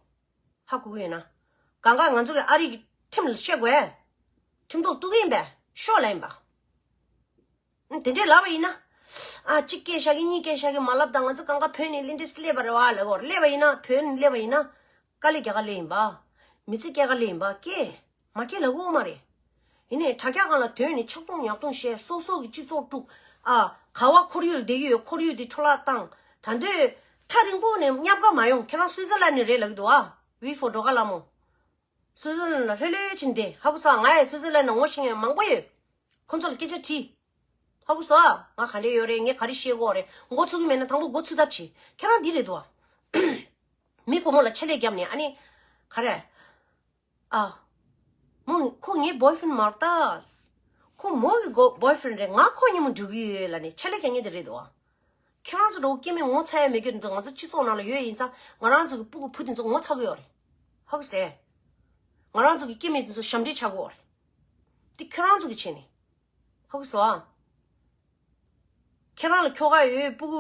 ཧ་གོ་གི་ཡོད་ན། གང་ག་ང་ཚོ་གི་ཨ་རི་གི་ཁྲིམས་ལ་བཤད་དགོས། ཁྲིམས་ཐོག་གཏུག་གི་ཡིན་པས། ཤོག་ལབ་ཡིན་པ། ཨ་དེ་འདྲས་ལབ་པ་ཡིན་ན། ཨ་གཅིག་སྐད་བཤད་གི་གཉིས་སྐད་བཤད་གི་མ་ལབ་དང་། ང་ཚོ་གང་ག་བོད་ནས་ལི་འདྲས་སླེབས་པ་རེད་བ་ལབ་གོ། སླེབས་པ་ཡིན་ན་བོད་ནས་སླེབས་པ་ཡིན་ན། དཀའ་ལས་རྒྱག་ག་སླེབས་ཡིན་པ། མི་ཚེ་སྐྱེལ་ག་སླེབས་ཡིན་པ། སྐྱེལ། མ་སྐྱེལ་ལབ་གོ་མ་རེད། ཡིན་ནའི་དྲ་རྒྱ་སྒང་ལ་དོན་ནི་ཆག་རྡུང་ཉག་རྡུང་བཤད། སོ་སོ་གི་སྤྱི་ཚོགས་དཀྲུག་ཨ་ག་བ་ཁོར་ཡུག་ལ་བསྡད་ཀྱི་ཡོད། ཁོར་ཡུག་དེ་འཕྲོ་བརླག་བཏང་། ད་འདོད་ཐག་རིང་པོ་ནས་མཉམ་ག་མ་ཡོང་། ཁྱེད་རང་སུའི་ཙར་ལན་ནས་རེད་ལབ་ཀྱི་འདུག་ཨ། ཝི་ཧྥོ་སྒྲོལ་དཀར་ལྷ་མོ། སུའི་ཙར་ལན་ལ་ལྷོད་ལྷོད་ཕྱིན་བསྡད། ཧ་གོ་སོང་། ང་ཡང་སུའི་ཙར་ལན་ནས་ངོ་ཤེས་མཁན་མང་པོ་ཡོད། ཁོ་ཚོ་ལ་སྐད་ཆ་དྲིས། ཧ་གོ་སོང་ཨ། ང་ག་འདྲས་ཡོད་རེད། ངས་ག་རེ་ཤེས་ཀྱི་ཡོད་རེད། མགོ་ཚོས་ཀྱི་མེད་ན་དང་པོ་མགོ་ཚོས་ཐབས་བྱེད། ཁྱེད་རང་འདི་རེད་འདུག་ཨ། མི་བུ་མོ་ལ་ཆེད་ལས་བརྒྱབ་ནས་ཨ་ནི། ག་རེ། ཨ། མོ་ཁོ་ངའི་བོའི་ཕྲེན་མ་རེད་ད། ཁོ་མོ་གི་གོ་བོའི་ཕྲེན་རེད། ང་ཁོ་མཉམ་པོ་འགྲོ་གི་ཡོད་ལབ་ནས་ཆེད་ལས་རྒྱག་མཁན་དེ་རེད་འདུག་ཨ། ཁྱེད་རང་ཚོ་འདྲ་བོ་སྐྱེ་དམན་ངོ་ཚ་ཡ་མེད་རྒྱུ་འདུག་ང་ཚོ་སྤྱི་ཚོགས་ནང་ལ་ཡོད་ཡིན་ཙང་ང་རང་ཚོ་གི་སྤུ་གུ་བུ་དེ་ཚོ་ངོ་ཚ་གི་ཡོད་རེད། ཧ་གོ་སོང་ཨ། ང་རང་ཚོ་གི་སྐྱེ་དམན་དེ་ཚོ་ཞབས་འདྲེན་ཆགས་ཀྱི་ཡོད་རེད། དེ་ཁྱོད་རང་ཚོ་གི་བྱས་ནས། ཧ་གོ་སོང་ཨ། ཁྱེད་རང་ལ་ཁྱོ་ག་ཡོད། སྤུ་གུ་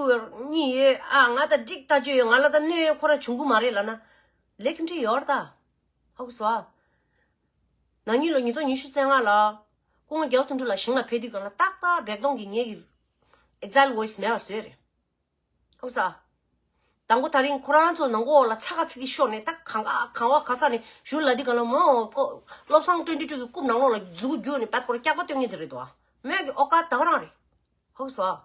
གཉིས་ཡོད། ཨ་ང་ད་འགྲིག་ལྟ་ཅི་ཡོད། ང་ལ་ད་གནོད་ཡོད་ཁོ་རང་བྱུང་གི་མ་རེད་ལབ་ན། ལས་རྒྱུ་འབྲས་ཡོད་རེད་ད། ཧ་གོ་སོང་ཨ། ན་ནིང་ལོ་ཉིས་སྟོང་ཉི་ཤུ་རྩ་ལྔ་ལ་སྐུ་ངོ་རྒྱལ་བ་ཐུབ་འཕྲིན་ལགས་ཞིང་ལ་ཕེབས་དུས་སྒང་ལ་ཏག་ཏག་བེག་དོང་གིས་ངེད་ཀྱི་ཨེག་ཛའིལ་ཝོ་ཡིས་མེད་པ་བཟོས་རེད། ཧ་གོ་སོང་ཨ། དང་པོ་ད་རིང་ཁོ་རང་ཚོ་ནང་སྒོ་ལ་ཚ་ཁ་ཚིག་གི་ཤོར་ནས་ད་གང་ག་གང་བ་ག་ས་ནས་བཞུགས་ལབ་དུས་སྒང་ལ་མོ་ཀོ་བློ་བཟང་ཀྲོན་ཊི་ཊུ་གི་རྐུབ་ནང་ལོགས་ལ་མཛུ་གུ་བརྒྱུགས་ནས་པད་ཀོར་སྐྱག་པ་སྟོན་མཁན་དེ་རེད་འདུག་ཨ། མོས་ཀྱི་ཨོ་ཀ་ད་ག་རང་རེད། ཧ་གོ་སོང་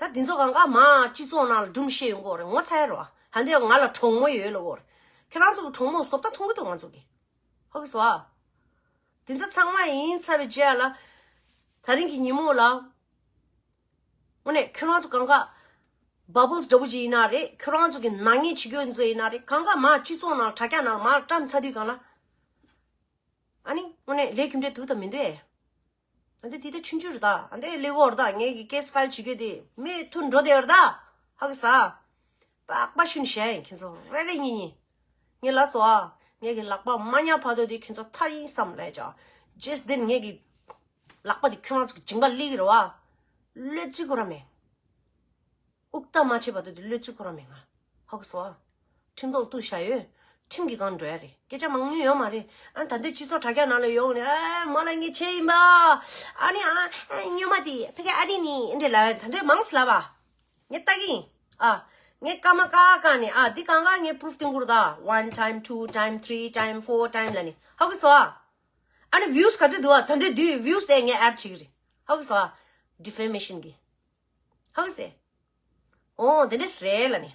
ཨ། ད་འདི་ཚོ་གང་ག་མ་སྤྱི་ཚོགས་ནང་ལ་སྒྲུང་བཤད་ཡོང་གི་ཡོད་རེད། ངོ་ཚ་ཡ་རེད་བ། ཧ་འདི་ང་ལ་གྲོགས་མོ་ཡོད་ལབ་ཀྱི་ཡོད་རེད། ཁྱེད་རང་ཚོ་གི་གྲོགས་མོ་བཟོ་ལྟ་མཐོང་གི་འདུག་ང་ཚོ་གི། ཧ་གོ་སོང་ཨ། འདི་ཚོ་ཚང་མ་ཡིན་ཚར་བའི་རྗེས་ལ། ད་རིང་གི་ཉིན་མོ་ལ། དངོས་གནས་ཁྱོད་རང་ཚོ་གང་ག་བ་བལ་སི་འདྲ་པོ་ཅིག་ཡིན་ན་རེད། ཁྱོད་རང་ཚོ་གི་ནག་ཉེས་བྱེད་རྒྱུ་ཚོ་ཡིན་ན་རེད། གང་ག་མ་སྤྱི་ཚོགས་ནང་དྲ་རྒྱ་ནང་མར་བཀྲམ་ཚར་དུས་སྒང་ལ། ཨ་ནི་དངོས་གནས་ལས་རྒྱུ་འབྲས་འདུག་དང་མི་འདུག་ཨེ། ཨ་འདི་དེ་ད་ཆུང་ཆུང་རེད་ད། ཨ་འདི་ལས་འགོ་རེད་ད། ངས་ཀྱི་ཀེ་སི་ཕའིལ་བྱེད་རྒྱུ་དེ་མི་ཐུག་འགྲོ་དེ་རེད་ད། ཧ་གི་ས། པགས་པ་ཤུན་བྱས་ཡིན་ཁྱེད་ཚོ་རེ་རེ་གཉིས་གཉིས། ངས་ལབ་སོང་ཨ། ངས་ཀྱི་ལག་པ་མ་ཉར་བར་དུ་དེ་ཁྱེད་ཚོ་ཐར་ཡིན་བསམ་ལས་ཀྱང་། ཇེས་དེན་ངས་ཀྱི་ལག་པ་དེ་ཁྱོད་རང་ཚོ་གི་མཇིང་པ་སླེབས་ཀྱི་རེད་བ། བློས་བརྩི་ཁོ་ར་མེད། དབུགས་ཐག་མ་ཆད་བར་དུ་དེ་བློས་བརྩི་ཁོ་ར་མེད་ང་། ཧ་གོ་སོང་ཨ། ཁྲིམས་ཐོག་གཏུག་བཞག་ཡོད། ཁྲིམས་ཀྱིས་གང་འགྲོ་ཡ་རེད། སྐད་ཆ་མང་ཉུང་ཡོད་མ་རེད། ཨ་ནི་ད་ལྟའི་སྤྱི་ཚོགས་དྲ་རྒྱ་ནང་ལ་ཡོང་ནས་ཨ་མོ་ལ་ངས་བྱས་ཡིན་པ། ཨ་ནི་ཨ་སྨྱོན་མ་དེ་ཕ་གི་ཨ་རི་ནི་འདྲེ་ལ་ད་ལྟའི་མང་སླ་བ། ངས་ལྟ་གི་ཡིན། ཨ། ངས་སྐར་མ་ཀ་ཀ་ནས་ཨ་འདི་གང་ག་ངས་པུ་རུཕ་བཏིང་གི་རེད་ད། one time, two time, three time, four time ལ་ནི། ཧ་གོ་སོང་ཨ། ཨ་ནི་བིའུས་ག་ཚོད་འདུག་ཨ། ད་ལྟའི་དུས་བིའུས་དེ་ངས་ཨེཌ་བྱེད་ཀྱི་རེད། ཧ་གོ་སོང་ཨ། ཌི་ཕེ་མེ་ཤན་གི། ཧ་གོ་སོང་ཨ། འོ་དེ་འདྲས་རེད་ལ་ནི།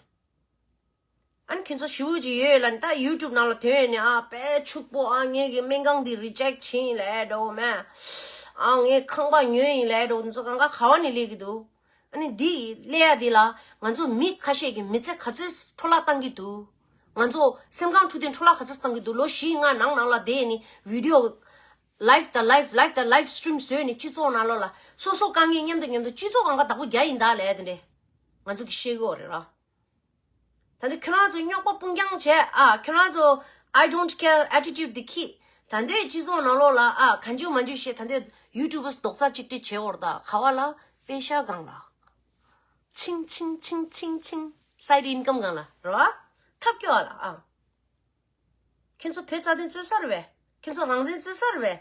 ཨ་ནི་ཁྱོད་ཚོ་ཞེ་པོ་ཅིག་ཡོད་ལ་ནི་ད་ཡུ་ཊུབ་ནང་ལ་ཐོན་ནས་ཨ་དཔེ་ཕྱུག་པོ་ཨ་ངས་ཀྱི་སྨན་ཁང་འདི་རི་ཇེག་བྱས་ཡིན་ལབ་འགྲོ་མེད། ཨ་ངས་ཁང་པ་ཉོས་ཡིན་ལབ་འགྲོ། འདི་ཚོ་གང་ག་ག་བ་ནས་སླེབས་ཀྱི་འདུག་ཨ་ནི་འདི་སླེབས་ཡ་འདི་ལ་ང་ཚོ་མི་ཁ་ཤས་ཀྱིས་མི་ཚེ་ག་ཚོད་འཕྲོ་བརླག་བཏང་གི་འདུག་ང་ཚོ་སེམས་ཁམས་འཕྲོད་བསྟེན་འཕྲོ་བརླག་ག་ཚོད་བཏང་གི་འདུག་ལོ་བཞི་ལྔ་ནང་ནང་ལ་བསྡད་ནས་བི་ཌི་ཡོ་ལའིབ་དང་ལའིབ་ལའིབ་དང་ལའིབ་སི་ཊི་རིམ་བཟོས་ནས་སྤྱི་ཚོགས་ནང་ལོགས་ལ་སོ་སོ་དཀའ་ངལ་མཉམ་དུ་མཉམ་དུ་སྤྱི་ཚོགས་གང་ག་བདག་པོ་རྒྱག་ཡིན་ད་ལབ་ཡ་དེ་འདྲས་ང་ཚོ་གིས་ཤེས་ཀྱི་ཡོད་རེད་ར། ད་ནི་ཁྱོད་རང་ཚོ་རྙོག་པ་སྤུངས་རྐྱང་བྱས་ཨ། ཁྱོད་རང་ཚོ་I don't care attitude འདི་ཁྱེར། ད་ལྟའི་སྤྱི་ཚོགས་ནང་ལོགས་ལ་ཨ་གང་བྱུང་མང་བྱུང་བཤད། ད་ལྟའི་ཡུ་ཊུབ་པར་རྡོག་རྩ་གཅིག་སྒྲིལ་བྱེད་འོར་ད་ག་བ་ལ་པེ་ཤ་སྒང་ལ། ཆིང་ཆིང་ཆིང་ཆིང་ཆིང་། སའིཌ་ཨིན་ཀམ་སྒང་ལ་རེད་བ། ཐབས་སྐྱོ་བ་ལ་ཨ། ཁྱེད་ཚོ་བོད་རྩ་དོན་རྩོད་ས་རེད་པས། ཁྱེད་ཚོ་རང་བཙན་རྩོད་ས་རེད་པས།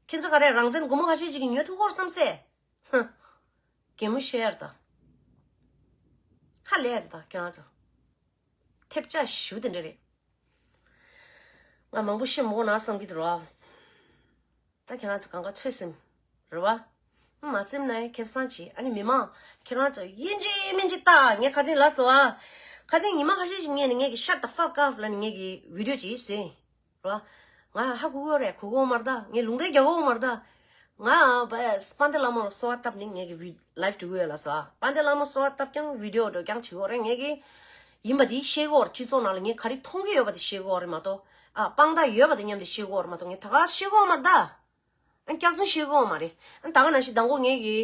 ཁྱེད་ཚོ་ག་རེ་རང་བཙན་སྒོར་མོ་ཁ་ཤས་ཅིག་གིས་ཉོ་ཐུབ་ཀྱི་ཡོད་རེད་བསམ་སེ། ཧ། གད་མོ་ཤོར་ཡ་རེད་ད། ཧ་ལས་ཡ་རེད་ད་ཁྱེད་རང་ཚོ། ཐེབས་ཆག་ཞེ་པོ་དེ་འདྲ་རེད། ང་མང་པོ་བཤད་མི་དགོས་ན་བསམ་གྱི་འདུག་ར། ད་ཁྱེད་རང་ཚོ་གང་ག་ཚོད་སེམས་རེད་བ། མ་སེམས་ན་ཡང་ཁེ་བཟང་ཅིག་ཨ་ནི་མི་མང་ཁྱེད་རང་ཚོ་ཡིན་གཅིག་མིན་གཅིག་ལྟ། ངས་ཁ་སང་ལབ་སོང་ཨ། ཁ་སང་ཉི་མ་ཁ་ཤས་ཤིག་ངས་ནི་ངས་ཀྱི་shut the fuck up ལབ་ནི་ངས་ཀྱི་video ཅིག་བཟོས་རེད་བ། ང་ཧ་གོ་གི་ཡོད་རེད། གོ་གི་ཡོད་མ་རེད་ད། ངས་ལུང་འདྲེན་རྒྱག་གི་ཡོད་མ་རེད་ད། ང་བ་དཔལ་ལྡན་ལྷ་མོར་གསོལ་བ་བཏབ་ནི་ངས་ཀྱི་live འགྲོ་གི་ཡོད་ལབ་སོང་ཨ། དཔལ་ལྡན་ལྷ་མོར་གསོལ་བ་བཏབ་ཀྱང་video འགྲོ་ཀྱང་བྱེད་གི་ཡོད་རེད། ངས་ཀྱི་ཡིན་པ་དེ་བཤད་གི་ཡོད་རེད། སྤྱི་ཚོགས་ནང་ལ་ངས་ག་རེ་མཐོང་གི་ཡོད་པ་དེ་བཤད་གི་ཡོད་རེད་མ་གཏོགས། ཨ། དཔང་རྟགས་ཡོད་པ་དང་མཉམ་དུ་བཤད་གི་ཡོད་རེད་མ་གཏོགས། ངས་ད་ག་བཤད་གི་ཡོད་མ་རེད་ད། ཨ། སྐྱག་རྫུན་བཤད་གི་ཡོད་མ་རེད། ཨ། ད་ག་ནང་བཞིན་དང་པོ་ངས་ཀྱི་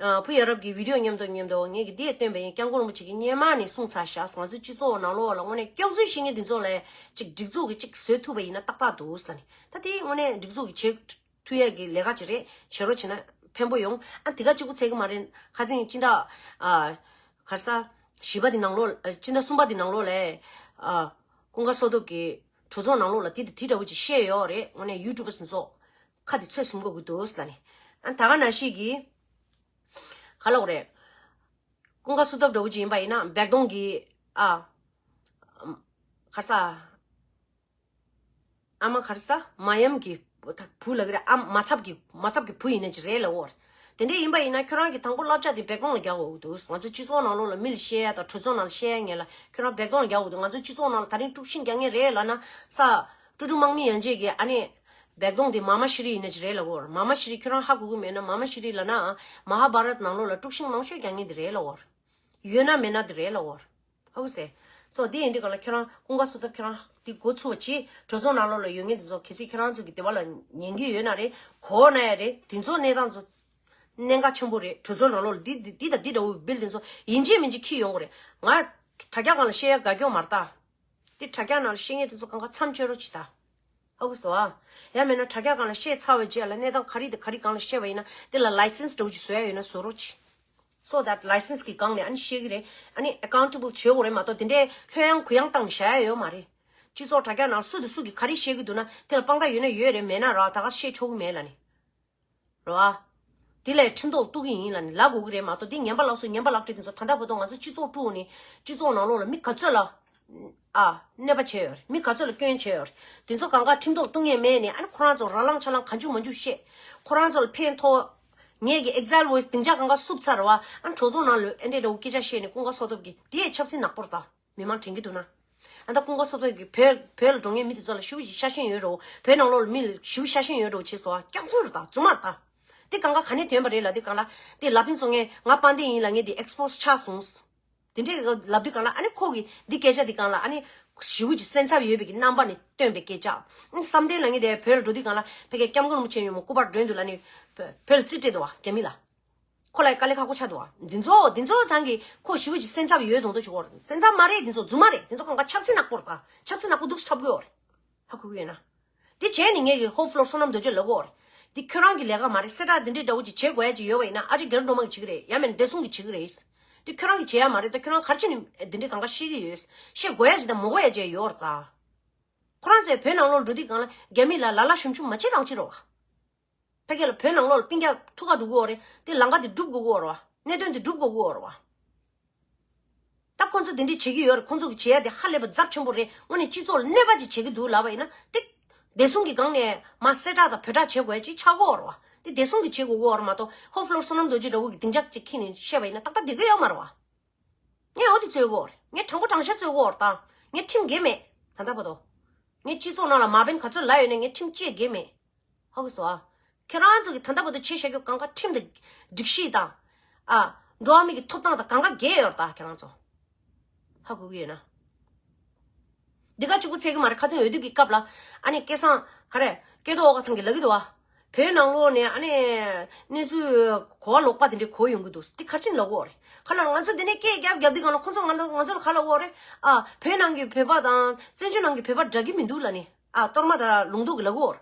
ཨ། བུ་ཡ་རབས་ཀྱི་video མཉམ་དུ་མཉམ་དུ་ངས་ཀྱི་འདི་ཡས་སྟོན་པ་ཡིན། སྐྱབས་མགོན་རིན་པོ་ཆེ་གིས་སྔོན་མ་ནས་གསུངས་ཚར་ཤག་ང་ཚོའི་སྤྱི་ཚོགས་ནང་ལོགས་ལ་དངོས་གནས་སྐྱག་རྫུན་བཤད་མཁན་འདི་ཚོ་ལ་ཅིག་སྒྲིག་འཛུགས་ཀྱིས་ཅིག་བཟོ་ཐུབ་པ་ཡིན་ན་ཏག་ཏག་འདུག་ཟེར་ནས། ད་དེ་དངོས་གནས་སྒྲིག་འཛུགས་ཀྱིས་བྱེད་ཐུབ་ཡས་ཀྱི་ལས་ཀ་ཅིག་རེད། བྱེད་རོགས་བྱས་ན་ཕན་པོ་ཡོང་། ཨ། དེ་ག་གཅིག་པུ་ཚད་ཀྱི་མ་རེད། ཁ་སང་སྤྱི་ཟླ་ཨ། ག་རེ་ཟ། བཞི་པ་དེ་ནང་ལོགས། ཨ། སྤྱི་ཟླ་གསུམ་པ་དེ་ནང་ལོགས་ལ། ཨ། ཀུན་དགའ་བསོད་སྟོབས་ཀྱིས་གྲོས་ཚོགས་ནང་ལོགས་ལ་དེ་དེ་དེ་འདྲ་བོ་ཅིག་བཤད་ཡོད་རེད། དངོས་གནས་YouTubers ཚོ་ཁ་དེ་ཚོད་ཟིན་དགོས་ཀྱི་འདུག་ཟེར་ནས། ཨ། ད་ག་ནང་བཞིན་གྱི་ག་ལབ་དགོས་རེད། ཀུན་དགའ་བསོད་སྟོབས་འདྲ་བོ་ཅིག་ཡིན་པ་ཡིན་ན་བེག་དོང་གི། ཨ། ག་རེ་ཟ། ཨ་མ་ག་རེ་ཟ། མ་ཡམ་གྱི་བུ་ལབ་ཀྱི་རེད། ཨ། མ་ཚབ་ཀྱི། མ་ཚབ་ཀྱི་བུ་ཡིན་ནི་ཅིག་རེད་ལབ་ཀྱི་ཡོད་རེད། དེ་འདྲ་ཡིན་པ་ཡིན་ན་ཁྱོད་རང་གིས་དང་པོ་བསླབ་བྱ་དེ་བེག་དོང་ལ་རྒྱག་དགོས་ཀྱི་འདུག་ང་ཚོ་སྤྱི་ཚོགས་ནང་ལོགས་ལ་མི་ལ་བཤད་ཡ་དང་གྲོས་ཚོགས་ནང་ལ་བཤད་ཡ་ངེས་ལ་ཁྱོད་རང་བེག་དོང་ལ་རྒྱག་དགོས་འདུག་ང་ཚོ་སྤྱི་ཚོགས་ནང་ལ་ད་རིང་དཀྲུག་ཤིང་རྒྱག་མཁན་རེད་ལབ་ན་ས། ཀྲུ་ཀྲུ་དམག་མི་ཡན་ཆད་ཀྱིས་ཨ་ནི་བེག་དོང་དེ་མ་མ་ཤི་རི་ཡིན་ནི་ཅིག་རེད་ལབ་ཀྱི་ཡོད་རེད། མ་མ་ཤི་རི་ཁྱོད་རང་ཧ་གོ་གི་མེད་ན། མ་མ་ཤི་རི་ལབ་ན་མ་ཧཱ་བྷ་རཏ་ནང་ལོགས་ལ་དཀྲུག་ཤིང་མང་ཤོས་རྒྱག་མཁན་དེ་རེད་ལབ་ཀྱི་ཡོད་རེད། ཡོད་ན་མེད་ན་དེ་རེད་ལབ་ཀྱི་ཡོད་རེད། ཧ་གོ་སོང་། སོ་དེ་ཡིན་དུས་ག་ལ་ཁྱོད་རང་ཀུན་དགའ་བསོད་སྟོབས་ཁྱོད་རང་དེ་འགོ་ཚུགས་པ་བྱེད། གྲོས་ཚོགས་ནང་ལོགས་ལ་ཡོད་མཁན་དེ་ཚོ་གལ་སྲིད་ཁྱོད་རང་ཚོ་གི་དེ་བ་ལ་ཉན་གི་ཡོད་ན་རེད། གོ་ན་ཡ་རེད། དེ་ཚོ་གནས་སྟངས་ཚོ་གནད་འགག་ཆེན་པོ་རེད། གྲོས་ཚོགས་ནང་ལོགས་ལ་འདི་འདི་འདི་དང་འདི་འདྲ་བོ་བིལ་དེ་ཚོ་ཡིན་གཅིག་མིན་གཅིག་འཁྱེར་ཡོང་གི་རེད། ང་དྲ་རྒྱ་སྒང་ལ་བཤད་ཡ་དགའ་སྐྱོ་མ་རེད་ད། དེ་དྲ་རྒྱ་ནང་ལ་བཤད་མཁན་དེ་ཚོ་གང་ག་མཚམས་གཅོད་རོགས་གྱིས་ད། ཧ་གོ་སོང་ཨ། ཡང་མིན་ན་དྲ་རྒྱ་སྒང་ལ་བཤད་ཚར་བའི་རྗེས་ལ་གནས་སྟངས་ག་རེ་དང་ག་རེ་སྒང་ལ་བཤད་པ་ཡིན་ན་དེ་ལ་ལའི་སེན་སི་འདྲ་བོ་ཅིག་བཟོ་ཡ་ཡོད་ན་བཟོ་རོགས་གྱིས། So that ལའི་སེན་སི་གི་སྒང་ནས་ཨ་ནི་བཤད་ཀྱི་རེད། ཨ་ནི་ཨེ་ཀའུན་ཊེ་བལ་བྱེད་དགོས་རེད་མ་གཏོགས་དེ་འདྲའི་ལྷོད་ཡངས་གུ་ཡངས་བཏང་ནས་བཞག་ཡ་ཡོད་མ་རེད། སྤྱི་ཚོགས་དྲ་རྒྱ་ནང་སུ་དང་སུ་གིས་ག་རེ་བཤད་ཀྱི་འདུག་ན་དེ་ལ་དཔང་རྟགས་ཡོད་ན་ཡོད་རེད། མེད་ན་ར་ད་ག་བཤད་ཆོག་གི་མེད་ལབ་ནི། རེད་བ། དེ་ལས་ཁྲིམས་ཐོག་གཏུག་གི་ཡིན་ལབ་ནི་ལབ་དགོས་ཀྱི་རེད་མ་གཏོགས་དེ་ངན་པ་ལགས་སོ་ངན་པ་ལགས་བྲིས་དེ་ཚོ་ད་ལྟ་བར་དུ་ང་ཚོ་སྤྱི་ཚོགས་དཀྲུགས་ནས་སྤྱི་ཚོགས་ནང་ལོགས་ལ་མི་ག་ཚོད་ལ། ཨ། གནོད་པ་བྱས་ཡོད་རེད། མི་ག་ཚོད་ལ་སྐྱོན་བྱས་ཡོད་རེད། དེ་ཚོ་གང་ག་ཁྲིམས་ཐོག་གཏུག་མཁན་མེད་ནས་ཨ་ནི་ཁོ་རང་ཚོ་རང་ལངས་ཆ་ལངས་གང་བྱུང་མང་བྱུང་བཤད། ཁོ་རང་ཚོ་ལ་ཕན་ཐོགས། ངས་ཀྱི་ཨེག་ཛེག་ཊི་ཝོ་ཡིས་སྡིངས་ཆ་གང་ག་བསུབ་ཚར་བ། ཨ་ནི་གྲོས་ཚོགས་ནང་ལ་ཨེ་འདྲས་འདྲ་བོ་སྐད་ཆ་བཤད་ནས་ཀུན་དགའ་བསོད་སྟོབས་ཀྱིས་དེ་ཡས་ཆབ་སྲིད་ནག་པོ་རེད་ད། མི་མང་དྲན་གྱི་འདུག་ན། ཨ་ད་ཀུན་དགའ་བསོད་སྟོབས་ཀྱིས་བོད་བོད་ལ་འགྲོ་མཁན་མི་དེ་ཚོ་ལ་ཞེ་པོ་ཅིག་ཤ་ཞེན་ཡོད་རེད། བོད་ནང་ལོགས་ལ་མི་ལ་ཞེ་པོ་ཤ་ཞེན་ཡོད་རེད་བྱས་སོང་། སྐྱག་རྫུན་རེད་ད། རྫུན་མ་རེད་ད། དེ་གང་ག་ག་ནས་ཐོན་པ་རེད་ལབ་དུས་གང་ལ། དེ་ལ་ཕན་སོང་ངས་ང་དཔལ་ལྡན་ཡིན་ལབ་མཁན་དེ་ཨེག་སི་པོ་སི་ཆགས་སོང་། དེ་འདྲས་ལབ་དུས་གང་ལ་ཨ་ནི་ཁོ་གིས་འདི་སྐད་ཆ་འདི་གང་ལ་ཨ་ནི་ཞེ་པོ་ཅིག་སེམས་འཚབ་ཡོད་པའི་གི་རྣམ་པ་ནས་བཏོན་པའི་སྐད་ཆ། བསམ་གཏན་ལབ་མཁན་དེ་བོད་ལ་འགྲོ་དུས་གང་ལ་ཕ་གིའི་སྐྱབས་མགོན་རིན་པོ་ཆེ་ཉིན་མོ་སྐུ་པར་སྒྲོན་འདུག་ལབ་ནས་བོད་ལ་རྩིས་སྤྲད་འདུག་བ། རྒྱ་མི་ལ། ཁོ་ལ་དཀའ་ལས་ཁག་པོ་ཆགས་འདུག་བ། འདི་ཚོ་འདི་ཚོ་ཚང་གིས་ཁོ་ཞེ་པོ་ཅིག་སེམས་འཚབ་ཡོད་མདོག་མདོག་ཞིག་ཡོད་རེད། སེམས་འཚབ་མ་རེད། འདི་ཚོ་རྫུན་མ་རེད། འདི་ཚོ་གང་ག་ཆབ་སྲིད་ནག་པོ་རེད་ད། ཆབ་སྲིད་ནག་པོ་འདུག་སེ་འཁྲབ་གི་ཡོད་རེད། ཧ་གོ་གི་ཡོད་ན། འདི་བྱས་ནས་ངས་ཀྱི་ཧོ་ཕི་ལོར་བསོད་ནམས་རྡོ་རྗེ་ལབ་ཀྱི་ཡོད་རེད། འདི་ཁྱོད་རང་གི་ལས་ཀ་མ་རེད། གསལ་བསྒྲགས་འདི་འདྲའི་འདྲ་བོ་ཅིག་བྱེད་དགོས་ཡ་ཅིག་ཡོད་པ་ཡིན་ན་ཨ་ཅེ་རྒྱ་རི་སྒྲོལ་མ་གིས་བྱེད་ཀྱི་རེད། ཡང་མིན་བདེ་སྲུང་གིས་བྱེད་ཀྱི་རེད། འདི་ཁྱོད་རང་གིས་བྱེད་ཡ་མ་རེད། ད་ཁྱོད་རང་ག་རེ་བྱས་ནས་འདི་འདྲའི་གང་ག་བཤད་ཀྱི་ཡོད། བཤད་དགོས་ཡ་ཅིག་དང་མི་དགོས་ཡ་ཅིག་ཡོད་རེད་ད། ཁོ་རང་ཚོས་བོད་ནང་ལོགས་འགྲོ་དུས་གང་ལ་རྒྱ་མི་ལ་ལ་ལ་ཞུམ་ཞུམ་མ་བྱེད་རང་བྱེད་རོགས། ཕ་གི་ལ་བོད་ནང་ལོགས་ལ་སྤུན་ཀྱག་ཐུག་ག་འགྲོ་གི་ཡོད་རེད། དེ་ལམ་ཁ་དེ་སྒྲུབ་དགོས་ཀྱི་ཡོད་རེད་བ། གནད་དོན་དེ་སྒྲུབ་དགོས་ཀྱི་ཡོད་རེད་བ། ད་ཁོང་ཚོ་དེ་འདྲས་བྱེད་ཀྱི་ཡོད་རེད། ཁོང་ཚོ་གི་བྱེད་ཡ་དེ་ཧ་ལས་པ་ཚབས་ཆེན་པོ་རེད། དངོས་གནས་སྤྱི་ཚོགས་ལ་གནོད་པ་ཅིག་བྱེད་ཀྱི་འདུག་ལབ་པ་ཡིན་ན་དེ། བདེ་སྲུང་གི་སྒང་ནས་མར་གསལ་བསྒྲགས་དང་བོད་བསྒྲགས་བྱེད་དགོས་ཡ་ཅིག་ཆགས་ཀྱི་ཡོད་རེད་བ། དེ་བདེ་སྲུང་གིས་བྱེད་དགོས་ཀྱི་ཡོད་རེད་མ་གཏོགས་ཧོ་ཕི་ལོར་བསོད་ནམས་རྡོ་རྗེ་འདྲ་བོ་གི་སྡིངས་ཆ་ཅིག་ཁྱེར་ནས་བཤད་པ་ཡིན་ན་ཏག་ཏག་བསྡད་ཀྱི་ཡོད་མ་རེད་བ། ངས་འོ་དེ་རྩོད་གོ། ངས་དྲང་པོ་དྲང་བཞག་རྩོད་གོ་དང་། ངས་ཁྲིམས་འགལ་མེད། ད་ལྟ་བར་དུ། ངས་སྤྱི་ཚོགས་ནང་ལ་མ་དཔོན་ག་ཚོད་ལབ་ཡོད་ནས་ངས་ཁྲིམས་བཅད་འགལ་མེད། ཧ་གོ་སོང་ཨ། ཁྱེད་རང་ཚོ་གིས་ད་ལྟ་བར་དུ་བྱས་བཞག་རྒྱུ་གང་ག་ཁྲིམས་དང་། སྒྲིག་གཞི་དང་། ཨ། འགྲོ་བ་མི་གི་ཐོབ་ཐང་དང་གང་ག་འགལ་ཡོད་ད་ཁྱེད་རང་ཚོ། ཧ་གོ་གི་ཡོད་ན། འདི་ག་གཅིག་པུ་ཚད་ཀྱི་མ་རེད། ཁ་སང་འོས་བསྡུ་གི་སྐབས་ལ་ཨ་ནི་སྐལ་བཟང་ག་རེ་སྐལ་རྡོར་ཨོ་དཀར་ཚང་གིས་ལབ་ཀྱི་འདུག་བ། བོད་ནང་ལོགས་ནས་ཨ་ནི་གནས་ཚུལ་གོ་བ་ལོག་པ་དེ་འདྲའི་གོ་ཡོང་གི་འདུག་འདི་ག་རེ་བྱས་ནས་ལབ་ཀྱི་ཡོད་རེད། ཁ་ལ་ང་ཚོ་འདི་ནས་སྐད་རྒྱབ་རྒྱབ་དུས་གང་ལ་ཁོང་ཚོ་ང་ལ་ང་ཚོ་ལ་ག་ལབ་ཀྱི་ཡོད་རེད། ཨ། བོད་ནང་གི་བོད་པ་དང་བཙན་བྱོལ་ནང་གི་བོད་པ་འདྲ་གི་མི་འདུག་ལབ་ནས། ཨ། གཏོར་མ་དང་ལུང་རྟོགས་ཀྱིས་ལབ་ཀྱི་ཡོད་རེད།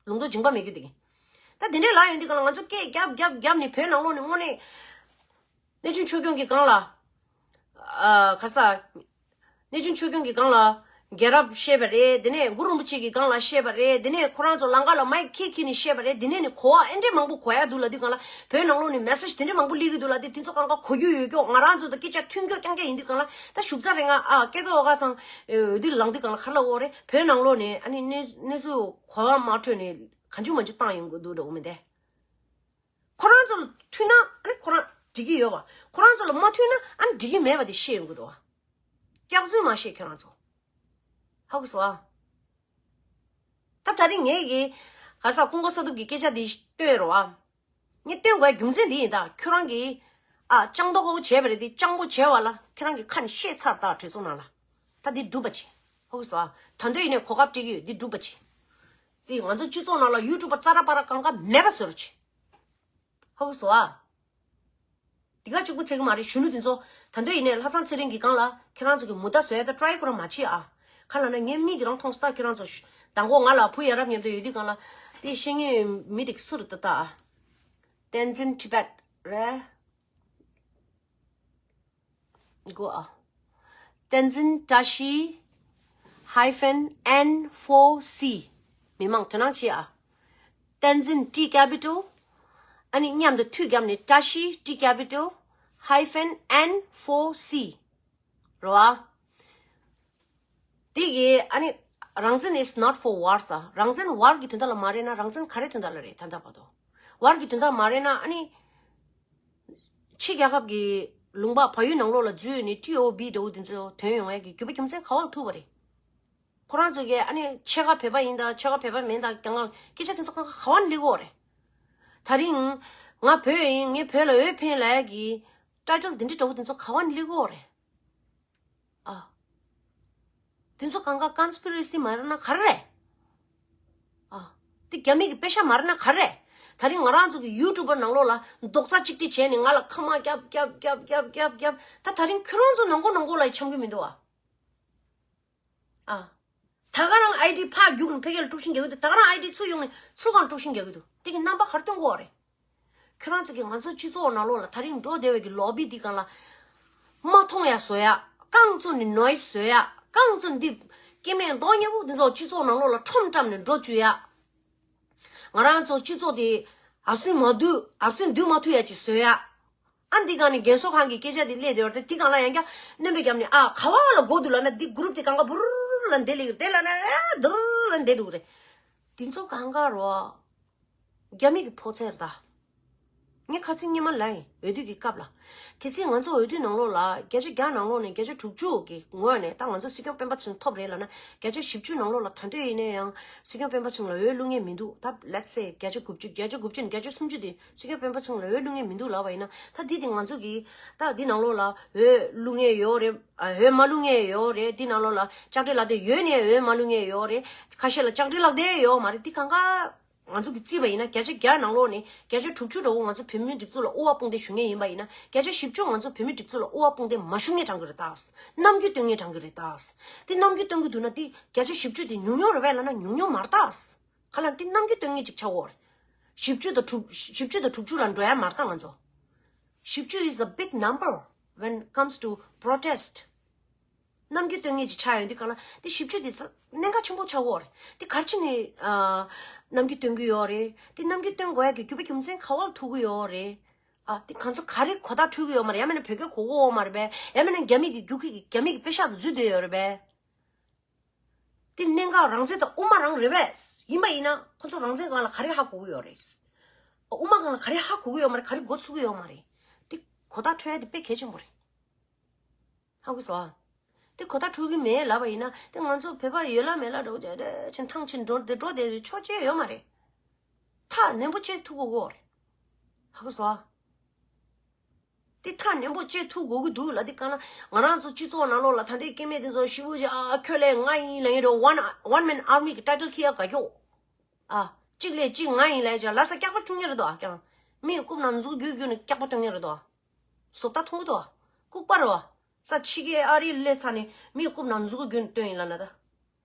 ལུང་རྟོགས་འཇིགས་པ་མེད་རྒྱུ་དེ་གིས། ད་དེ་འདྲས་ལབ་ཡོང་དུས་གང་ལ་ང་ཚོ་སྐད་རྒྱབ་རྒྱབ་རྒྱབ་ནས་བོད་ནང་ལོགས་ནས་དངོས་གནས། གནས་ཆུང་ཆོས་སྐྱོང་གི་སྒང་ལ། ཨ་ག་རེ་ཟ། གནས་ཆུང་ཆོས་སྐྱོང་གི་སྒང་ལ་རྒྱལ་རབས་བཤད་པ་རེད། དེ་ནས་གུ་རུ་རིན་པོ་ཆེ་གི་སྒང་ལ་བཤད་པ་རེད། དེ་ནས་ཁོ་རང་ཚོ་ལམ་ཁ་ལ་མའིག་ཁྱེར་ཁྱེར་ནས་བཤད་པ་རེད། དེ་ནས་ནི་གོ་བ་ཨེ་འདྲས་མང་པོ་གོ་ཡ་འདུག་ལབ་དུས་སྒང་ལ། བོད་ནང་ལོགས་ནས་མེ་སེ་ཇི་དེ་འདྲས་མང་པོ་སླེབས་ཀྱི་འདུག་ལབ་དུས། དེ་ཚོ་གང་ག་གོ་རྒྱུ་ཡོད་ཀྱོག་ང་རང་ཚོ་དང་སྐད་ཆ་མཐུན་ཀྱོག་རྐྱང་རྐྱང་ཡིན་དུས་སྒང་ལ། ད་བཞུགས་ཚར་རེད། ང་ཨ་སྐད་ཐོག་ཁ་ཚང་འོས་བསྡུ་ལངས་དུས་སྒང་ལ་ག་རེ་ལབ་ཀྱི་ཡོད་རེད། བོད་ནང་ལོགས་ནས་ཨ་ནི་གནས་གནས་ཚུལ་གོ་བ་མ་འཕྲོད་ནས་གང་བྱུང་མང་བྱུང་བཏང་ཡོང་གི་འདུག་འདྲ་བོ་མི་འདུག་ཁོ་རང་ཚོ་ལ་མཐུན་ན་ཨ་ནི་ཁོ་རང་འགྲིག་གི་ཡོད་པ། ཁོ་རང་ཚོ་ལ་མ་མཐུན་ན་ཨ་ནི་འགྲིག་གི་མེད་པ་དེ་ཤེས་ཡོང་གི་འདུག་བ། སྐྱག་རྫུན་མ་བཤད་ཁྱོད་རང་ཚོ། ཧ་གོ་སོང་ཨ། ད་ད་རིང་ངས་ཀྱི་ག་རེ་ཟ། ཀུན་དགའ་བསོད་སྟོབས་ཀྱི་སྐད་ཆ་འདི་བཏོན་རོགས་ཨ། ངས་བཏོན་དགོས་རྒྱུ་མཚན་འདི་ཡིན། ད་ཁྱོད་རང་གིས་ཨ་སྤྱང་མདོག་ཁ་པོ་བྱས་པ་རེད། དེ་སྤྱང་པོ་བྱས་པ་ལ་ཁྱེད་རང་གི་ཁ་ནས་བཤད་ཚར། ད་གྲོས་ཚོགས་ནང་ལ་ད་འདི་སྒྲུབ་པ་བྱེད། ཧ་གོ་སོང་ཨ། ད་དུང་ཡིན་ནའི་གོ་སྐབས་སྤྲད་ཀྱི་ཡོད། འདི་སྒྲུབ་པ་བྱེད། འདི་ང་ཚོ་སྤྱི་ཚོགས་ནང་ལ་ཡུ་ཊུབ་པ་རྩ་ར་པ་ར་གང་ག་མེད་པ་བཟོ་རོགས་བྱེད། ཧ་གོ་སོང་ཨ། འདི་ག་གཅིག་པུ་ཚད་གི་མ་རེད། གཞོན་ནུ་འདི་ཚོ་ད་དུང་ཡིན་ནའི་ལྷ་བཟང་ཚེ་རིང་གི་སྒང་ལ་ཁྱེད་རང་ཚོ་གི་མུ་མཐའ་བཟོ་ཡ་ད་ཊ་རའི་ཁོ་རང་མ་བྱེད་ཨ། ག་ལབ་ན་ངའི་མིག་གིས་རང་མཐོང་སོང་། ད་ཁྱེད་རང་ཚོ་མདང་དགོང་ང་ལ་བུ་ཡ་རབས་མཉམ་དུ་ཡོད་དུས་སྒང་ལ་དེ་ཤེས་ངེས་མི་དེ་སུ་རེད་ད་ལྟ་ཨ། བསྟན་འཛིན་ཊི་བེཊ་རེད། གོ་ཨ། བསྟན་འཛིན་བཀྲ་ཤིས་hyphen N four C། མི་མང་དོ་སྣང་བྱེད་ཨ། བསྟན་འཛིན་T capital། ཨ་ནི་མཉམ་དུ་མཐུད་བརྒྱབ་ནས་བཀྲ་ཤིས་T capital hyphen N four C། རེད་བ། དེ་གི་ཨ་ནི་རང་བཙན is not for wars ཨ། རང་བཙན་ཝར་གི་དོན་དག་ལ་མ་རེད་ན་རང་བཙན་ག་རེ་དོན་དག་ལ་རེད། ད་ལྟ་བར་དུ་ཝར་གི་དོན་དག་མ་རེད་ན་ཨ་ནི། ཕྱི་རྒྱལ་ཁབ་ཀྱི་ལུང་པ་བལ་ཡུལ་ནང་ལོགས་ལ་འཛུལ་ནས་ཊི་ཨོ་བི་འདྲ་བོ་དེ་ཚོ་ཐོན་ཡོང་ཡས་ཀྱི་རྒྱུ་བ་རྒྱུ་མཚན་ག་བ་ལ་ཐུག་པ་རེད། ཁོ་རང་ཚོ་གིས་ཨ་ནི་ཕྱེད་ཀ་བོད་པ་ཡིན་དང་ཕྱེད་ཀ་བོད་པ་མིན་དང་རྒྱ་ནག་སྐད་ཆ་དེ་ཚོ་གང་ག་ག་བ་ནས་སླེབས་ཀྱི་ཡོད་རེད། ད་རིང་ང་བོད་ཡིན། ངས་བོད་ལ་འོས་འཕེན་ལབ་ཡས་ཀྱི་ཊའི་ཊལ་དེ་འདྲ་འདྲ་བོ་དེ་ཚོ་ག་བ་ནས་སླེབས་ཀྱི་ཡོད་རེད། ཨ། དེ་ཚོ་གང་ག་ཀོན་སི་པི་རེ་སི་མ་རེད་ན་ག་རེ་རེད། ཨ། དེ་རྒྱ་མི་གི་པེ་ཤ་མ་རེད་ན་ག་རེ་རེད། ད་རིང་ང་རང་ཚོ་གི་ཡུ་ཊུབ་པ་ནང་ལོགས་ལ་རྡོག་རྩ་གཅིག་སྒྲིལ་བྱས་ནས་ང་ལ་ཁ་མ་རྒྱབ་རྒྱབ་རྒྱབ་རྒྱབ་རྒྱབ་རྒྱབ། ད་ད་རིང་ཁྱོད་རང་ཚོ་ནང་ཁོ་ནང་ཁོ་ལ་འཆམ་གི་མི་འདུག་ཨ། ཨ། ད་ག་རང་ཨའི་ཌི་ཕར་རྒྱུག་ནས་ཕ་གི་ལ་དཀྲུག་ཤིང་རྒྱག་གི་འདུག་ད་ག་རང་ཨའི་ཌི་ཚུར་ཡོང་ནས་ཚུར་གང་དཀྲུག་ཤིང་རྒྱག་གི་འདུག་དེ་གི་རྣམ་པ་ག་རེ་སྟོན་གྱི་ཡོད་རེད། ཁྱོད་རང་ཚོ་གིས་ང་ཚོ་སྤྱི་ཚོགས་ནང་ལོགས་ལ་ད་རིང་འགྲོ་བསྡད་པའི་གི་ལོ་བི་འདི་སྒང་ལ་མ་མཐོང་ཡ་བཟོ་ཡ། རྐང་བཙུགས་ནས་ནོའི་སི་བཟོ་ཡ། རྐང་བཙུགས་འདི་སྐྱེ་དམན་མདོག་ཉེས་པོ་འདི་ཚོ་སྤྱི་ཚོགས་ནང་ལོགས་ལ་ཁྲོམ་བཀྲམ་ནས་འགྲོ་བཅུག་ཡ། ང་རང་ཚོ་སྤྱི་ཚོགས་དེ་ཨབ་སེན་མ་འདུག་ཨབ་སེན་འདུག་མ་ཐུབ་ཡ་ཅིག་བཟོ་ཡ། ཨ་འདི་སྒང་ནས་རྒན་གསོ་ཁང་གི་སྐད་ཆ་དེ་སླེབས་བསྡད་ཡོད་རེད། དེ་སྒང་ལ་ཡང་བསྐྱར་སྣོན་པ་བརྒྱབ་ནས་ཨ་ག་བ་ལ་དགོས་འདུག་ལབ་ན་འདི་གུ་རུབ་དེ་སྒང་ག་བུར་ལ་འདེད་ལེ་གི་རེད། དེ་ལ་ན་ཨ་དུར་ལ་འདེད་འགྲོ་གི་རེད། འདི་ཚོ་གང་ག་རོ། རྒྱ་མི་གི་ཕོག་ཚད་རེད་ད། ངས་ཁ་ཚིག་སྙན་མ་ལབ་ཡིན། འོས་བསྡུ་གི་སྐབས་ལ། གལ་སྲིད་ང་ཚོ་འོས་བསྡུ་ནང་ལོགས་ལ་བརྒྱ་ཆ་བརྒྱ་ནང་ལོགས་ནས་བརྒྱ་ཆ་དྲུག་ཅུ་གི་ངོས་ནས་ད་ང་ཚོ་སྲིད་སྐྱོང་སྤེན་པ་ཚེ་རིང་ཐོབ་རེད་ལབ་ན། བརྒྱ་ཆ་བཞི་བཅུ་ནང་ལོགས་ལ་ད་དུང་ཡིན་ན་ཡང་སྲིད་སྐྱོང་སྤེན་པ་ཚེ་རིང་ལ་འོས་བླུག་མཁན་མི་འདུག་ད་let's say བརྒྱ་ཆ་དགུ་བཅུ། བརྒྱ་ཆ་དགུ་བཅུ་ནས་བརྒྱ་ཆ་སུམ་ཅུ་དེ་སྲིད་སྐྱོང་སྤེན་པ་ཚེ་རིང་ལ་འོས་བླུག་མཁན་མི་འདུག་ལབ་པ་ཡིན་ན། ད་འདི་དེ་ང་ཚོ་གི་ད་འདི་ནང་ལོགས་ལ་འོས་བླུག་མཁན་ཡོད་རེད། ཨ་འོས་མ་བླུག་མཁན་ཡོད་རེད། འདི་ནང་ལོགས་ལ་ལྕགས་སྤྲེལ་ལགས་དེ་ཡོད་ནས་འོས་མ་བླུག་མཁན་ཡོད་རེད། ཁ་ཤས་ལ་ལྕགས་སྤྲེལ་ལགས་དེ་ཡོད་མ་རེད། འདི་གང་ག་ང་ཚོ་གིས་བརྩིས་པ་ཡིན་ན་བརྒྱ་ཆ་བརྒྱ་ནང་ལོགས་ནས་བརྒྱ་ཆ་དྲུག་ཅུ་འདྲ་བོ་ང་ཚོ་བོད་མིའི་སྒྲིག་འཛུགས་ལ་དབུ་བ་དཔུང་སྡེ་ཞུ་མཁན་ཡིན་པ་ཡིན་ན། བརྒྱ་ཆ་བཞི་བཅུ་ང་ཚོ་བོད་མིའི་སྒྲིག་འཛུགས་ལ་དབུ་བ་དཔུང་སྡེ་མ་ཞུ་མཁན་དྲང་གི་རེད་ད། རྣམ་འགྱུར་སྟོན་མཁན་དྲང་གི་རེད་ད། དེ་རྣམ་འགྱུར་སྟོན་གི་འདུག་ན་དེ་བརྒྱ་ཆ་བཞི་བཅུ་དེ་ཉུང་ཉུང་རེད་པས་ལབ་ན་ཉུང་ཉུང་མ་རེད་ད། ག་ལ་དེ་རྣམ་འགྱུར་སྟོན་མཁན་ཅིག་ཆགས་ཡོད་རེད། བཞི་བཅུ་དང་དྲུག་བཞི་བཅུ་དང་དྲུག་ཅུ་ལ་འགྲོ་ཡ་མ་རེད་ད་ང་ཚོ། བཞི་བཅུ is a big number when comes to protest. རྣམ་འགྱུར་སྟོན་མཁན་ཅིག་ཆགས་ཡོང་དུས་སྒང་ལ་དེ་བཞི་བཅུ་དེ་ཚ་གནད་འགག་ཆེན་པོ་ཆགས་ཡོད་རེད། དེ་ག་རེ་བྱས་ནས་ཨ་རྣམ་འགྱུར་སྟོན་གྱི་ཡོད་རེད། དེ་རྣམ་འགྱུར་སྟོན་དགོས་ཡ་གི་རྒྱུ་བ་རྒྱུ་མཚན་ག་བ་ལ་ཐུག་གི་ཡོད་རེད། ཨ་དེ་གང་ཚོ་ག་རེ་གོ་བརྡ་འཕྲོད་ཀྱི་ཡོད་མ་རེད། ཡང་མིན་ན་བོད་སྐད་གོ་གི་ཡོད་མ་རེད་པས། ཡང་མིན་ན་རྒྱ་མི་གི་རྒྱུག་ཁྱི་གི་རྒྱ་མི་གི་པེ་ཤག་ཏུ་འཛུལ་བསྡད་ཡོད་རེད་པས། དེ་གནད་འགག་རང་བཙན་དང་དབུ་མ་རང་རེད་པས། ཡིན་པ་ཡིན་ན་ཁོ་ཚོ་རང་བཙན་སྒང་ལ་ག་རེ་ཧ་གོ་གི་ཡོད་རེད། དབུ་མ་སྒང་ལ་ག་རེ་ཧ་གོ་གི་ཡོད་མ་རེད། ག་རེ་མགོ་ཚོད་ཀྱི་ཡོད་མ་རེད། དེ་གོ་བརྡ་འཕྲོད་ཡ་དེ་དཔེ་གལ་ཆེན་པོ་རེད། ཧ་གོ་སོང་ཨ། དེ་གོ་བརྡ་འཕྲོད་ཀྱི་མེད་ལབ་པ་ཡིན་ན་དེ་ང་ཚོ་བོད་པ་ཡོད་ལ་མེད་ལ་འགྲོ་བྱས་བྱས་ཕྱིན་ཐང་ཆད་འགྲོ་དེ་འགྲོ་དེ་ཆོག་ཅེས་ཡོད་མ་རེད། ཐག་ནན་པོ་བཅད་ཐུབ་དགོས་ཀྱི་ཡོད་རེད། ཧ་གོ་སོང་ཨ། དེ་ཐག་ནན་པོ་བཅད་ཐུབ་དགོས་ཀྱི་འདུག་ལབ་དུས་སྒང་ལ་ང་རང་ཚོ་སྤྱི་ཚོགས་ནང་ལོགས་ལ་ད་ལྟའི་སྐྱེ་དམན་དེ་ཚོ་ཞེ་པོ་ཅིག་ཨ་ཁྱོད་ལས་ང་ཡིན་ལབ་ཡིན་རེད། one one man army གི་ཊའི་ཊལ་འཁྱེར་ཡ་དགའ་ཁྱོ། ཨ། གཅིག་ལས་གཅིག་ང་ཡིན་ལབ་ཅིག་ལ་ས་སྐྱག་པ་བཅུག་མཁན་རེད་དོ། ཨ་ཀྱང་མིའི་རྐུབ་ནང་མཛུ་གུ་བརྒྱུད་བརྒྱུད་ནས་སྐྱག་པ་སྟོན་མཁན་རེད་དོ། བཟོ་ལྟ་མཐོང་གི་འདུག་ཨ། ལྐུགས་པ་རེད་བ། ས་ཕྱི་རྒྱལ་ཨ་རིར་སླེབས་ཚར་ནས་མིའི་རྐུབ་ནང་མཛུ་གུ་བརྒྱུད་ནས་སྟོན་ཡིན་ལབ་ན་ད།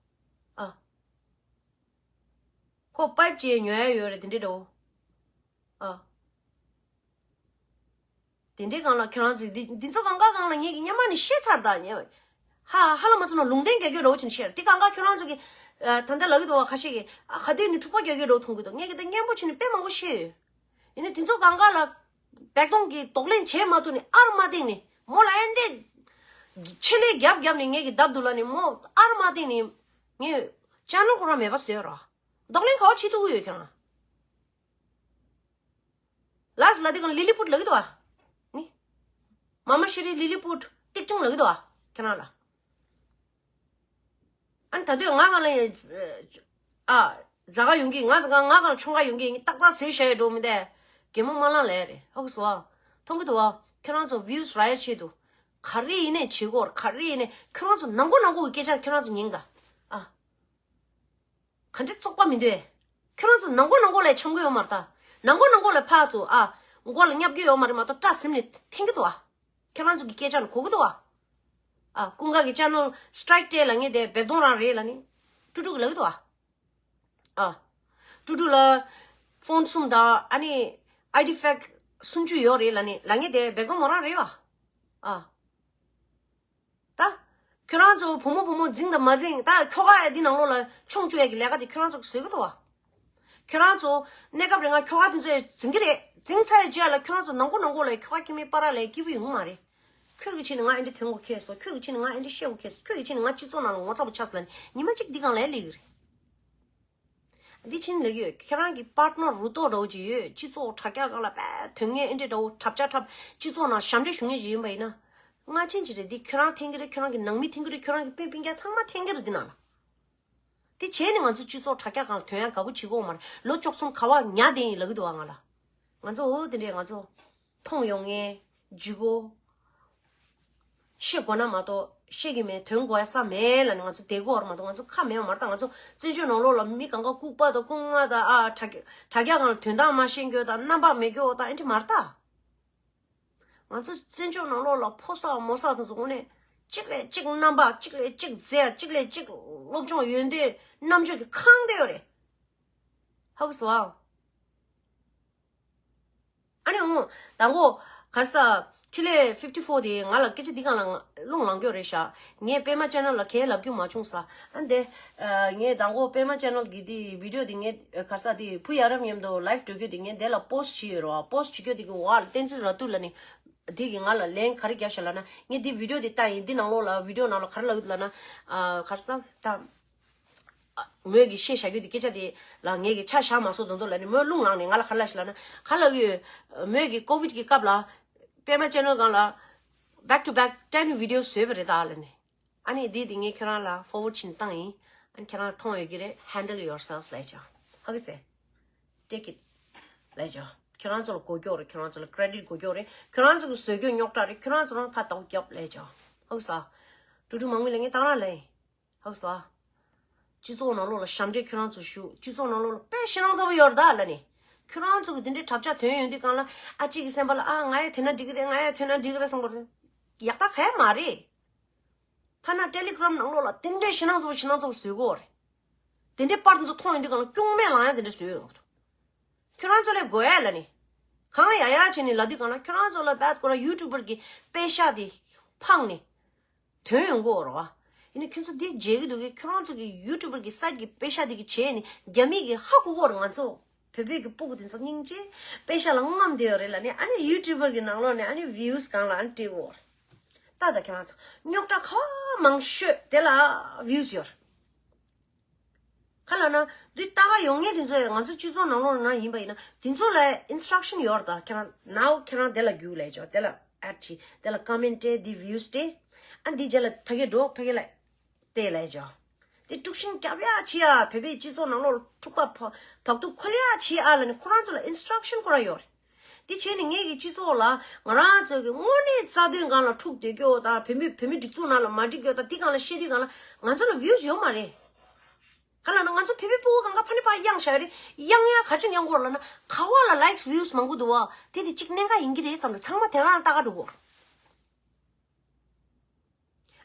ཨ། ཁོ་པའིབ་ཅིག་ཉོ་ཡ་ཡོད་རེད་དེ་འདྲས་འདྲ་བོ། ཨ། དེ་འདྲའི་སྒང་ལ་ཁྱོད་རང་ཚོས་འདི་འདི་ཚོ་གང་ག་སྒང་ལ་ངེད་ཀྱི་སྔོན་མ་ནས་ཤེས་ཚར་ད་ཉེ། ཧ་ཧ་ལ་མ་སོང་ན་ལུང་བསྟན་རྒྱག་རྒྱུ་རོ་ཅིན་ཤེས་དེ་གང་ག་ཁྱོད་རང་ཚོ་གི་ད་ལྟ་ལབ་ཀྱི་འདུག་བ། ཁ་ཤས་ཀྱིས་ཨ་ག་དུས་ནས་འཁྲུག་པ་རྒྱག་རྒྱུ་རོ་མཐོང་གི་འདུག་ངེད་ཀྱི་ད་སྔོན་པོ་ཕྱིན་ནས་དཔེ་མང་པོ་ཤེས་ཡོད། ཡིན་ནའི་དེ་ཚོ་གང་ག་ལ་བེག་དོང་གི་གདོང་ལེན་བྱེད་མ་ཐུབ་ནས་ཨར་མ་བཏིང་ནས་མོ་ལ་ཨེ་འདྲས་ཆེད་ལས་རྒྱབ་རྒྱབ་ནས་ངེད་ཀྱི་བརྡབ་འདུག་ལབ་ནས་མོ་ཨར་མ་བཏིང་ནས་ངས་ཅེ་ནལ་ཁོ་རང་མེད་པ་བཟོས་ར། གདོང་ལེན་ག་བ་བྱེད་ཐུབ་ཀྱི་ཡོད་ཁྱོད་རང་། ལགས་ལ་དེ་གང་ལི་ལི་པུཊ་ལབ་ཀྱི་འདུག་བ། ནི། མ་མ་ཤི་རི་ལི་ལི་པུཊ་ཏིག་ཅུང་ལབ་ཀྱི་འདུག་བ། ཁྱེད་རང་ལ། ཨ་ནི་ད་དུས་ང་གང་ལ་ཡིན། ཨ། ཛ་ག་ཡོང་གི་ང་ང་གང་ཆུང་ག་ཡོང་གི་ཏག་ཏག་བཟོས་བཞག་ཡོད་འགྲོ་མི་འདས། གད་མོ་མ་ལངས་ལས་རེད་ཧོ་གི་སོ། མཐོང་གི་འདུག་བ། ཁྱེད་རང་ཚོ་ཝིའུ་སི་རག་ཡ་ཆེད་དུ། ག་རེ་ཡིན་ནས་བྱེད་དགོས་ག་རེ་ཡིན་ནས་ཁྱེད་རང་ཚོ་ནང་ཁོ་ནང་ཁོ་གི་སྐད་ཆ་ཁྱེད་རང་ཚོ་ཉན་ག་ཨ། ག་འདྲ་བཙོག་པ་མི་འདུག་ཁྱོད་རང་ཚོ་ནང་སྒོ་ནང་སྒོ་ལ་འཆམ་གི་ཡོད་མ་རེད་ད། ནང་སྒོ་ནང་སྒོ་ལ་ཕར་ཚུར་ཨ། མགོ་ལ་བརྙབ་གི་ཡོད་མ་རེད་མ་གཏོགས་སྐྲ་ཟིམ་ནས་འཐེན་གི་འདུག་ཨ། ཁྱོད་རང་ཚོ་གི་སྐད་ཆ་ལ་གོ་གི་འདུག་ཨ། ཨ་ཀུན་དགའ་གི་ཅེ་ནལ་སི་ཊ་རའིཀ་སྤྲད་ལབ་ངེས་དེ་བེག་དོང་རང་རེད་ལབ་ནི། ཀྲུ་ཀྲུ་གི་ལབ་གི་འདུག་ཨ། ཨ། ཀྲུ་ཀྲུ་ལ་ཕོན་གསུམ་དང་ཨ་ནི་ཨའི་ཌི་ཕེག་སུམ་ཅུ་ཡོད་རེད་ལབ་ནི་ལབ་ངེས་དེ་བེག་དོང་མོ་རང་རེད་བ། ཨ། ད། ཁྱོད་རང་ཚོ་བུ་མོ་བུ་མོ་འཛིང་དང་མ་འཛིང་ད་ཁྱོ་ག་ཡ་འདི་ནང་ལོགས་ལ་མཆོང་བཅུག་ཡ་གི་ལས་ཀ་དེ་ཁྱོད་རང་ཚོ་གིས་བཟོས་གི་འདུག་བ། ཁྱོད་རང་ཚོ་གནས་སྐབས་རིང་ང་ཁྱོ་ག་དེ་ཚོ་ཡ་འཛིང་གི་རེད། འཛིང་ཚར་ཡ་རྗེས་ལ་ཁྱོད་རང་ཚོ་ནང་སྒོ་ནང་སྒོ་ལ་ཁྱོ་ག་ཁྱིམ་མི་པ་ར་ལས་སྐྱིད་པོ་ཡོང་མ་རེད། ཁྱོད་ཀྱི་ཆེད་ནས་ང་ཨེ་འདྲ་ཐོན་དགོས་ཁེལ་སོང་། ཁྱོད་ཀྱི་ཆེད་ནས་ང་ཨེ་འདྲ་བཤད་དགོས་ཁེལ་སོང་། ཁྱོད་ཀྱི་ཆེད་ནས་ང་སྤྱི་ཚོགས་ནང་ལ་ངོ་ཚ་པོ་ཆགས་སོང་ལབ་ནས་ཉི་མ་གཅིག་འདི་སྒང་ལ་ཡ་སླེབས་ཀྱི་རེད། འདི་ཕྱིན་ལབ་ཀྱི་ཡོད། ཁྱེད་རང་གི་པར་ཊི་ནར་རུ་ཏོག་འདྲ་བོ་ཅིག་ཡོད། སྤྱི་ཚོགས་དྲ་རྒྱ་སྒང་ལ་དཔེ་དོན་ངན་ཨེ་འདྲས་འདྲ་བོ་གྲབས་ཆག་གྲབས་སྤྱི་ཚོགས་ནང་ཞབས་འདྲེན་ཞུ་མཁན་ཅིག་ཡིན་པ་ཡིན་ན། སྔ་ཕྱིན་ཅིག་རེད། འདི་ཁྱོད་རང་འཐེན་གྱི་རེད། ཁྱོད་རང་གི་ནང་མི་འཐེན་གྱི་རེད། ཁྱོད་རང་གི་སྤུན་སྤུན་ཀྱག་ཚང་མ་འཐེན་གྱི་རེད་འདི་ནང་ལ། དེ་བྱས་ནས་ང་ཚོ་སྤྱི་ཚོགས་དྲ་རྒྱ་སྒང་ལ་ཐོན་ཡ་དགའ་པོ་བྱེད་ཀྱི་ཡོད་མ་རེད། ལོ་བཅུ་གསུམ་ག་བ་ཉལ་བསྡད་ཡིན་ལབ་ཀྱི་འདུག་བ་ང་ལ། ང་ཚོ་འོ་དེ་འདྲས་ང་ཚོ་མཐོང་ཡོང་མཁན་ལྗིད་ཁོག་བཤད་དགོས་ན་མ་གཏོགས་བཤད་ཀྱི་མེད། དོན་གོ་ཡ་ས་མེད་ལབ་ནས་ང་ཚོ་བསྡད་ཀྱི་ཡོད་རེད་མ་གཏོགས་ང་ཚོ་ཁ་མེད་པ་མ་རེད། ད་ང་ཚོ་བཙན་བྱོལ་ནང་ལོགས་ལ་མི་གང་ག་ལྐུགས་པ་དང་ལྐུགས་རྔན་དང་ཨ་དྲ་དྲ་རྒྱ་སྒང་ལ་དོན་དག་མ་ཤེས་རྒྱུ་དང་རྣམ་པ་མེད་རྒྱུ་དང་ཨེ་འདྲ་མ་རེད་ད། ང་ཚོ་བཙན་བྱོལ་ནང་ལོགས་ལ་ཕོ་གསར་མོ་གསར་དེ་ཚོ་དངོས་གནས་གཅིག་ལས་གཅིག་རྣམ་པ་གཅིག་ལས་གཅིག་མཛེས། གཅིག་ལས་གཅིག་སློབ་སྦྱོང་ཡོན་ཏན་རྣམ་དཔྱོད་ཀྱིས་ཁེངས་བསྡད་ཡོད་རེད། ཧ་གོ་སོང་ཨ། ཨ་ནི་འོང་། དང་པོ། ག་རེ་ཟ། ཕྲིན་ལས་ཕིབ་ཊི་ཕོར་དེ་ང་ལ་སྐད་ཆ་འདི་སྒང་ལ་རླུང་ལངས་ཀྱི་ཡོད་རེད་ཤག་ངས་པད་མ་ཅེ་ནལ་ལ་གས་ལབ་རྒྱུ་མ་བྱུང་ས། ཨ་འདི། ངས་དང་པོ་པད་མ་ཅེ་ནལ་གི་དེ་བི་ཌི་ཡོ་དེ་ངས་ག་རེ་ཟ་དེ་བུ་ཡ་རབས་མཉམ་དུ་ལའིབ་འགྲོ་རྒྱུ་དེ་ངས་དེ་ལ་པོ་སི་ཊི་བྱས་ཡོད་རེད་བ། པོ་སི་ཊི་བྱེད་རྒྱུ་དེ་གི་འོག་ལ་བསྟན་འཛིན་ར་ཏུ་ལབ་ནི། དེ་གི་ང་ལ་ལན་ག་རེ་བརྒྱབ་ཤག་ལབ་ན། ངས་དེ་བི་ཌི་ཡོ་དེ་ལྟ་ཡིན། འདི་ནང་ལོགས་ལ་བི་ཌི་ཡོ་ནང་ལ་ག་རེ་ལབ་ཀྱི་འདུག་ལབ་ན། ག་རེ་ཟ་ད། མོས་ཀྱིས་བཤད་བཞག་རྒྱུ་དེ་སྐད་ཆ་དེ་ལ་ངས་ཀྱིས་ཆ་བཞག་མ་སོང་དོན་དུ་ལབ་ནས་མོས་རླུང་ལངས་ནས་ང་ལ་ག་རེ་ལབ་ཤག་ལབ་ན། ག་རེ་ལབ་ཀྱི་ཡོད། མོས་ཀྱིས་ཀོ་ཝིཌ་ཀྱི་སྐབས་ལ་པད་མ་ཅེ་ནལ་སྒང་ལ་back to back ten video བཟོས་པ་རེད་ད་ལབ་ནས། ཨ་ནི་འདི་དེ་ངས་ཁྱེད་རང་ལ་ཕོར་ཝར་ཌི་བྱས་ནས་བཏང་ཡིན། ཨ་ནི་ཁྱེད་རང་མཐོང་ཡོད་ཀྱི་རེད། Handle yourself ལབ་ཅོག་ཧ་གི་སེ། Take it ལབ་ཅོག་ཁྱེད་རང་ཚོ་ལ་གོ་རྒྱུ་རེད། ཁྱེད་རང་ཚོ་ལ་ཀེ་རེ་ཌིཊ་གོ་རྒྱུ་རེད། ཁྱེད་རང་ཚོ་གི་བཟོ་རྒྱུ་རྙོག་དྲ་རེད། ཁྱེད་རང་ཚོ་རང་ཕར་ལྟ་བ་རྒྱོབ་ལབ་ཅོག་ཧ་གི་ས། ཀྲུ་ཀྲུ་མང་མི་ལ་ངས་བཏང་ར་ལབ་ཡིན། ཧ་གོ་སོང་ཨ། སྤྱི་ཚོགས་ནང་ལོགས་ལ་ཞབས་འདྲེན་ཁྱོད་རང་ཚོ་ཞུ། སྤྱི་ཚོགས་ནང་ལོགས་ལ་དཔེ་ཞེད་སྣང་ཚ་པོ་ཡོད་རེད་ད་ལབ་ནས། ཁྱོད་རང་ཚོ་གི་དེ་འདྲའི་གྲབས་ཆག་ཐོན་ཡོང་དུས་སྒང་ལ་ཨ་གཅིག་གི་སེམས་པ་ལ་ཨ་ང་ཡང་དེ་ན་འགྲིག་གི་རེད། ང་ཡང་ཐོན་ན་འགྲིག་གི་རེད་བསམ་གི་རེད། ཡག་ཐག་ག་ཡང་མ་རེད། ཐ་ན་ཊེ་ལི་གྷི་རམ་ནང་ལོགས་ལ་དེ་འདྲའི་ཞེད་སྣང་ཚ་པོ་ཞེད་སྣང་ཚ་པོ་བཟོ་གི་ཡོད་རེད། དེ་འདྲའི་པར་དེ་ཚོ་མཐོང་ཡོང་དུས་སྒང་ལ་སྐྱོན་མེད་ལངས་ཡ་དེ་འདྲ་བཟོས་ཡོད་རེད། ཁྱོད་རང་ཚོ་ལས་དགོས་ཡ་ལབ་ནས། གང་ཡ་ཡ་བྱས་ནས་ལབ་དུས་སྒང་ལ་ཁྱོད་རང་ཚོ་ལ་བད་ཁོ་རང་ཡུ་ཊུབ་པར་གི་པེ་ཤ་དེ་ཕངས་ནས། ཐོན་ཡོང་གི་ཡོད་རེད་བ། ཡིན་ནའི་ཁྱོད་ཚོ་འདི་བརྗེད་ཀྱི་འདུག་གི། ཁྱོད་རང་ཚོ་གི་ཡུ་ཊུབ་པར་གི་སའིཊ་གི་པེ་ཤ་དེ་གི་བྱས་ནས་རྒྱ་མི་གི་ཧ་གོ་གི་ཡོད་རེད། ང་ཚོ་བོད་པའི་གི་སྤུ་གུ་དེ་ཚོ་སྙིང་རྗེ་པེ་ཤ་ལ་རྔམ་བསྡད་ཡོད་རེད་ལབ་ནས། ཨ་ནི་ཡུ་ཊུབ་པར་གི་ནང་ལོགས་ནས་ཨ་ནི་བིའུ་སི་སྒང་ལ་ཨ་ནི་སྤྲད་ཀྱི་ཡོད་རེད། ད་ད་ཁྱེད་རང་ཚོ་རྙོག་དྲ་ག་བ་མང་ཤོས་དེ་ལ་བིའུ་སི་ཡོད་རེད། ག་ལབ་ན། འདི་ལྟ་ག་ཡོང་མཁན་དེ་ཚོ་ཡང་ང་ཚོ་སྤྱི་ཚོགས་ནང་ལོགས་ནང་ཡིན་པ་ཡིན་ན་དེ་ཚོ་ལ་ཨིན་སི་ཊྲག་ཤན་ཡོད་རེད། ད་ཁྱེད་རང་ནའོ་ཁྱེད་རང་དེ་ལ་རྒྱུགས་ལབ་ཅོག་དེ་ལ་ཨེཌ་བྱེད། དེ་ལ་ཀོ་མེན་ཊི་སྤྲད། འདི་བིའུ་སི་སྤྲད། ཨ་འདི་རྗེས་ལ་ཕ་གི་འགྲོ་ཕ་གི་ལ་བལྟས་ལབ་ཅོག་དེ་དཀྲུག་ཤིང་རྒྱབ་ཡ་བྱེད་ཡ། བོད་པའི་སྤྱི་ཚོགས་ནང་ལོགས་ལ་འཁྲུག་པ་བ་བག་ཐུག་འཁོལ་ཡ་བྱེད་ཡ་ལབ་ནས་ཁོ་རང་ཚོ་ལ་ཨིན་སི་ཊྲག་ཤན་ཁོ་རང་ཡོད་རེད། དེ་བྱས་ནས་ངེད་ཀྱི་སྤྱི་ཚོགས་ལ་ང་རང་ཚོ་གི་དངོས་གནས་རྩ་དོན་སྒང་ལ་འཁྲུག་བསྡད་རྒྱུ་དང་། བོད་མི་བོད་མི་སྒྲིག་འཛུགས་ནང་ལ་མ་འགྲིག་རྒྱུ་དང་། དེ་སྒང་ལ་བཤད་དུས་སྒང་ལ་ང་ཚོ་ལ་བིའུ་སི་ཡོད་མ་རེད། ག་ལབ་ན་ང་ཚོ་བོད་པའི་སྤུ་གུ་གང་ག་ཕ་ནས་ཕར་གཡེང་བཞག་རེད། གཡེང་ཡ་ག་རེ་བྱས་ནས་གཡེང་གི་ཡོད་རེད་ལབ་ན། ག་བ་ལ་ལའིཀ་སི་བིའུ་སི་མང་པོ་འདུག་བ། དེ་དེ་གཅིག་གནད་འགག་ཡིན་གྱི་རེད་བསམ་ནས་ཚང་མ་དེ་རང་ལ་ལྟ་ག་འགྲོ་གི་ཡོད་རེད།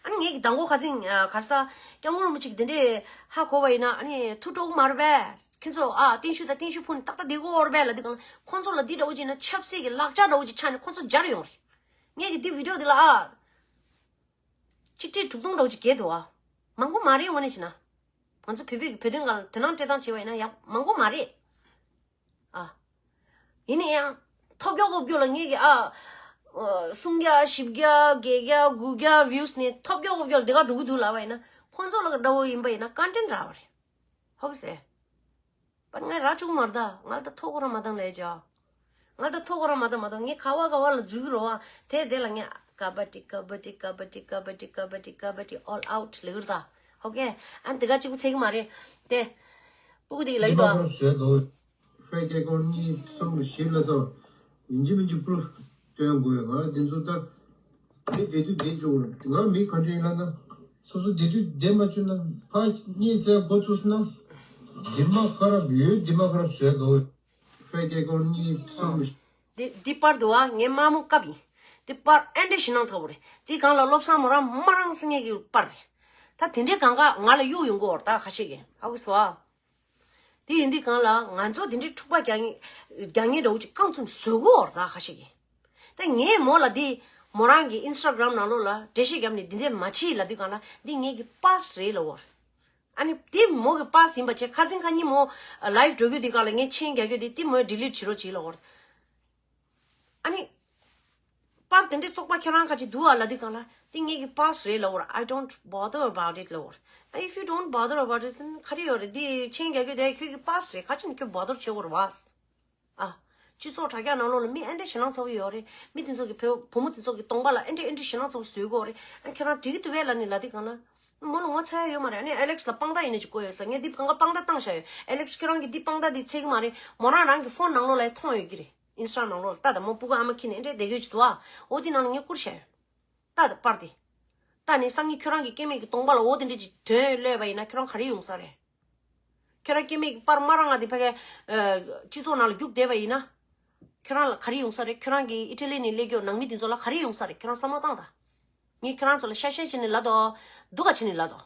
ཨ་ནི་ངེད་ཀྱི་མདང་དགོང་ཁ་སང་ཨ་ག་རེ་ཟ། སྐྱབས་མགོན་རིན་པོ་ཆེ་གིས་དེ་འདྲས་ཧ་གོ་བ་ཡིན་ན། ཨ་ནི་ཐུགས་སྤྲོ་པོ་མ་རེད་པས། ཁྱེད་ཚོ་ཨ་སྟེང་ཤུགས་དང་སྟེང་ཤུགས་ཕུལ་ནས་ཏག་ཏག་བསྡད་དགོས་རེད་པས་ལབ་དུས་སྒང་ལ་ཁོང་ཚོ་ལ་འདི་འདྲ་བོ་བྱས་ན་ཆབ་སྲིད་ཀྱི་ལག་ཆ་འདྲ་བོ་ཅིག་ཆགས་ནས་ཁོང་ཚོ་འཇར་ཡོང་རེད། ངས་ཀྱི་འདི་བི་ཌིའོ་འདི་ལ་ཨ། གཅིག་ཁྲི་དྲུག་སྟོང་འདྲ་བོ་ཅིག་བརྒལ་འདུག་ཨ། མང་པོ་མ་རེད་དངོས་གནས་བྱས་ན། ང་ཚོ་བོད་པའི་བོད་དོན་སྒང་ལ་དོ་སྣང་སྤྲད་སྟངས་བྱས་པ་ཡིན་ན་ཡང་མང་པོ་མ་རེད། ཨ། ཡིན་ན་ཡང་། ཐོབ་རྒྱག་ཧོབ་རྒྱག་ལ་ངེད་ཀྱི་ཨ། སུམ་བརྒྱ་བཞི་བརྒྱ་བརྒྱད་བརྒྱ་དགུ་བརྒྱ་ཝིའུ་སི་ནས་ཐོབ་རྒྱག་ཧོབ་རྒྱག་ལ་དེ་ག་འགྲོ་གི་འདུག་ལབ་པ་ཡིན་ན། ཁོང་ཚོ་ལ་འདྲ་བོ་ཡིན་པ་ཡིན་ན་ཀོན་ཊེན་ཊི་རག་པ་རེད། ཧོབ་སེ། པར་ང་རག་བཅུག་མ་རེད་ད། ང་ལ་ད་ཐོ་ཁོ་རང་མ་བཏང་ལས་ཅག་ང་ལ་ད་ཐོ་ཁོ་རང་མ་བཏང་མ་གཏོགས་ངས་ག་བ་ག་བ་ལ་འཛུལ་གི་རོ་ཨ། དེ་དེ་ལ་ངས་ཀ་བ་ཏི་ཀ་བ་ཏི་ཀ་བ་ཏི་ཀ་བ་ཏི་ཀ་བ་ཏི་ཀ་བ་ཏི་ཀ་བ་ཏི་ཨོལ་ཨའུཊ་ལེགས་རེད་ད། ཧོ་ཀེ། ཨ་ནི་དེ་ག་གཅིག་པུ་ཚད་གི་མ་རེད། དེ། སྤུ་གུ་དེ་ལ་འདི་ཡི་མ་དོ་ཁོ་རང་བཟོས་དགོས། ཧྥེ་ཀེ་ཀོ་གཉིས་གསུམ་བཞི་ལ་སོ། ཡིན་གཅིག་མིན་གཅིག་པུ་རུབ་སྟོན་དགོས། ང་དེ་ཚོ་ད། མི་བསྡད་དུས་བསྡད་བཅུག་ང་མི་ག་འདྲ་ཡིན་ལབ་ན། སོ་སོ་བསྡད་དུས་བསྡད་མ་བཅུག་ན་ཕ་གཉིད་བཙལ་འགོ་བཙུགས་ན། འདི་མ་ཁ་རབ་ཡོད་འདི་མ་ཁ་རབ་བཟོས་དགོས། ཧྥེ་ཀེ་ཀོ་གཉིས་གསུམ། འདི་འདི་པར་འདུག་ཨ། ངའི་མ་མོ་སྐབས་ཡིན། འདི་པར་ཨེ་འདྲ་ཞེད་སྣང་ཚ་པོ་རེད། འདི་སྒང་ལ་བློ་བཟང་མོ་རང་མ་རང་སེ་ངེད་ཀྱི་པར་རེད། ད་དེ་འདྲའི་གང་ག་ང་ལ་གཡུག་ཡོང་གི་ཡོད་རེད་ད་ཁ་ཤས་ཀྱིས་ཧ་གོ་སོང་ཨ། དེ་ཡིན་དུས་གང་ལ་ང་ཚོ་དེ་འདྲའི་འཁྲུག་པ་རྒྱག་མཁན་རྒྱག་མཁན་འདྲ་བོ་ཅིག་རྐང་བཙུགས་ནས་བཟོ་གི་ཡོད་རེད་ད་ཁ་ཤས་ཀྱིས། ད་ངས་མོ་ལ་འདི་མོ་རང་གི་ཨིན་སི་ཊ་གྷ་རམ་ནང་ལོགས་ལ་འགྲེལ་བཤད་བརྒྱབ་ནས་འདི་འདྲས་མ་བྱེད་ལབ་དུས་གང་ལ་འདི་ངེད་ཀྱི་པཱ་སི་རེད་ལབ་ཡོད་རེད། ཨ་ནི་འདི་མོ་གི་པཱ་སི་ཡིན་པ་བྱས་ཁ་སང་ཁ་ཉིན་མོ་ལའིབ་འགྲོ་རྒྱུ་འདི་གང་ལ་ངས་མཆན་རྒྱག་རྒྱུ་འདི་འདི་མོས་ཌི་ལིཊ་བྱེད་རོགས་བྱེད་ལབ་ཡོད་རེད། ཨ་ནི། པར་དེ་འདྲའི་བཙོག་པ་ཁྱེད་རང་ག་ཅིག་འདུག་ཨ་ལབ་དུས་གང་ལ་དེ་ངེད་ཀྱི་པཱ་སི་རེད་ལབ་ཡོད་རེད། I don't bother about it ལབ་ཡོད་རེད། If you don't bother about it then ག་རེ་ཡོད་རེད། འདི་མཆན་རྒྱག་རྒྱུ་དེ་ཁྱོད་ཀྱི་པཱ་སི་རེད། ག་ཅིག་ནས་ཁྱོད་བོ་དར་བྱེད་དགོས་རེད་བ། ཨ། སྤྱི་ཚོགས་དྲ་རྒྱ་ནང་ལོགས་ལ་མི་ཨེ་འདྲ་ཞེད་སྣང་ཚ་པོ་ཡོད་རེད། མི་དེ་ཚོ་གི་བུ་བུ་མོ་དེ་ཚོ་གི་གདོང་པ་ལ་ཨེ་འདྲ་ཨེ་འདྲ་ཞེད་སྣང་ཚ་པོ་བཟོས་དགོས་རེད། ཨ་ཁྱེད་རང་འགྲིག་གི་འདུག་བས་ལབ་ནས་ལབ་དུས་གང་ལ། མོ་ལ་ངོ་ཚ་ཡ་ཡོད་མ་རེད། ཨ་ནི་ཨེ་ལེག་སི་ལ་དཔང་རྟགས་ཡིན་ན་ཅིག་བཀོད་ཡོད་ས། ངས་འདི་གང་ག་དཔང་རྟགས་བཏང་བཞག་ཡོད། ཨེ་ལེག་སི་ཁྱེད་རང་གི་འདི་དཔང་རྟགས་འདི་ཚད་གི་མ་རེད། མོ་རང་རང་གི་ཕོན་ནང་ལོགས་ལ་མཐོང་ཡོད་ཀྱི་རེད། ཨིན་སི་ཊ་ནང་ལོགས་ལ་ལྟ་དང་མོ་སྤུ་གུ་ཨ་མ་ཁྱེར་ནས་ཨེ་འདྲས་བསྡད་ཡོད་ཅིག་འདུག་ཨ། འོ་འདི་ནང་ལ་ངས་བསྐུར་བཞག་ཡོད། ལྟ་དང་པར་དེ། ལྟ་ནས་སང་ཉིན་ཁྱོད་རང་གི་སྐྱེ་དམན་གྱི་གདོང་པ་ལ་འོ་དེ་འདྲས་ཅིག་དོན་གློད་པ་ཡིན་ན་ཁྱོད་རང་ག་རེ་ཡོང་ས་རེད། ཁྱོད་རང་སྐྱེ་དམན་གྱི་པར་མ་རང་ང་དེ་ཕ་གའི་སྤྱི་ཚོགས་ནང་ལ་རྒྱུགས་བསྡད་པ་ཡིན་ན། ཁྱོད་རང་ལ་ག་རེ་ཡོང་ས་རེད། ཁྱོད་རང་གི་ཨི་ཊ་ལི་ནས་སླེབས་རྒྱུ་ནང་མི་དེ་ཚོ་ལ་ག་རེ་ཡོང་ས་རེད། ཁྱོད་རང་བསམ་བློ་བཏང་དང་། ངས་ཁྱོད་རང་ཚོ་ལ་ཤ་ཤ་བྱས་ནས་ལབ་དོ། སྡུག་ག་བྱས་ནས་ལབ་དོ།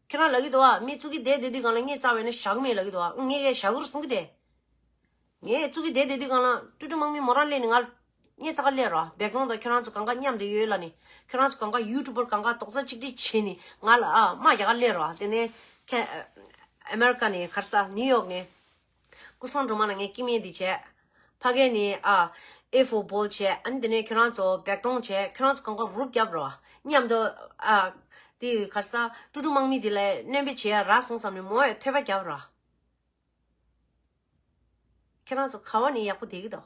ཁྱོད་རང་ལབ་ཀྱི་འདུག་ཨ། མི་བཙུགས་ཀྱི་བསྡད་བསྡད་དུས་གང་ལ་ངས་རྩ་བའི་ནས་བཞག་གི་མེད་ལབ་ཀྱི་འདུག་ཨ། ངས་ཀྱང་བཞག་གི་རེད་གསུང་གི་བསྡད། ངས་བཙུགས་ཀྱི་བསྡད་བསྡད་དུས་གང་ལ་ཀྲུ་ཀྲུ་དམག་མི་མོ་རང་སླེབས་ནས་ང་ལ་སྙད་ཙག་སླེབས་རོགས། བེག་ལོང་དང་ཁྱོད་རང་ཚོ་གང་ག་མཉམ་དུ་ཡོད་ལབ་ནས། ཁྱོད་རང་ཚོ་གང་ག་ཡུ་ཊུབ་པར་གང་ག་རྡོག་རྩ་གཅིག་སྒྲིལ་བྱས་ནས་ང་ལ་ཨ་དམག་རྒྱག་ག་སླེབས་རོགས། དེ་ནས་ཁྱེད་ཨ་མེ་རི་ཀ་ནས་ག་རེ་ཟ་ནིའུ་ཡོག་ནས། ཀུན་བཟང་སྒྲོལ་མ་ལགས་ངའི་སྐྱེ་དམན་འདི་བྱས། ཕ་གི་ནས་ཨ་ཨེ་ཕོར་བྷོལ་བྱས། ཨ་ནི་དེ་ནས་ཁྱོད་རང་ཚོ་བེག་ལོང་བྱས། ཁྱོད་རང་ཚོ་གང་ག་རུབ་རྒྱབ་རོགས། མཉམ་དུ་ཨ་དེ་ག་རེ་ཟ་ཀྲུ་ཀྲུ་དམག་མི་དེ་ལ་སྣོན་པ་བྱས་ར་སོང་བསམ་ནས་མོ་ཡ་ཐོད་པ་རྒྱབ་རོགས། ཁྱེད་རང་ཚོ་ག་བ་ནས་ཡག་པོ་བསྡད་ཀྱི་འདུག་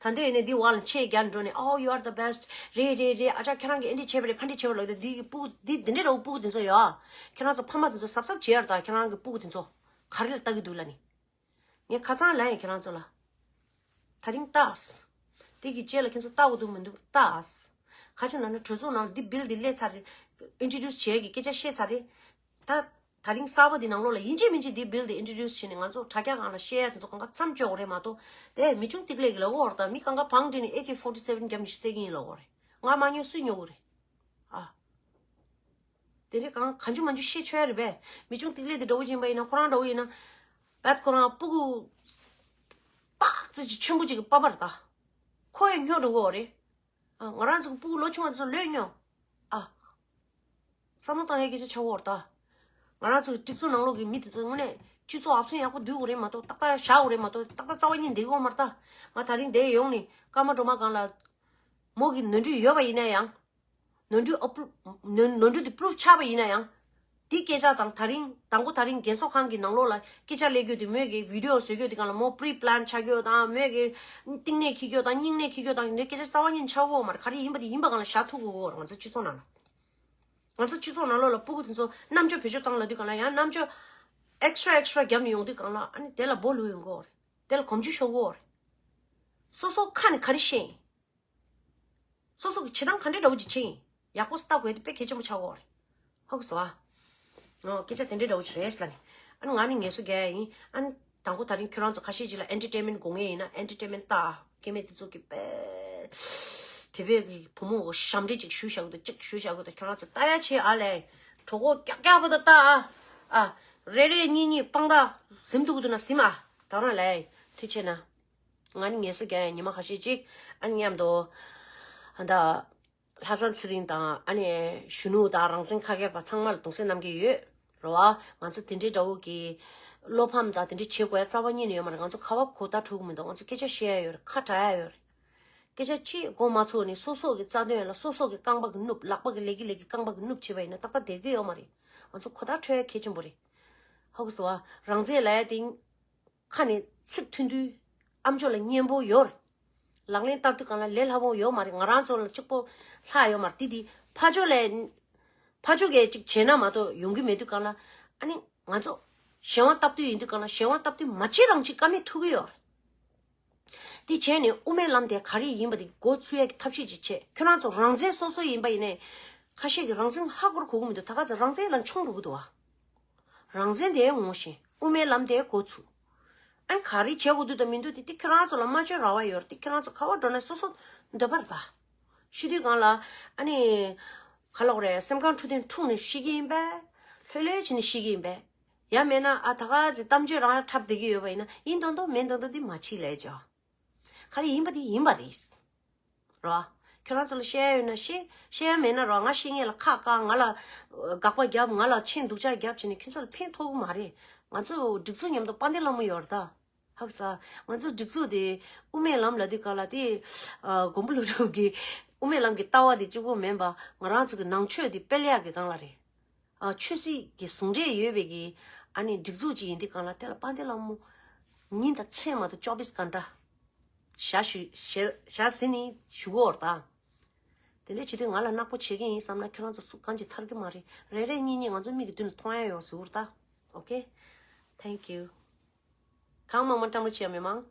ད་འདོད་ཡོད་ན་འདི་བ་ལ་ཆེད་རྒྱག་འགྲོ་ནས། Oh, you are the best. རེད་རེད་རེད། ཨ་ཅག་ཁྱེད་རང་གིས་ཨེ་འདྲ་བྱས་པ་རེད། ཕ་འདྲ་བྱས་པ་ལབ་ཀྱི་འདུག་འདི་གི་སྤུ་གུ་འདི་འདི་འདྲའི་འདྲ་བོ་སྤུ་གུ་དེ་ཚོ་ཡོད། ཁྱེད་རང་ཚོ་ཕ་མ་དེ་ཚོ་གཟབ་གཟབ་བྱེད་ཡ་རེད་ད། ཁྱེད་རང་གི་སྤུ་གུ་དེ་ཚོ་ག་རེ་ལ་ལྟ་གི་འདུག་ལབ་ནས། ངས་ཁ་སང་ལབ་ཡིན་ཁྱེད་རང་ཚོ་ལ། ད་རིང་ལྟ། དེ་གི་རྗེས་ལ་ཁྱེད་ཚོ་ལྟ་དགོས་འདུག་མི་འདུག་ལྟ། ག་ཅི་ན་ན་གྲོས་ཚོགས་ནང་ལ་འདི་བིལ་འདི་སླེབས་ཚར་རེད། ཨིན་ཊྲོ་ཌིའུ་སི་བྱས་ཀྱི་སྐད་ཆ་བཤད་ཚར་རེད། ད་ད་རིང་གསར་པ་འདི་ནང་ལོགས་ལ་ཡིན་གཅིག་མིན་གཅིག་འདི་བིལ་འདི་ཨིན་ཊྲོ་ཌིའུ་སི་བྱས་ནས་ང་ཚོ་དྲ་རྒྱ་སྒང་ལ་བཤད་ཡ་དེ་ཚོ་གང་ག་མཚམས་གཅོད་དགོས་རེད་མ་གཏོགས། དེ་མི་ཆུང་ཏིག་ལེ་གི་ལབ་ཀྱི་ཡོད་རེད་ད། མི་གང་ག་བང་སྒྲིག་ནས་ཨེ་ཀེ་ཕོར་ཊི་སེ་ཝེན་རྒྱབ་ནས་བསད་ཀྱི་ཡིན་ལབ་ཀྱི་ཡོད་རེད། ང་མ་ཉོ་སུས་ཉོ་གི་རེད། ཨ། དེ་འདྲའི་གང་གང་བྱུང་མང་བྱུང་བཤད་ཆོག་ཡ་རེད་པས། མི་ཆུང་ཏིག་ལེ་དེ་འདྲ་བོ་ཡིན་པ་ཡིན་ན། ཁོ་རང་འདྲ་བོ་ཡིན་ན། བད་ཁོ་རང་སྤུ་གུ་པག་ཙི་ཅིག་ཆེན་པོ་ཅིག་གི་པ་པར་ད། ཁོ་ཡང་སྨྱོ་འགྲོ་གི་ཡོད་རེད། ཨ། ང་རང་ཚོ་གི་སྤུ་གུ་ལོ་ཆུང་བ་ཚོ་ལོས་སྨྱོ། ཨ། བསམ་བློ་བཏང་ཡས་སྐད་ཆ་ཆགས་ཡོད་རེད་ད། ང་རང་ཚོ་གི་སྒྲིག་འཛུགས་ནང་ལོགས་ཀྱི་མི་དེ་ཚོ་དངོས་གནས་སྤྱི་ཚོགས་ཨབ་སུན་ཡག་པོ་སྡུད་དགོས་རེད་མ་གཏོགས། ཏག་ཏག་བཞག་དགོས་རེད་མ་གཏོགས། ཏག་ཏག་རྩ་བ་ཉིད་བསྡད་ཀྱི་ཡོད་མ་རེད་ད། ང་ད་རིང་འདིར་ཡོང་ནས་ཀརྨ་སྒྲོལ་མ་སྒང་ལ། མོ་གི་ནོར་འཁྲུལ་ཡོད་པ་ཡིན་ན་ཡང་། ནོར་འཁྲུལ་ཨ་པུ་རུབ་ནོར་ནོར་འཁྲུལ་དེ་པུ་རུབ་ཆགས་པ་ཡིན་ན་ཡང་། དེ་སྐད་ཆ་དང་ད་རིང་དང་པོ་ད་རིང་རྒན་གསོ་ཁང་གི་ནང་ལོགས་ལ་སྐད་ཆ་སླེབས་རྒྱུ་དེ། མོས་ཀྱི་བི་ཌི་ཡོ་བཟོ་རྒྱུ་དེ་སྒང་ལ་མོ་པི་རི་པི་ལན་ཆགས་རྒྱུ་དང་། མོས་ཀྱི་གཏིང་ནས་འཁྱེར་རྒྱུ་དང་སྙིང་ནས་འཁྱེར་རྒྱུ་དང་། འདི་སྐད་ཆ་རྩ་བ་ཉིད་ཆགས་ཡོད་མ་རེད། ག་རེ་ཡིན་པ་དེ་ཡིན་པ་སྒང་ལ་བཞག་ཐུབ་དགོས་ཀྱི་ཡོད་རེད། ང་ཚོ་སྤྱི་ཚོགས་ནང་ལ། ང་ཚོ་སྤྱི་ཚོགས་ནང་ལོགས་ལ་སྤུ་གུ་དེ་ཚོ་རྣམ་དཔྱོད་བེད་སྤྱོད་བཏང་ལབ་དུས་སྒང་ལ་ཡང་རྣམ་དཔྱོད་ཨེག་སི་ཊ་ར་ཨེག་སི་ཊ་ར་རྒྱབ་ནས་ཡོང་དུས་སྒང་ལ། ཨ་ནི་དེ་ལ་སྦོ་ལུག་ཡོང་གི་ཡོད་རེད། དེ་ལ་གོམ་རྒྱུ་ཤོར་གི་ཡོད་རེད། སོ་སོ་ཁ་ནས་ག་རེ་བཤད་ཡིན། སོ་སོ་གི་བྱེད་སྟངས་ག་འདྲ་འདྲ་བོ་ཅིག་བྱེད་ཡིན། ཡག་པོ་ལྟ་དགོས་དེ་དཔེ་གལ་ཆེན་པོ་ཆགས་ཀྱི་ཡོད་རེད། ཧ་གོ་སོང་ཨ། ཨོ། སྐད་ཆ་དེ་འདྲ་འདྲ་བོ་ཅིག་རེད་ལབ་ནས། ཨ་ནི་ང་ནི་ངལ་གསོ་རྒྱག་ཡ་ཡིན། ཨ་ནི་དང་པོ་ད་རིང་ཁྱོད་རང་ཚོ་ཁ་ཤས་ཅིག་ལ་ཨེན་ཊར་ཊེན་མེན་ཊི་དགོས་ངེས་ཡིན་ན་ཨེན་ཊར་ཊེན་མེན་ཊི་ལྟ་ཨ། སྐྱེ་དམན་དེ་ཚོ་གི་པེ། བོད་པའི་གི་བུ་མོ་གི་ཞབས་འདྲེན་ཅིག་ཞུ་བཞག་གི་འདུག་ཅིག་ཞུ་བཞག་གི་འདུག་ཁྱོད་རང་ཚོ་ལྟ་ཡ་བྱེད་ཨ་ལས། གྲོད་ཁོག་ཀྱག་ཀྱག་པོ་ད་ལྟ་ཨ། ཨ། རེ་རེ་གཉིས་གཉིས་དཔང་རྟགས་ཟིན་ཐུབ་ཀྱི་འདུག་ན་ཟིན་ཨ། ད་རང་ལས་ཐུགས་ཆེ་ན། ང་ནི་ངལ་གསོ་རྒྱག་ཡ་ཉི་མ་ཁ་ཤས་ཅིག་ཨ་ནི་མཉམ་དུ། ཨ་ད། ལྷ་ས་ཚེ་རིང་དང་ཨ་ནི་གཞོན་ནུ་དང་རང་བཙན་ཁ་སྐད་པ་ཚང་མ་ལ་གདུང་སེམས་གནང་གི་ཡོད་རེད་བ། ང་ཚོ་དེ་འདྲའི་འདྲ་བོ་གི་བློ་ཕམ་དང་དེ་འདྲའི་བྱེད་དགོས་ཡ་རྩ་བ་ཉིད་ནས་ཡོད་མ་རེད། ང་ཚོ་ག་བ་གོ་བརྡ་འཕྲོད་གི་མི་འདུག་ང་ཚོ་སྐད་ཆ་བཤད་ཡ་ཡོད་རེད། ཁ་གྲག་ཡ་ཡོད་རེད། སྐད་ཆ་གཅིག་གོ་མ་ཚོར་ནས་སོ་སོ་གི་རྩ་དོན་ལ་སོ་སོ་གི་རྐང་པ་གི་སྣུབ། ལག་པ་གི་ལས་ཀྱི་ལས་ཀྱི་རྐང་པ་གི་སྣུབ་བྱེད་པ་ཡིན་ན་ཏག་ཏག་བསྡད་ཀྱི་ཡོད་མ་རེད། ང་ཚོ་གོ་བརྡ་འཕྲོད་ཡ་གལ་ཆེན་པོ་རེད། ཧ་གོ་སོང་བ། རང་བཙན་ལབ་ཡ་དེ་ཁ་ནས་ཚིག་མཐུན་དུས་ཨ་མཆོག་ལ་སྙན་པོ་ཡོད་རེད། ལག་ལེན་བསྟར་དུས་སྒང་ལ་ལས་སླ་པོ་ཡོད་མ་རེད། ང་རང་ཚོ་ལ་གཅིག་པོ་ལྷག་ཡོད་མ་རེད། དེ་དེ་ཕར་ཕྱོགས་ལས་ཕར་ཕྱོགས་གས་ཅིག་བྱས་ན་མ་གཏོགས་ཡོང་གི་མེད་དུས་སྒང་ལ། ཨ་ནི་ང་ཚོ་གཞན་དབང་སྟབས་བསྟུན་ཡིན་དུས་སྒང་ལ་གཞན་དབང་སྟབས་བསྟུན་མ་བྱེད་རང་བྱེད་ཀ་མེད་ཐུག་གི་ཡོད་རེད། དེ་བྱས་ནས་དབུ་མའི་ལམ་དེ་ག་རེ་ཡིན་པ་དེ་འགོ་ཚུགས་ཡ་གི་ཐབས་ཤེས་ཅིག་བྱས། ཁྱོད་རང་ཚོ་རང་བཙན་སོ་སོ་ཡིན་པ་ཡིན་ནའི་ཁ་ཤས་ཀྱིས་རང་བཙན་ཧ་གོ་ར་གོ་གི་མི་འདུག་ད་ག་ཚོད་རང་བཙན་ལ་མཆོང་འགྲོ་གི་འདུག་བ། རང་བཙན་དེ་ངོ་ཤེས། དབུ་མའི་ལམ་དེ་འགོ་ཚུགས། ཨ་ནི་ག་རེ་བྱེད་དགོས་འདུག་དང་མི་འདུག་དེ་དེ་ཁྱོད་རང་ཚོ་ལ་སྨྲ་བརྗོད་རང་དབང་ཡོད་རེད། དེ་ཁྱོད་རང་ཚོ་ག་བ་འགྲོ་ན་སོ་སོ་འདོད་པ་རེད་ད། ཤི་དུས་སྒང་ལ་ཨ་ནི་ག་ལབ་དགོས་རེད། སེམས་ཁམས་འཁྲུག་དོན་འཁྲུག་ནས་ཤི་གི་ཡིན་པས། ལྷོད་ལྷོད་བྱས་ནས་ཤི་གི་ཡིན་པས། ཡང་མེད་ན་ཨ་ད་ག་ཟེ་གཏམ་བརྗོད་རང་འཁྲབ་བསྡད་ཀྱི་ཡོད་པ་ཡིན་ན་ཡིན་མདོག་མདོག་མེད་མདོག་མདོག་འདི་མ་བྱེད་ལས་ཅོ། ག་རེ་ཡིན་པ་དེ་ཡིན་པ་རེད། རོ། ཁྱོད་རང་ཚོ་ལ་བཤད་ཡ་ཡོད་ན་བཤད། བཤད་ཡ་མེད་ན་རོ། ང་བཤད་མཁན་ལ་ཁག་བཀག་ང་ལ་དགག་པ་རྒྱབ། ང་ལ་ཆེས་སྡུག་ཅག་རྒྱབ་བྱས་ནས་ཁྱོད་ཚོ་ལ་ཕན་ཐོགས་གི་མ་རེད། ང་ཚོ་སྒྲིག་འཛུགས་མཉམ་དུ་དཔལ་ལྡན་ལྷ་མོ་ཡོད་རེད་ད། ཧ་གོ་སོང་། ང་ཚོ་སྒྲིག་འཛུགས་དེ་དབུ་མའི་ལམ་ལབ་དུས་སྒང་ལ་དེ་མགོན་པོ་ཀླུ་སྒྲུབ་ཀྱི་དབུ་མའི་ལམ་གྱི་ལྟ་བ་དེ་གཅིག་པོ་མིན་པ་ང་རང་ཚོ་གི་ནང་ཆོས་དེ་སྤེལ་ཡག་གི་སྒང་ལ་རེད། ཨ་ཆོས་སྲིད་ཀྱི་ཟུང་འབྲེལ་ཡོད་པའི་གི་ཨ་ནི་སྒྲིག་འཛུགས་ཅིག་ཡིན་དུས་སྒང་ལ་དེ་ལ་དཔལ་ལྡན་ལྷ་མོ་ཉིན་དང་མཚན་མ་གཏོགས་ཅོ་བིས་གྷན་ཊ་ཞག་ཞུ་ཞག་ཟིན་ནས་ཞུ་གི་ཡོད་རེད་ད། དེ་འདྲ་བྱེད་དུས་ང་ལ་ནག་པོ་བྱེད་ཀྱི་ཡིན་བསམ་ན་ཁྱོད་རང་ཚོ་སུ་གང་ཅིག་ཐར་གི་མ་རེད། རེ་རེ་གཉིས་གཉིས་ང་ཚོ་མིག་གི་མདུན་ལ་མཐོང་ཡ་ཡོད་ཟེར་བ་རེད་ད། Okay, thank you. གང་མང་མང་བཀྲམ་རོགས་བྱེད་ཡ་མི་མང་།